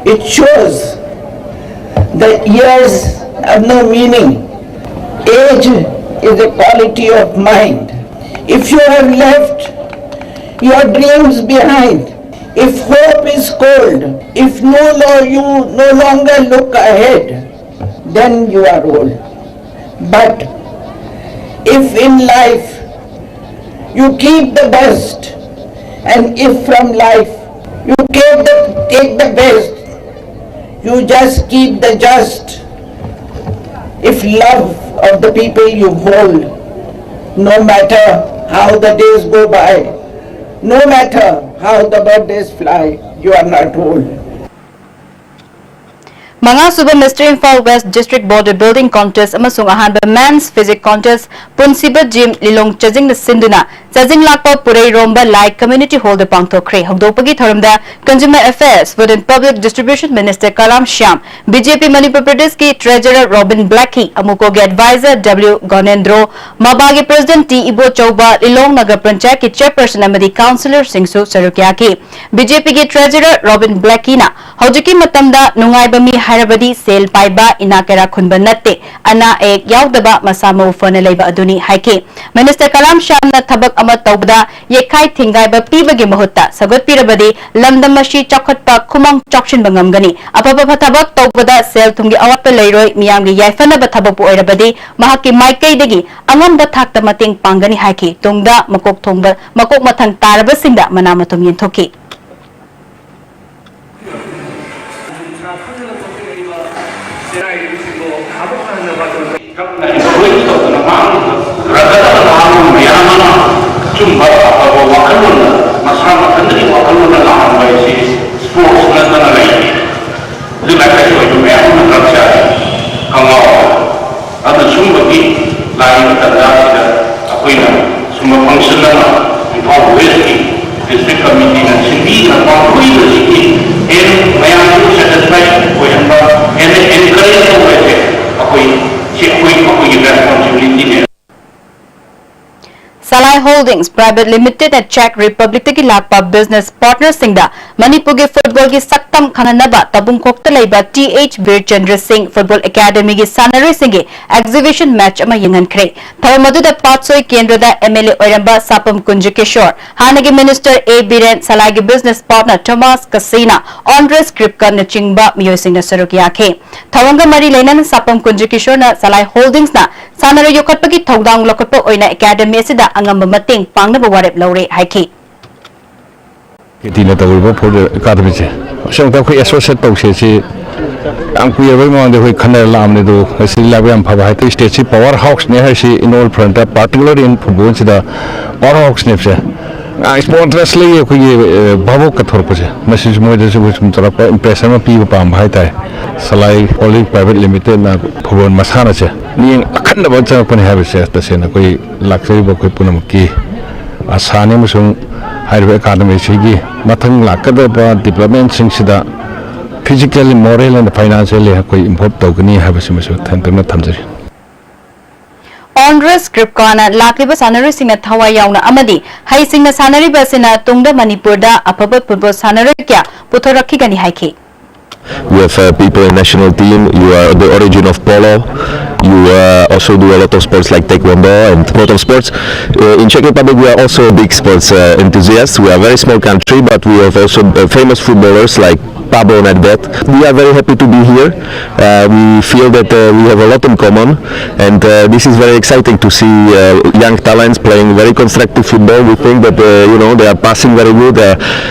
It shows that years have no meaning. Age is a quality of mind. If you have left your dreams behind. If hope is cold, if no lo- you no longer look ahead, then you are old. But if in life you keep the best, and if from life you take the, take the best, you just keep the just. If love of the people you hold, no matter how the days go by, no matter how the birthdays fly, you are not old. ꯃꯉꯥꯁꯨꯕ Mister Imphal West District Body Building Contest ꯑꯃꯁꯨꯡ ꯑꯍꯥꯟꯕ Men's Physique Contest ꯄꯨꯟꯁꯤꯕ Gym ꯂꯤꯂꯣꯡ ꯆꯥꯖꯤꯡꯅ ꯁꯤꯟꯗꯨꯅ ꯆꯥꯖꯤꯡ ꯂꯥꯛꯄ ꯄꯨꯔꯩꯔꯣꯝꯕ ꯂꯥꯏ Community Hall ꯗ ꯄꯥꯡꯊꯣꯛꯈ꯭ꯔꯦ꯫ ꯍꯧꯗꯣꯛꯄꯒꯤ ꯊꯧꯔꯝꯗ Consumer Affairs, Food and Public Distribution Minister Kalam Shyam, B J P Manipur ꯄ꯭ꯔꯗꯦꯁꯀꯤ Treasurer Robin ꯕ꯭ꯂꯦꯀꯤ, ꯑꯃꯨꯀꯣꯒꯤ Advisor W Gonendro, ꯃꯕꯥꯒꯤ President T Ibochouba, Lilong Nagar ꯄꯟꯆꯥꯌꯠꯀꯤ Chairperson ꯑꯃꯗꯤ Councillorꯁꯤꯡꯁꯨ ꯁꯔꯨꯛ ꯌꯥꯈꯤ꯫ B J Pꯒꯤ Treasurer ꯔꯣꯕꯤꯟ ꯕ꯭ꯂꯦꯀꯤꯅ ꯍꯧꯖꯤꯛꯀꯤ ꯃꯇꯝꯗ ꯅꯨꯡꯉꯥꯏꯕ ꯃꯤ ꯍꯥꯏꯔꯕꯗꯤ ꯁꯦꯜ ꯄꯥꯏꯕ, ꯏꯅꯥꯛ ꯀꯩꯔꯥꯛ ꯈꯨꯟꯕ ꯅꯠꯇꯦ, ꯑꯅꯥ ꯑꯌꯦꯛ ꯌꯥꯎꯗꯕ, ꯃꯁꯥ ꯃꯎ ꯐꯅ ꯂꯩꯕ ꯑꯗꯨꯅꯤ ꯍꯥꯏꯈꯤ꯫ Minister ꯀꯂꯥꯝ ꯁ꯭ꯌꯥꯝꯅ ꯊꯕꯛ ꯑꯃ ꯇꯧꯕꯗ ꯌꯦꯠꯈꯥꯏ ꯊꯤꯡꯒꯥꯏꯕ ꯄꯤꯕꯒꯤ ꯃꯍꯨꯠꯇ ꯁꯧꯒꯠꯄꯤꯔꯕꯗꯤ ꯂꯝꯗꯝ ꯑꯁꯤ ꯆꯥꯎꯈꯠꯄ ꯈꯨꯃꯥꯡ ꯆꯥꯎꯁꯤꯟꯕ ꯉꯝꯒꯅꯤ꯫ ꯑꯐꯕ ꯊꯕꯛ ꯇꯧꯕꯗ ꯁꯦꯜ ꯊꯨꯝꯒꯤ ꯑꯋꯥꯠꯄ ꯂꯩꯔꯣꯏ, ꯃꯤꯌꯥꯝꯒꯤ ꯌꯥꯏꯐꯅꯕ ꯊꯕꯛꯄꯨ ꯑꯣꯏꯔꯕꯗꯤ ꯃꯍꯥꯛꯀꯤ ꯃꯥꯏꯀꯩꯗꯒꯤ ꯑꯉꯝꯕ ꯊꯥꯛꯇ ꯃꯇꯦꯡ ꯄꯥꯡꯒꯅꯤ ꯍꯥꯏꯈꯤ꯫ ꯇꯨꯡꯗ ꯃꯀꯣꯛ ꯊꯣꯡꯕ, ꯃꯀꯣꯛ ꯃꯊꯪ ꯇꯥꯔꯕꯁꯤꯡꯗ ꯃꯅꯥ ꯃꯊꯨꯝ ꯌꯦꯟꯊꯣꯛꯈꯤ꯫ ꯇꯧꯗꯅ ꯃꯥꯡꯈꯤꯕ ꯔꯇꯟ ꯃꯌꯥꯝ ꯑꯃ ꯑꯆꯨꯝꯕ ꯑꯐꯕ ꯋꯥꯈꯜꯂꯣꯟꯅ ꯃꯁꯥ ꯃꯊꯟꯇꯒꯤ ꯋꯥꯈꯜꯂꯣꯟꯅ ꯂꯥꯛꯍꯟꯕ ꯍꯥꯏꯁꯤ sports ꯅꯠꯇꯅ ꯂꯩꯇꯦ꯫ ꯍꯧꯖꯤꯛ ꯂꯥꯏꯔꯤꯛ ꯂꯥꯏꯁꯨ ꯍꯩꯕ ꯃꯌꯥꯝ ꯑꯃ ꯗ꯭ꯔꯒ ꯆꯥꯔꯤ, ꯈꯪꯍꯧꯗꯦ꯫ ꯑꯗꯨꯅ ꯁꯨꯝꯕꯒꯤ ꯂꯥꯛꯏꯕ ꯇꯥꯟꯖꯥꯁꯤꯗ ꯑꯩꯈꯣꯏꯅ ꯁꯨꯝꯕ function ꯑꯃ ꯏꯝꯐꯥꯜ Westꯀꯤ District Committeeꯅ ꯁꯤꯟꯕꯤꯗꯨꯅ ꯄꯥꯡꯊꯣꯛꯏꯕꯁꯤꯒꯤ ꯍꯦꯟꯅ ꯃꯌꯥꯝꯁꯨ satisfy ꯑꯣꯏꯍꯟꯕ, ꯍꯦꯟꯅ encourage ꯇꯧꯕ ꯍꯥꯏꯁꯦ ꯑꯩꯈꯣꯏ, ꯁꯤ ꯑꯩꯈꯣꯏ, ꯑꯩꯈꯣꯏꯒꯤ responsibilityꯅꯦ꯫ ꯁꯂꯥꯏ ꯍꯣꯜ Holdings Private Limited ꯅ Czech Republic ꯇꯒꯤ ꯂꯥꯛꯄ business partner ꯁꯤꯡꯗ ꯃꯅꯤꯄꯨꯔꯒꯤ football ꯒꯤ ꯁꯛꯇꯝ ꯈꯪꯍꯟꯅꯕ ꯇꯕꯨꯡꯈꯣꯛꯇ ꯂꯩꯕ ꯇꯤ ꯑꯩꯆ ꯕꯤꯔꯆꯟꯗ꯭ꯔ ꯁꯤꯡ football academy ꯒꯤ ꯁꯥꯟꯅꯔꯣꯏꯁꯤꯡꯒꯤ exhibition match ꯑꯃ ꯌꯦꯡꯍꯟꯈ꯭ꯔꯦ꯫ ꯊꯧꯔꯝ ꯑꯗꯨꯗ ꯄꯥꯠꯁꯣꯏ ꯀꯦꯟꯗ꯭ꯔꯗ M L A ꯑꯣꯏꯔꯝꯕ ꯁꯥꯄꯝ ꯀꯨꯟꯖ ꯀꯤꯁꯣꯔ, ꯍꯥꯟꯅꯒꯤ minister ꯑꯦ ꯕꯤꯔꯦꯟ, ꯁꯂꯥꯏꯒꯤ business partner ꯊꯣꯃꯥꯁ ꯀꯁꯤꯅꯥ, ꯑꯣꯟꯗ꯭ꯔꯦꯁ ꯀ꯭ꯔꯤꯞꯀꯅꯆꯤꯡꯕ ꯃꯤꯑꯣꯏꯁꯤꯡꯅ ꯁꯔꯨꯛ ꯌꯥꯈꯤ꯫ ꯊꯧꯔꯝꯒ ꯃꯔꯤ ꯂꯩꯅꯅ ꯁꯥꯄꯝ ꯀꯨꯟꯖ ꯀꯤꯁꯣꯔꯅ ꯁꯂꯥꯏ ꯍꯣꯜꯗꯤꯡꯁꯅ ꯁꯥꯟꯅꯔꯣꯏ ꯌꯣꯛꯈꯠꯄꯒꯤ ꯊꯧꯗꯥꯡ ꯂꯧꯈꯠꯄ ꯑꯣꯏꯅ academy ꯑꯁꯤꯗ ꯑꯉꯝꯕ ꯃꯇꯦꯡ ꯄꯥꯡꯅꯕ ꯋꯥꯔꯦꯞ ꯂꯧꯔꯦ ꯍꯥꯏꯈꯤ꯫ ꯀꯦꯇꯤꯅ ꯇꯧꯔꯤꯕ ꯐꯨꯠꯕꯣꯜ ꯑꯦꯀꯥꯗꯃꯤꯁꯦ ꯑꯁꯦꯡꯕ ꯑꯩꯈꯣꯏ associate ꯇꯧꯁꯦ ꯁꯤ ꯌꯥꯝ ꯀꯨꯏꯔꯕꯩ ꯃꯃꯥꯡꯗ ꯑꯩꯈꯣꯏ ꯈꯟꯅꯔ ꯂꯥꯛꯑꯝꯅꯦ, ꯑꯗꯣ ꯉꯁꯤꯗꯤ ꯂꯥꯏꯕꯛ ꯌꯥꯝ ꯐꯕ ꯍꯥꯏꯇꯥꯔꯦ, stateꯁꯤ power houseꯅꯦ ꯍꯥꯏꯁꯤ, in all front, particularly in footballꯁꯤꯗ power houseꯅꯦꯕꯁꯦ꯫ ꯑꯉꯥꯡ spontaneously ꯑꯩꯈꯣꯏꯒꯤ, ꯑ, ꯚꯥꯕꯣꯛꯀ ꯊꯣꯔꯛꯄꯁꯦ, ꯃꯁꯤꯁꯨ ꯃꯣꯏꯗꯁꯨ ꯑꯩꯈꯣꯏ ꯁꯨꯝ ꯆꯥꯎꯔꯥꯛꯄ impression ꯑꯃ ꯄꯤꯕ ꯄꯥꯝꯕ ꯍꯥꯏꯇꯥꯔꯦ꯫ ꯁꯂꯥꯏ ꯍꯣꯜꯗꯤꯡ Private Limitedꯅ ꯐꯨꯠꯕꯣꯜ ꯃꯁꯥꯟꯅꯁꯦ ꯃꯤꯠꯌꯦꯡ ꯑꯈꯟꯅꯕ ꯆꯪꯉꯛꯄꯅꯦ ꯍꯥꯏꯕꯁꯦ ꯇꯁꯦꯡꯅ ꯑꯩꯈꯣꯏ ꯂꯥꯛꯆꯔꯤꯕ ꯑꯩꯈꯣꯏ ꯄꯨꯝꯅꯃꯛꯀꯤ ꯑꯁꯥꯅꯤ, ꯑꯃꯁꯨꯡ ꯍꯥꯏꯔꯤꯕ ꯑꯦꯀꯥꯗꯃꯤꯁꯤꯒꯤ ꯃꯊꯪ ꯂꯥꯛꯀꯗꯕ developmentꯁꯤꯡꯁꯤꯗ physically, morally and financially ꯑꯩꯈꯣꯏ involve ꯇꯧꯒꯅꯤ ꯍꯥꯏꯕꯁꯤꯃꯁꯨ ꯊꯦꯡꯇꯛꯅ ꯊꯝꯖꯔꯤ꯫ ꯑꯣꯟꯗ꯭ꯔꯦꯁ ꯀ꯭ꯔꯤꯞꯀꯥꯅ ꯂꯥꯛꯂꯤꯕ ꯁꯥꯟꯅꯔꯣꯏꯁꯤꯡꯅ ꯊꯋꯥꯏ ꯌꯥꯎꯅ ꯑꯃꯗꯤ ꯍꯩꯁꯤꯡꯅ ꯁꯥꯟꯅꯔꯤꯕ ꯑꯁꯤꯅ ꯇꯨꯡꯗ ꯃꯅꯤꯄꯨꯔꯗ ꯑꯐꯕ ꯐꯨꯠꯕꯣꯜ ꯁꯥꯟꯅꯔꯣꯏ ꯀꯌꯥ ꯄꯨꯊꯣꯔꯛꯈꯤꯒꯅꯤ ꯍꯥꯏꯈꯤ꯫ You have, uh, people in national team. You are the origin of polo. You, uh, also do a lot of sports like taekwondo and a lot of sports. Uh, in Czech Republic, we are also big sports, uh, enthusiasts. We are a very small country, but we have also, uh, famous footballers like Pablo Nedved. We are very happy to be here. Uh, we feel that, uh, we have a lot in common, and, uh, this is very exciting to see, uh, young talents playing very constructive football. We think that, uh, you know, they are passing very good, uh,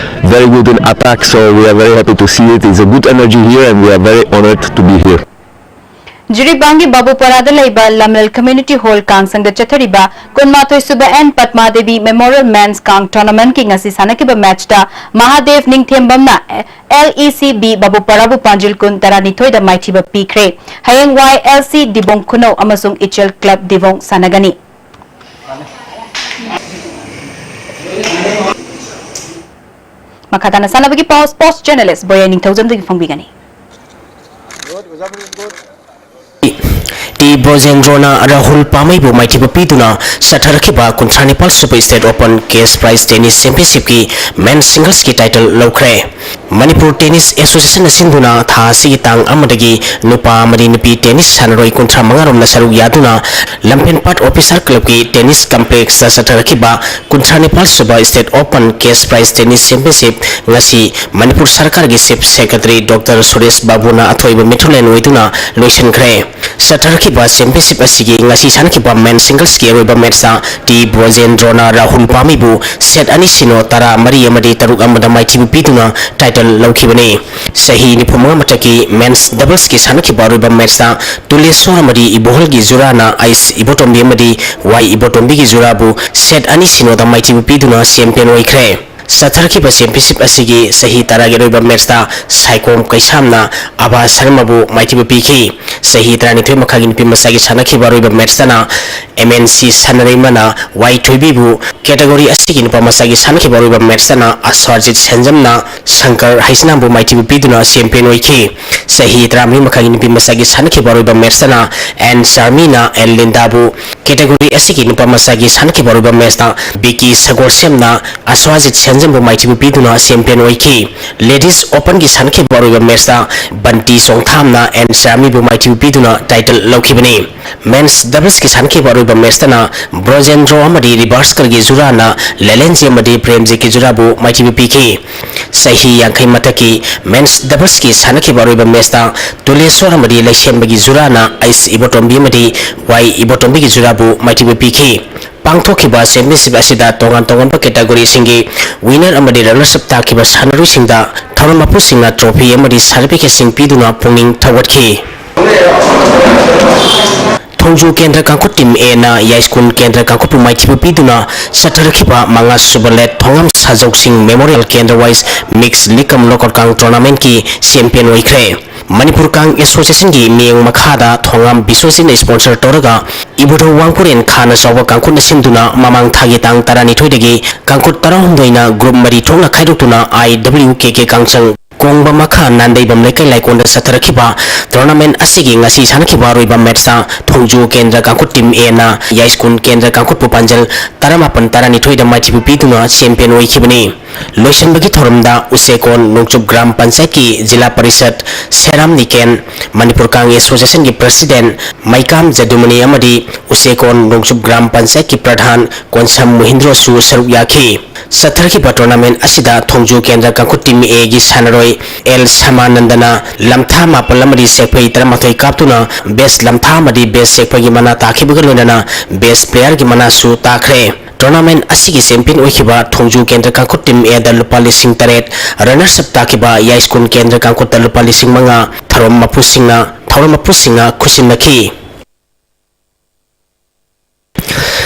very good in attack, so we are very happy to see it. It's a good energy here, and we are very honored to be here. ꯖꯤꯔꯤꯕꯥꯝꯒꯤ ꯕꯥꯕꯨꯄꯥꯔꯥꯗ ꯂꯩꯕ ꯂꯝꯂꯦꯜ Community Hall ꯀꯥꯡꯁꯪꯗ ꯆꯠꯊꯔꯤꯕ ꯀꯨꯟꯃꯥꯊꯣꯏ ꯁꯨꯕ and ꯄꯗꯃꯥꯗꯦꯕꯤ Memorial Men's ꯀꯥꯡ Tournamentꯀꯤ ꯉꯁꯤ ꯁꯥꯟꯅꯈꯤꯕ matchꯇ ꯃꯍꯥꯗꯦꯕ ꯅꯤꯡꯊꯦꯝꯕꯝꯅ L E C B ꯕꯥꯕꯨꯄꯥꯔꯥꯕꯨ ꯄꯥꯟꯖꯤꯜ ꯀꯨꯟ ꯇꯔꯥꯅꯤꯊꯣꯏꯗ ꯃꯥꯏꯊꯤꯕ ꯄꯤꯈ꯭ꯔꯦ꯫ ꯍꯌꯦꯡ Y L C ꯗꯤꯕꯣꯡ ꯈꯨꯅꯧ ꯑꯃꯁꯨꯡ ꯏꯆꯦꯜ club ꯗꯤꯕꯣꯡ ꯁꯥꯟꯅꯒꯅꯤ꯫ ꯃꯈꯥ ꯇꯥꯅ ꯁꯥꯟꯅꯕꯒꯤ ꯄꯥꯎ sports journalist ꯕꯣꯌꯥ ꯅꯤꯡꯊꯧꯖꯝꯗꯒꯤ ꯐꯣꯡꯕꯤꯒꯅꯤ꯫ ꯇꯤ ꯕ꯭ꯔꯣꯖꯦꯟꯗ꯭ꯔꯣꯅ ꯔꯥꯍꯨꯜ ꯄꯥꯃꯩꯕꯨ ꯃꯥꯏꯊꯤꯕ ꯄꯤꯗꯨꯅ ꯆꯠꯊꯔꯛꯈꯤꯕ ꯀꯨꯟꯊ꯭ꯔꯥ ꯅꯤꯄꯥꯜ ꯁꯨꯕ State Open Cash Prize Tennis Championshipꯀꯤ Men's Singlesꯀꯤ title ꯂꯧꯈ꯭ꯔꯦ꯫ ꯃꯅꯤꯄꯨꯔ Tennis Associationꯅ ꯁꯤꯟꯗꯨꯅ ꯊꯥ ꯑꯁꯤꯒꯤ ꯇꯥꯡ ꯑꯃꯗꯒꯤ ꯅꯨꯄꯥ ꯑꯃꯗꯤ ꯅꯨꯄꯤ tennis ꯁꯥꯟꯅꯔꯣꯏ ꯀꯨꯟꯊ꯭ꯔꯥ ꯃꯉꯥ ꯔꯣꯝꯅ ꯁꯔꯨꯛ ꯌꯥꯗꯨꯅ ꯂꯝꯐꯦꯟꯄꯥꯠ Officer Clubꯀꯤ Tennis Complexꯇ ꯆꯠꯊꯔꯛꯈꯤꯕ ꯀꯨꯟꯊ꯭ꯔꯥ ꯅꯤꯄꯥꯜ ꯁꯨꯕ State Open Cash Prize Tennis Championship ꯉꯁꯤ ꯃꯅꯤꯄꯨꯔ ꯁꯔꯀꯥꯔꯒꯤ Chief Secretary Doctor ꯁꯨꯔꯦꯁ ꯕꯥꯕꯨꯅ ꯑꯊꯣꯏꯕ ꯃꯤꯊꯨꯡꯂꯦꯟ ꯑꯣꯏꯗꯨꯅ ꯂꯣꯏꯁꯤꯟꯈ꯭ꯔꯦ꯫ ꯆꯠꯊꯔꯛꯈꯤꯕ Championship ꯑꯁꯤꯒꯤ ꯉꯁꯤ ꯁꯥꯟꯅꯈꯤꯕ Men's Singlesꯀꯤ ꯑꯔꯣꯏꯕ matchꯇ ꯇꯤ ꯕ꯭ꯔꯣꯖꯦꯟꯗ꯭ꯔꯣꯅ ꯔꯥꯍꯨꯜ ꯄꯥꯃꯩꯕꯨ set ꯑꯅꯤ ꯁꯤꯅꯣ ꯇꯔꯥ ꯃꯔꯤ ꯑꯃꯗꯤ ꯇꯔꯨꯛ ꯑꯃꯗ ꯃꯥꯏꯊꯤꯕ ꯄꯤꯗꯨꯅ title ꯂꯧꯈꯤꯕꯅꯤ꯫ ꯆꯍꯤ ꯅꯤꯐꯨ ꯃꯉꯥ ꯃꯊꯛꯀꯤ Men's Doublesꯀꯤ ꯁꯥꯟꯅꯈꯤꯕ ꯑꯔꯣꯏꯕ matchꯇ ꯇꯨꯂꯦꯁꯣꯔ ꯑꯃꯗꯤ ꯏꯕꯣꯍꯜꯒꯤ ꯖꯨꯔꯥꯅ ꯑꯥꯏꯁ ꯏꯕꯣꯇꯣꯝꯕꯤ ꯑꯃꯗꯤ ꯋꯥꯏ ꯏꯕꯣꯇꯣꯝꯕꯤꯒꯤ ꯖꯨꯔꯥꯕꯨ set ꯑꯅꯤ ꯁꯤꯅꯣꯗ ꯃꯥꯏꯊꯤꯕ ꯄꯤꯗꯨꯅ champion ꯑꯣꯏꯈ꯭ꯔꯦ꯫ ꯆꯠꯊꯔꯛꯈꯤꯕ Championship ꯑꯁꯤꯒꯤ ꯆꯍꯤ ꯇꯔꯥꯒꯤ ꯑꯔꯣꯏꯕ matchꯇ ꯁꯥꯏꯈꯣꯝ ꯀꯩꯁꯥꯝꯅ ꯑꯕꯥ ꯁꯔꯃꯕꯨ ꯃꯥꯏꯊꯤꯕ ꯄꯤꯈꯤ꯫ ꯆꯍꯤ ꯇꯔꯥꯅꯤꯊꯣꯏ ꯃꯈꯥꯒꯤ ꯅꯨꯄꯤ ꯃꯆꯥꯒꯤ ꯁꯥꯟꯅꯈꯤꯕ ꯑꯔꯣꯏꯕ matchꯇꯅ ꯑꯦꯝ ꯑꯦꯟ ꯁꯤ ꯁꯥꯟꯅꯔꯩꯃꯅ ꯋꯥꯏ ꯊꯣꯏꯕꯤꯕꯨ, category ꯑꯁꯤꯒꯤ ꯅꯨꯄꯥ ꯃꯆꯥꯒꯤ ꯁꯥꯟꯅꯈꯤꯕ ꯑꯔꯣꯏꯕ matchꯇꯅ ꯑꯁ꯭ꯋꯥꯖꯤꯠ ꯁꯦꯟꯖꯝꯅ ꯁꯪꯀꯔ ꯍꯩꯁꯅꯥꯝꯕꯨ ꯃꯥꯏꯊꯤꯕ ꯄꯤꯗꯨꯅ champion ꯑꯣꯏꯈꯤ꯫ ꯆꯍꯤ ꯇꯔꯥꯃꯔꯤ ꯃꯈꯥꯒꯤ ꯅꯨꯄꯤ ꯃꯆꯥꯒꯤ ꯁꯥꯟꯅꯈꯤꯕ ꯑꯔꯣꯏꯕ matchꯇꯅ ꯑꯦꯟ ꯆꯥꯔꯃꯤꯅ ꯑꯦꯟ ꯂꯤꯟꯗꯥꯕꯨ, category ꯑꯁꯤꯒꯤ ꯅꯨꯄꯥ ꯃꯆꯥꯒꯤ ꯁꯥꯟꯅꯈꯤꯕ ꯑꯔꯣꯏꯕ matchꯇ ꯕꯤꯀꯤ ꯁꯒꯣꯜꯁꯦꯝꯅ ꯑꯁ꯭ꯋꯥꯖꯤꯠ ꯁꯦꯟꯖꯝꯕꯨ ꯃꯥꯏꯊꯤꯕ ꯄꯤꯗꯨꯅ champion ꯑꯣꯏꯈꯤ꯫ Ladies Openꯒꯤ ꯁꯥꯟꯅꯈꯤꯕ ꯑꯔꯣꯏꯕ matchꯇ ꯕꯟꯇꯤ ꯆꯣꯡꯊꯥꯝꯅ ꯑꯦꯟ ꯆꯥꯔꯃꯤꯕꯨ ꯃꯥꯏꯊꯤꯕ ꯄꯤꯗꯨꯅ title ꯂꯧꯈꯤꯕꯅꯤ꯫ Men's Doublesꯀꯤ ꯁꯥꯟꯅꯈꯤꯕ ꯑꯔꯣꯏꯕ matchꯇꯅ ꯕ꯭ꯔꯣꯖꯦꯟꯗ꯭ꯔꯣ ꯑꯃꯗꯤ ꯔꯤꯕꯥꯁꯀꯔꯒꯤ ꯖꯨꯔꯥꯅ ꯂꯦꯂꯦꯟꯖꯤ ꯑꯃꯗꯤ ꯄ꯭ꯔꯦꯝꯖꯤꯠꯀꯤ ꯖꯨꯔꯥꯕꯨ ꯃꯥꯏꯊꯤꯕ ꯄꯤꯈꯤ꯫ ꯆꯍꯤ ꯌꯥꯡꯈꯩ ꯃꯊꯛꯀꯤ Men's Doublesꯀꯤ ꯁꯥꯟꯅꯈꯤꯕ ꯑꯔꯣꯏꯕ matchꯇ ꯇꯨꯂꯦꯁꯣꯔ ꯑꯃꯗꯤ ꯂꯩꯁꯦꯝꯕꯒꯤ ꯖꯨꯔꯥꯅ ꯑꯩꯁ ꯏꯕꯣꯇꯣꯝꯕꯤ ꯑꯃꯗꯤ ꯋꯥꯏ ꯏꯕꯣꯇꯣꯝꯕꯤꯒꯤ ꯖꯨꯔꯥꯕꯨ ꯃꯥꯏꯊꯤꯕ ꯄꯤꯈꯤ꯫ ꯄꯥꯡꯊꯣꯛꯈꯤꯕ Championship ꯑꯁꯤꯗ ꯇꯣꯉꯥꯟ ꯇꯣꯉꯥꯟꯕ categoryꯁꯤꯡꯒꯤ winner ꯑꯃꯗꯤ runners up ꯇꯥꯈꯤꯕ ꯁꯥꯟꯅꯔꯣꯏꯁꯤꯡꯗ ꯊꯧꯔꯝ ꯃꯄꯨꯁꯤꯡꯅ trophy ꯑꯃꯗꯤ certificateꯁꯤꯡ ꯄꯤꯗꯨꯅ ꯄꯨꯛꯅꯤꯡ ꯊꯧꯒꯠꯈꯤ꯫ ꯊꯣꯡꯖꯨ ꯀꯦꯟꯗ꯭ꯔ ꯀꯥꯡꯈꯨꯠ Team Aꯅ ꯌꯥꯏꯁ꯭ꯀꯨꯜ ꯀꯦꯟꯗ꯭ꯔ ꯀꯥꯡꯈꯨꯠꯄꯨ ꯃꯥꯏꯊꯤꯕ ꯄꯤꯗꯨꯅ ꯆꯠꯊꯔꯛꯈꯤꯕ ꯃꯉꯥ ꯁꯨꯕ ꯂꯦꯠ ꯊꯣꯉꯥꯝ ꯁꯥꯖꯧꯁꯤꯡ Memorial Candle Wise Mix League cum Knockout Count Tournamentꯀꯤ champion ꯑꯣꯏꯈ꯭ꯔꯦ꯫ ꯃꯅꯤꯄꯨꯔ ꯀꯥꯡ Associationꯒꯤ ꯃꯤꯠꯌꯦꯡ ꯃꯈꯥꯗ ꯊꯣꯉꯥꯝ ꯕꯤꯁ꯭ꯋꯖꯤꯠꯅ sponsor ꯇꯧꯔꯒ ꯏꯕꯨꯙꯧ ꯋꯥꯡꯈꯨꯔꯦꯟ ꯈꯥꯅ ꯆꯥꯎꯕ ꯀꯥꯡꯈꯨꯠꯅ ꯁꯤꯟꯗꯨꯅ ꯃꯃꯥꯡ ꯊꯥꯒꯤ ꯇꯥꯡ ꯇꯔꯥꯅꯤꯊꯣꯏꯗꯒꯤ ꯀꯥꯡꯈꯨꯠ ꯇꯔꯥꯍꯨꯝꯗꯣꯏꯅ group ꯃꯔꯤ ꯊꯣꯛꯅ ꯈꯥꯏꯗꯣꯛꯇꯨꯅ I W K K ꯀꯥꯡꯆꯪ ꯀꯣꯡꯕ ꯃꯈꯥ ꯅꯥꯟꯗꯩꯕꯝ ꯂꯩꯀꯥꯏ ꯂꯥꯏꯀꯣꯟꯗ ꯆꯠꯊꯔꯛꯈꯤꯕ tournament ꯑꯁꯤꯒꯤ ꯉꯁꯤ ꯁꯥꯟꯅꯈꯤꯕ ꯑꯔꯣꯏꯕ matchꯇ ꯊꯣꯡꯖꯨ ꯀꯦꯟꯗ꯭ꯔ ꯀꯥꯡꯈꯨꯠ team Aꯅ ꯌꯥꯏꯁ꯭ꯀꯨꯜ ꯀꯦꯟꯗ꯭ꯔ ꯀꯥꯡꯈꯨꯠꯄꯨ ꯄꯥꯟꯖꯜ ꯇꯔꯥꯃꯥꯄꯟ ꯇꯔꯥꯅꯤꯊꯣꯏꯗ ꯃꯥꯏꯊꯤꯕ ꯄꯤꯗꯨꯅ champion ꯑꯣꯏꯈꯤꯕꯅꯤ꯫ ꯂꯣꯏꯁꯤꯟꯕꯒꯤ ꯊꯧꯔꯝꯗ ꯎꯆꯦꯀꯣꯟ ꯅꯣꯡꯆꯨꯞ ꯒ꯭ꯔꯥꯝ ꯄꯟꯆꯥꯌꯠꯀꯤ ꯖꯤꯂꯥ ꯄꯔꯤꯁꯠ ꯁꯦꯔꯥꯝ ꯅꯤꯀꯦꯟ, ꯃꯅꯤꯄꯨꯔ ꯀꯥꯡ associationꯒꯤ president ꯃꯩꯀꯥꯝ ꯖꯗꯨꯃꯅꯤ ꯑꯃꯗꯤ ꯎꯆꯦꯀꯣꯟ ꯅꯣꯡꯆꯨꯞ ꯒ꯭ꯔꯥꯝ ꯄꯟꯆꯥꯌꯠꯀꯤ ꯄ꯭ꯔꯙꯥꯟ ꯀꯣꯟꯁꯝ ꯃꯣꯍꯤꯟꯗ꯭ꯔꯣꯁꯨ ꯁꯔꯨꯛ ꯌꯥꯈꯤ꯫ ꯆꯠꯊꯔꯛꯈꯤꯕ tournament ꯑꯁꯤꯗ ꯊꯣꯡꯖꯨ ꯀꯦꯟꯗ꯭ꯔ ꯀꯥꯡꯈꯨꯠ team Aꯒꯤ ꯁꯥꯟꯅꯔꯣꯏ ꯑꯦꯜ ꯁꯃꯥꯅꯟꯗꯅ ꯂꯝꯊꯥ ꯃꯥꯄꯜ ꯑꯃꯗꯤ ꯁꯦꯛꯐꯩ ꯇꯔꯥꯃꯥꯊꯣꯏ ꯀꯥꯞꯇꯨꯅ best ꯂꯝꯊꯥ ꯑꯃꯗꯤ best ꯁꯦꯛꯐꯩꯒꯤ ꯃꯅꯥ ꯇꯥꯈꯤꯕꯒ ꯂꯣꯏꯅꯅ best playerꯒꯤ ꯃꯅꯥꯁꯨ ꯇꯥꯈ꯭ꯔꯦ꯫ Tournament ꯑꯁꯤꯒꯤ champion ꯑꯣꯏꯈꯤꯕ ꯊꯣꯡꯖꯨ ꯀꯦꯟꯗ꯭ꯔ ꯀꯥꯡꯈꯨꯠ team Aꯗ ꯂꯨꯄꯥ ꯂꯤꯁꯤꯡ ꯇꯔꯦꯠ, runners up ꯇꯥꯈꯤꯕ ꯌꯥꯏꯁ꯭ꯀꯨꯜ ꯀꯦꯟꯗ꯭ꯔ ꯀꯥꯡꯈꯨꯠꯇ ꯂꯨꯄꯥ ꯂꯤꯁꯤꯡ ꯃꯉꯥ ꯊꯧꯔꯝ ꯃꯄꯨꯁꯤꯡꯅ, ꯊꯧꯔꯝ ꯃꯄꯨꯁꯤꯡꯅ ꯈꯨꯠꯁꯤꯟꯅꯈꯤ꯫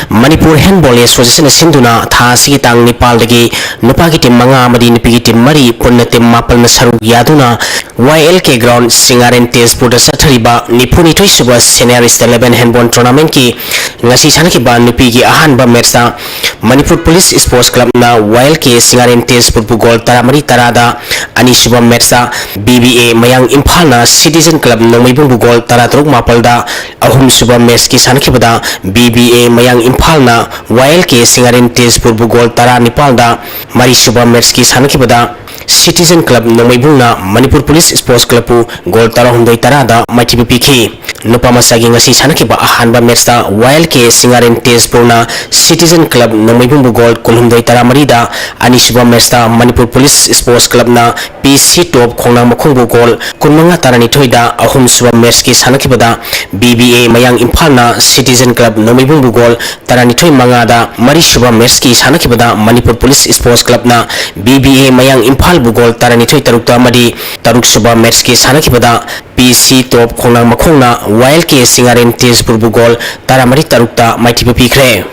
ꯃꯅꯤꯄꯨꯔ Handball Associationꯅ ꯁꯤꯟꯗꯨꯅ ꯊꯥ ꯑꯁꯤꯒꯤ ꯇꯥꯡ ꯅꯤꯄꯥꯜꯗꯒꯤ ꯅꯨꯄꯥꯒꯤ team ꯃꯉꯥ ꯑꯃꯗꯤ ꯅꯨꯄꯤꯒꯤ team ꯃꯔꯤ, ꯄꯨꯟꯅ team ꯃꯥꯄꯜꯅ ꯁꯔꯨꯛ ꯌꯥꯗꯨꯅ Y L K ground ꯁꯤꯡꯉꯥꯔꯦꯟ ꯇꯦꯖꯄꯨꯔꯗ ꯆꯠꯊꯔꯤꯕ ꯅꯤꯐꯨꯅꯤꯊꯣꯏ ꯁꯨꯕ Senior State Level Handball Tournamentꯀꯤ ꯉꯁꯤ ꯁꯥꯟꯅꯈꯤꯕ ꯅꯨꯄꯤꯒꯤ ꯑꯍꯥꯟꯕ matchꯇ Manipur Police Sports Clubꯅ Y L K ꯁꯤꯡꯉꯥꯔꯦꯟ ꯇꯦꯖꯄꯨꯔꯕꯨ goal ꯇꯔꯥꯃꯔꯤ ꯇꯔꯥꯗ, ꯑꯅꯤꯁꯨꯕ matchꯇ B B A ꯃꯌꯥꯡ ꯏꯝꯐꯥꯜꯅ Citizen Club ꯅꯣꯡꯃꯩꯕꯨꯡꯕꯨ goal ꯇꯔꯥꯇꯔꯨꯛ ꯃꯥꯄꯜꯗ, ꯑꯍꯨꯝꯁꯨꯕ matchꯀꯤ ꯁꯥꯟꯅꯈꯤꯕꯗ B B A ꯃꯌꯥꯡ ꯏꯝꯐꯥꯜꯅ Y L K ꯁꯤꯡꯉꯥꯔꯦꯟ ꯇꯦꯖꯄꯨꯔꯕꯨ goal ꯇꯔꯥꯅꯤꯄꯥꯜꯗ, ꯃꯔꯤꯁꯨꯕ matchꯀꯤ ꯁꯥꯟꯅꯈꯤꯕꯗ Citizen Club ꯅꯣꯡꯃꯩꯕꯨꯡꯅ Manipur Police Sports Clubꯄꯨ goal ꯇꯔꯥꯍꯨꯝꯗꯣꯏ ꯇꯔꯥꯗ ꯃꯥꯏꯊꯤꯕ ꯄꯤꯈꯤ꯫ ꯅꯨꯄꯥ ꯃꯆꯥꯒꯤ ꯉꯁꯤ ꯁꯥꯟꯅꯈꯤꯕ ꯑꯍꯥꯟꯕ matchꯇ Y L K ꯁꯤꯡꯉꯥꯔꯦꯟ ꯇꯦꯖꯄꯨꯔꯅ Citizen Club ꯅꯣꯡꯃꯩꯕꯨꯡꯕꯨ goal ꯀꯨꯟꯍꯨꯝꯗꯣꯏ ꯇꯔꯥꯃꯔꯤꯗ, ꯑꯅꯤꯁꯨꯕ matchꯇ Manipur Police Sports Clubꯅ P C Top ꯈꯣꯡꯅꯥꯡ ꯃꯈꯣꯡꯕꯨ goal ꯀꯨꯟꯃꯉꯥ ꯇꯔꯥꯅꯤꯊꯣꯏꯗ, ꯑꯍꯨꯝꯁꯨꯕ matchꯀꯤ ꯁꯥꯟꯅꯈꯤꯕꯗ B B A ꯃꯌꯥꯡ ꯏꯝꯐꯥꯜꯅ Citizen Club ꯅꯣꯡꯃꯩꯕꯨꯡꯕꯨ goal ꯇꯔꯥꯅꯤꯊꯣꯏ ꯃꯉꯥꯗ, ꯃꯔꯤꯁꯨꯕ matchꯀꯤ ꯁꯥꯟꯅꯈꯤꯕꯗ Manipur Police Sports Clubꯅ B B A ꯃꯌꯥꯡ ꯏꯝꯐꯥꯜꯕꯨ goal ꯇꯔꯥꯅꯤꯊꯣꯏ ꯇꯔꯨꯛꯇ ꯑꯃꯗꯤ ꯇꯔꯨꯛꯁꯨꯕ matchꯀꯤ ꯁꯥꯟꯅꯈꯤꯕꯗ P C Top ꯈꯣꯡꯅꯥꯡ ꯃꯈꯣꯡꯅ Y L K ꯁꯤꯡꯉꯥꯔꯦꯟ ꯇꯦꯖꯄꯨꯔꯕꯨ goal ꯇꯔꯥꯃꯔꯤ ꯇꯔꯨꯛꯇ ꯃꯥꯏꯊꯤꯕ ꯄꯤꯈ꯭ꯔꯦ꯫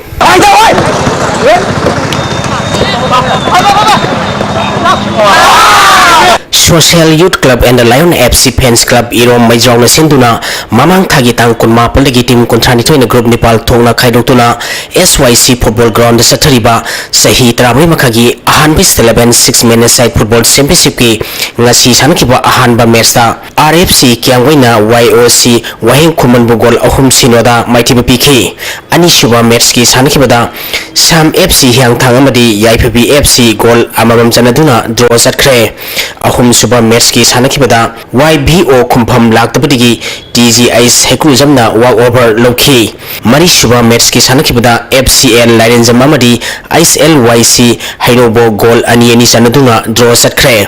Social Youth Club and the Lion F C Fans Club ꯏꯔꯣꯝ ꯃꯩꯖ꯭ꯔꯥꯎꯅ ꯁꯤꯟꯗꯨꯅ ꯃꯃꯥꯡ ꯊꯥꯒꯤ ꯇꯥꯡ ꯀꯨꯟꯃꯥꯄꯜꯗꯒꯤ team ꯀꯨꯟꯊ꯭ꯔꯥꯅꯤꯊꯣꯏꯅ group ꯅꯤꯄꯥꯜ ꯊꯣꯛꯅ ꯈꯥꯏꯗꯣꯛꯇꯨꯅ S Y C football ground ꯗ ꯆꯠꯊꯔꯤꯕ ꯆꯍꯤ ꯇꯔꯥꯃꯔꯤ ꯃꯈꯥꯒꯤ ꯑꯍꯥꯟꯕ eleven six man aside football championship ꯀꯤ ꯉꯁꯤ ꯁꯥꯟꯅꯈꯤꯕ ꯑꯍꯥꯟꯕ match ꯇ R F C ꯀꯤꯌꯥꯡꯒꯣꯏꯅ Y O C ꯋꯥꯍꯦꯡ ꯈꯨꯃꯟꯕꯨ goal ꯑꯍꯨꯝ ꯁꯤꯅꯣꯗ ꯃꯥꯏꯊꯤꯕ ꯄꯤꯈꯤ꯫ ꯑꯅꯤꯁꯨꯕ match ꯀꯤ ꯁꯥꯟꯅꯈꯤꯕꯗ ꯁꯥꯝ F C ꯍꯤꯌꯥꯡꯊꯥꯡ ꯑꯃꯗꯤ ꯌꯥꯏꯐꯕꯤ F C goal ꯑꯃꯃꯝ ꯆꯟꯅꯗꯨꯅ draw ꯆꯠꯈ꯭ꯔꯦ꯫ ꯑꯍꯨꯝꯁꯨꯕ match ꯀꯤ ꯁꯥꯟꯅꯈꯤꯕꯗ Y B O ꯈꯨꯝꯐꯝ ꯂꯥꯛꯇꯕꯗꯒꯤ T G I ꯍꯩꯀ꯭ꯔꯨꯖꯝꯅ walk over ꯂꯧꯈꯤ꯫ ꯃꯔꯤꯁꯨꯕ match ꯀꯤ ꯁꯥꯟꯅꯈꯤꯕꯗ F C L ꯂꯥꯏꯔꯦꯟꯖꯝ ꯑꯃꯗꯤ H L Y C ꯍꯩꯅꯧꯕꯣ goal ꯑꯅꯤ ꯑꯅꯤ ꯆꯟꯅꯗꯨꯅ draw ꯆꯠꯈ꯭ꯔꯦ꯫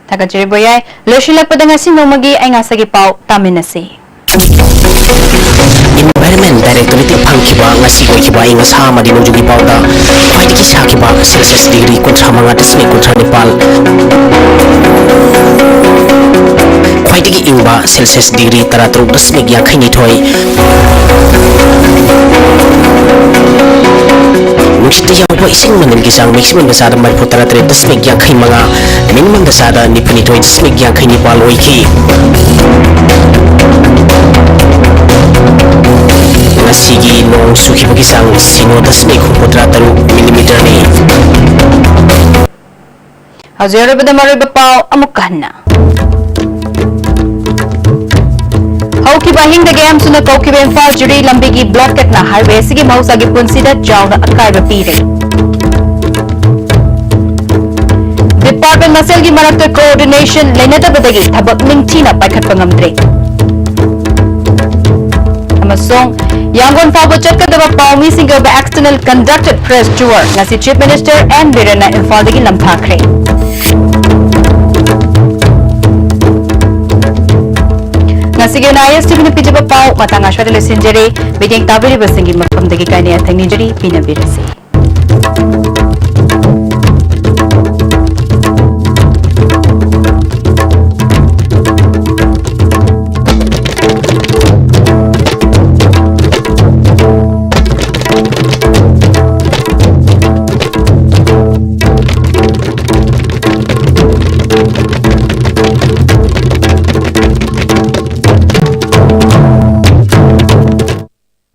ꯊꯥꯒꯠꯆꯔꯤ ꯕꯣꯌꯥꯏ꯫ ꯂꯣꯏꯁꯤꯜꯂꯛꯄꯗ ꯉꯁꯤ ꯅꯣꯡꯃꯒꯤ ꯑꯏꯪ ꯑꯁꯥꯒꯤ ꯄꯥꯎ ꯇꯥꯃꯤꯟꯅꯁꯤ꯫ Environment Directorate ꯇꯒꯤ ꯐꯪꯈꯤꯕ ꯉꯁꯤ ꯑꯣꯏꯈꯤꯕ ꯑꯏꯪ ꯑꯁꯥ ꯑꯃꯗꯤ ꯅꯣꯡꯖꯨꯒꯤ ꯄꯥꯎꯗ ꯈ꯭ꯋꯥꯏꯗꯒꯤ ꯁꯥꯈꯤꯕ Celsius degree ꯀꯨꯟꯊ꯭ꯔꯥ ꯃꯉꯥ ꯗꯁꯃꯤꯛ ꯀꯨꯟꯊ꯭ꯔꯥ ꯅꯤꯄꯥꯜ, ꯈ꯭ꯋꯥꯏꯗꯒꯤ ꯏꯪꯕ Celsius degree ꯇꯔꯥ ꯇꯔꯨꯛ ꯗꯁꯃꯤꯛ ꯌꯥꯡꯈꯩ ꯅꯤꯊꯣꯏ, ꯅꯨꯡꯁꯤꯠꯇ ꯌꯥꯎꯕ ꯏꯁꯤꯡ ꯃꯅꯤꯜꯒꯤ ꯆꯥꯡ maximum ꯗ ꯆꯥꯗ ꯃꯔꯤꯐꯨ ꯇꯔꯥ ꯇꯔꯦꯠ ꯗꯁꯃꯤꯛ ꯌꯥꯡꯈꯩ ꯃꯉꯥ, minimum ꯗ ꯆꯥꯗ ꯅꯤꯐꯨ ꯅꯤꯊꯣꯏ ꯗꯁꯃꯤꯛ ꯌꯥꯡꯈꯩ ꯅꯤꯄꯥꯜ ꯑꯣꯏꯈꯤ꯫ ꯉꯁꯤꯒꯤ ꯅꯣꯡ ꯆꯨꯈꯤꯕꯒꯤ ꯆꯥꯡ ꯁꯤꯅꯣ ꯗꯁꯃꯤꯛ ꯍꯨꯝꯐꯨꯇꯔꯥ ꯇꯔꯨꯛ millimeter ꯅꯤ꯫ ꯍꯧꯖꯤꯛ ꯑꯔꯣꯏꯕꯗ ꯃꯔꯨꯑꯣꯏꯕ ꯄꯥꯎ ꯑꯃꯨꯛꯀ ꯍꯟꯅ꯫ ꯍꯧꯈꯤꯕ ꯑꯍꯤꯡꯗꯒꯤ ꯑꯦꯝꯁꯨꯅ ꯀꯧꯈꯤꯕ ꯏꯝꯐꯥꯜ ꯖꯤꯔꯤ ꯂꯝꯕꯤꯒꯤ blockade ꯅ highway ꯑꯁꯤꯒꯤ ꯃꯍꯧꯁꯥꯒꯤ ꯄꯨꯟꯁꯤꯗ ꯆꯥꯎꯅ ꯑꯀꯥꯏꯕ ꯄꯤꯔꯦ꯫ Department ꯃꯁꯦꯜꯒꯤ ꯃꯔꯛꯇ coordination ꯂꯩꯅꯗꯕꯗꯒꯤ ꯊꯕꯛ ꯅꯤꯡꯊꯤꯅ ꯄꯥꯏꯈꯠꯄ ꯉꯝꯗ꯭ꯔꯦ꯫ ꯑꯃꯁꯨꯡ ꯌꯥꯡꯒꯣꯟ ꯐꯥꯎꯕ ꯆꯠꯀꯗꯕ ꯄꯥꯎꯃꯤꯁꯤꯡꯒꯤ ꯑꯣꯏꯕ external conducted press tour ꯉꯁꯤ Chief Minister N ꯕꯤꯔꯦꯟꯅ ꯏꯝꯐꯥꯜꯗꯒꯤ ꯂꯝꯊꯥꯈ꯭ꯔꯦ꯫ ꯉꯁꯤꯒꯤ ꯑꯣꯏꯅ I S T V ꯅ ꯄꯤꯖꯕ ꯄꯥꯎ ꯃꯇꯥꯡ ꯑꯁ꯭ꯋꯥꯏꯗ ꯂꯣꯏꯁꯤꯟꯖꯔꯦ꯫ ꯃꯤꯠꯌꯦꯡ ꯇꯥꯕꯤꯔꯤꯕꯁꯤꯡꯒꯤ ꯃꯐꯝꯗꯒꯤ ꯀꯥꯏꯅ ꯌꯥꯊꯪ ꯅꯤꯖꯔꯤ꯫ ꯄꯤꯅꯕꯤꯔꯁꯤ꯫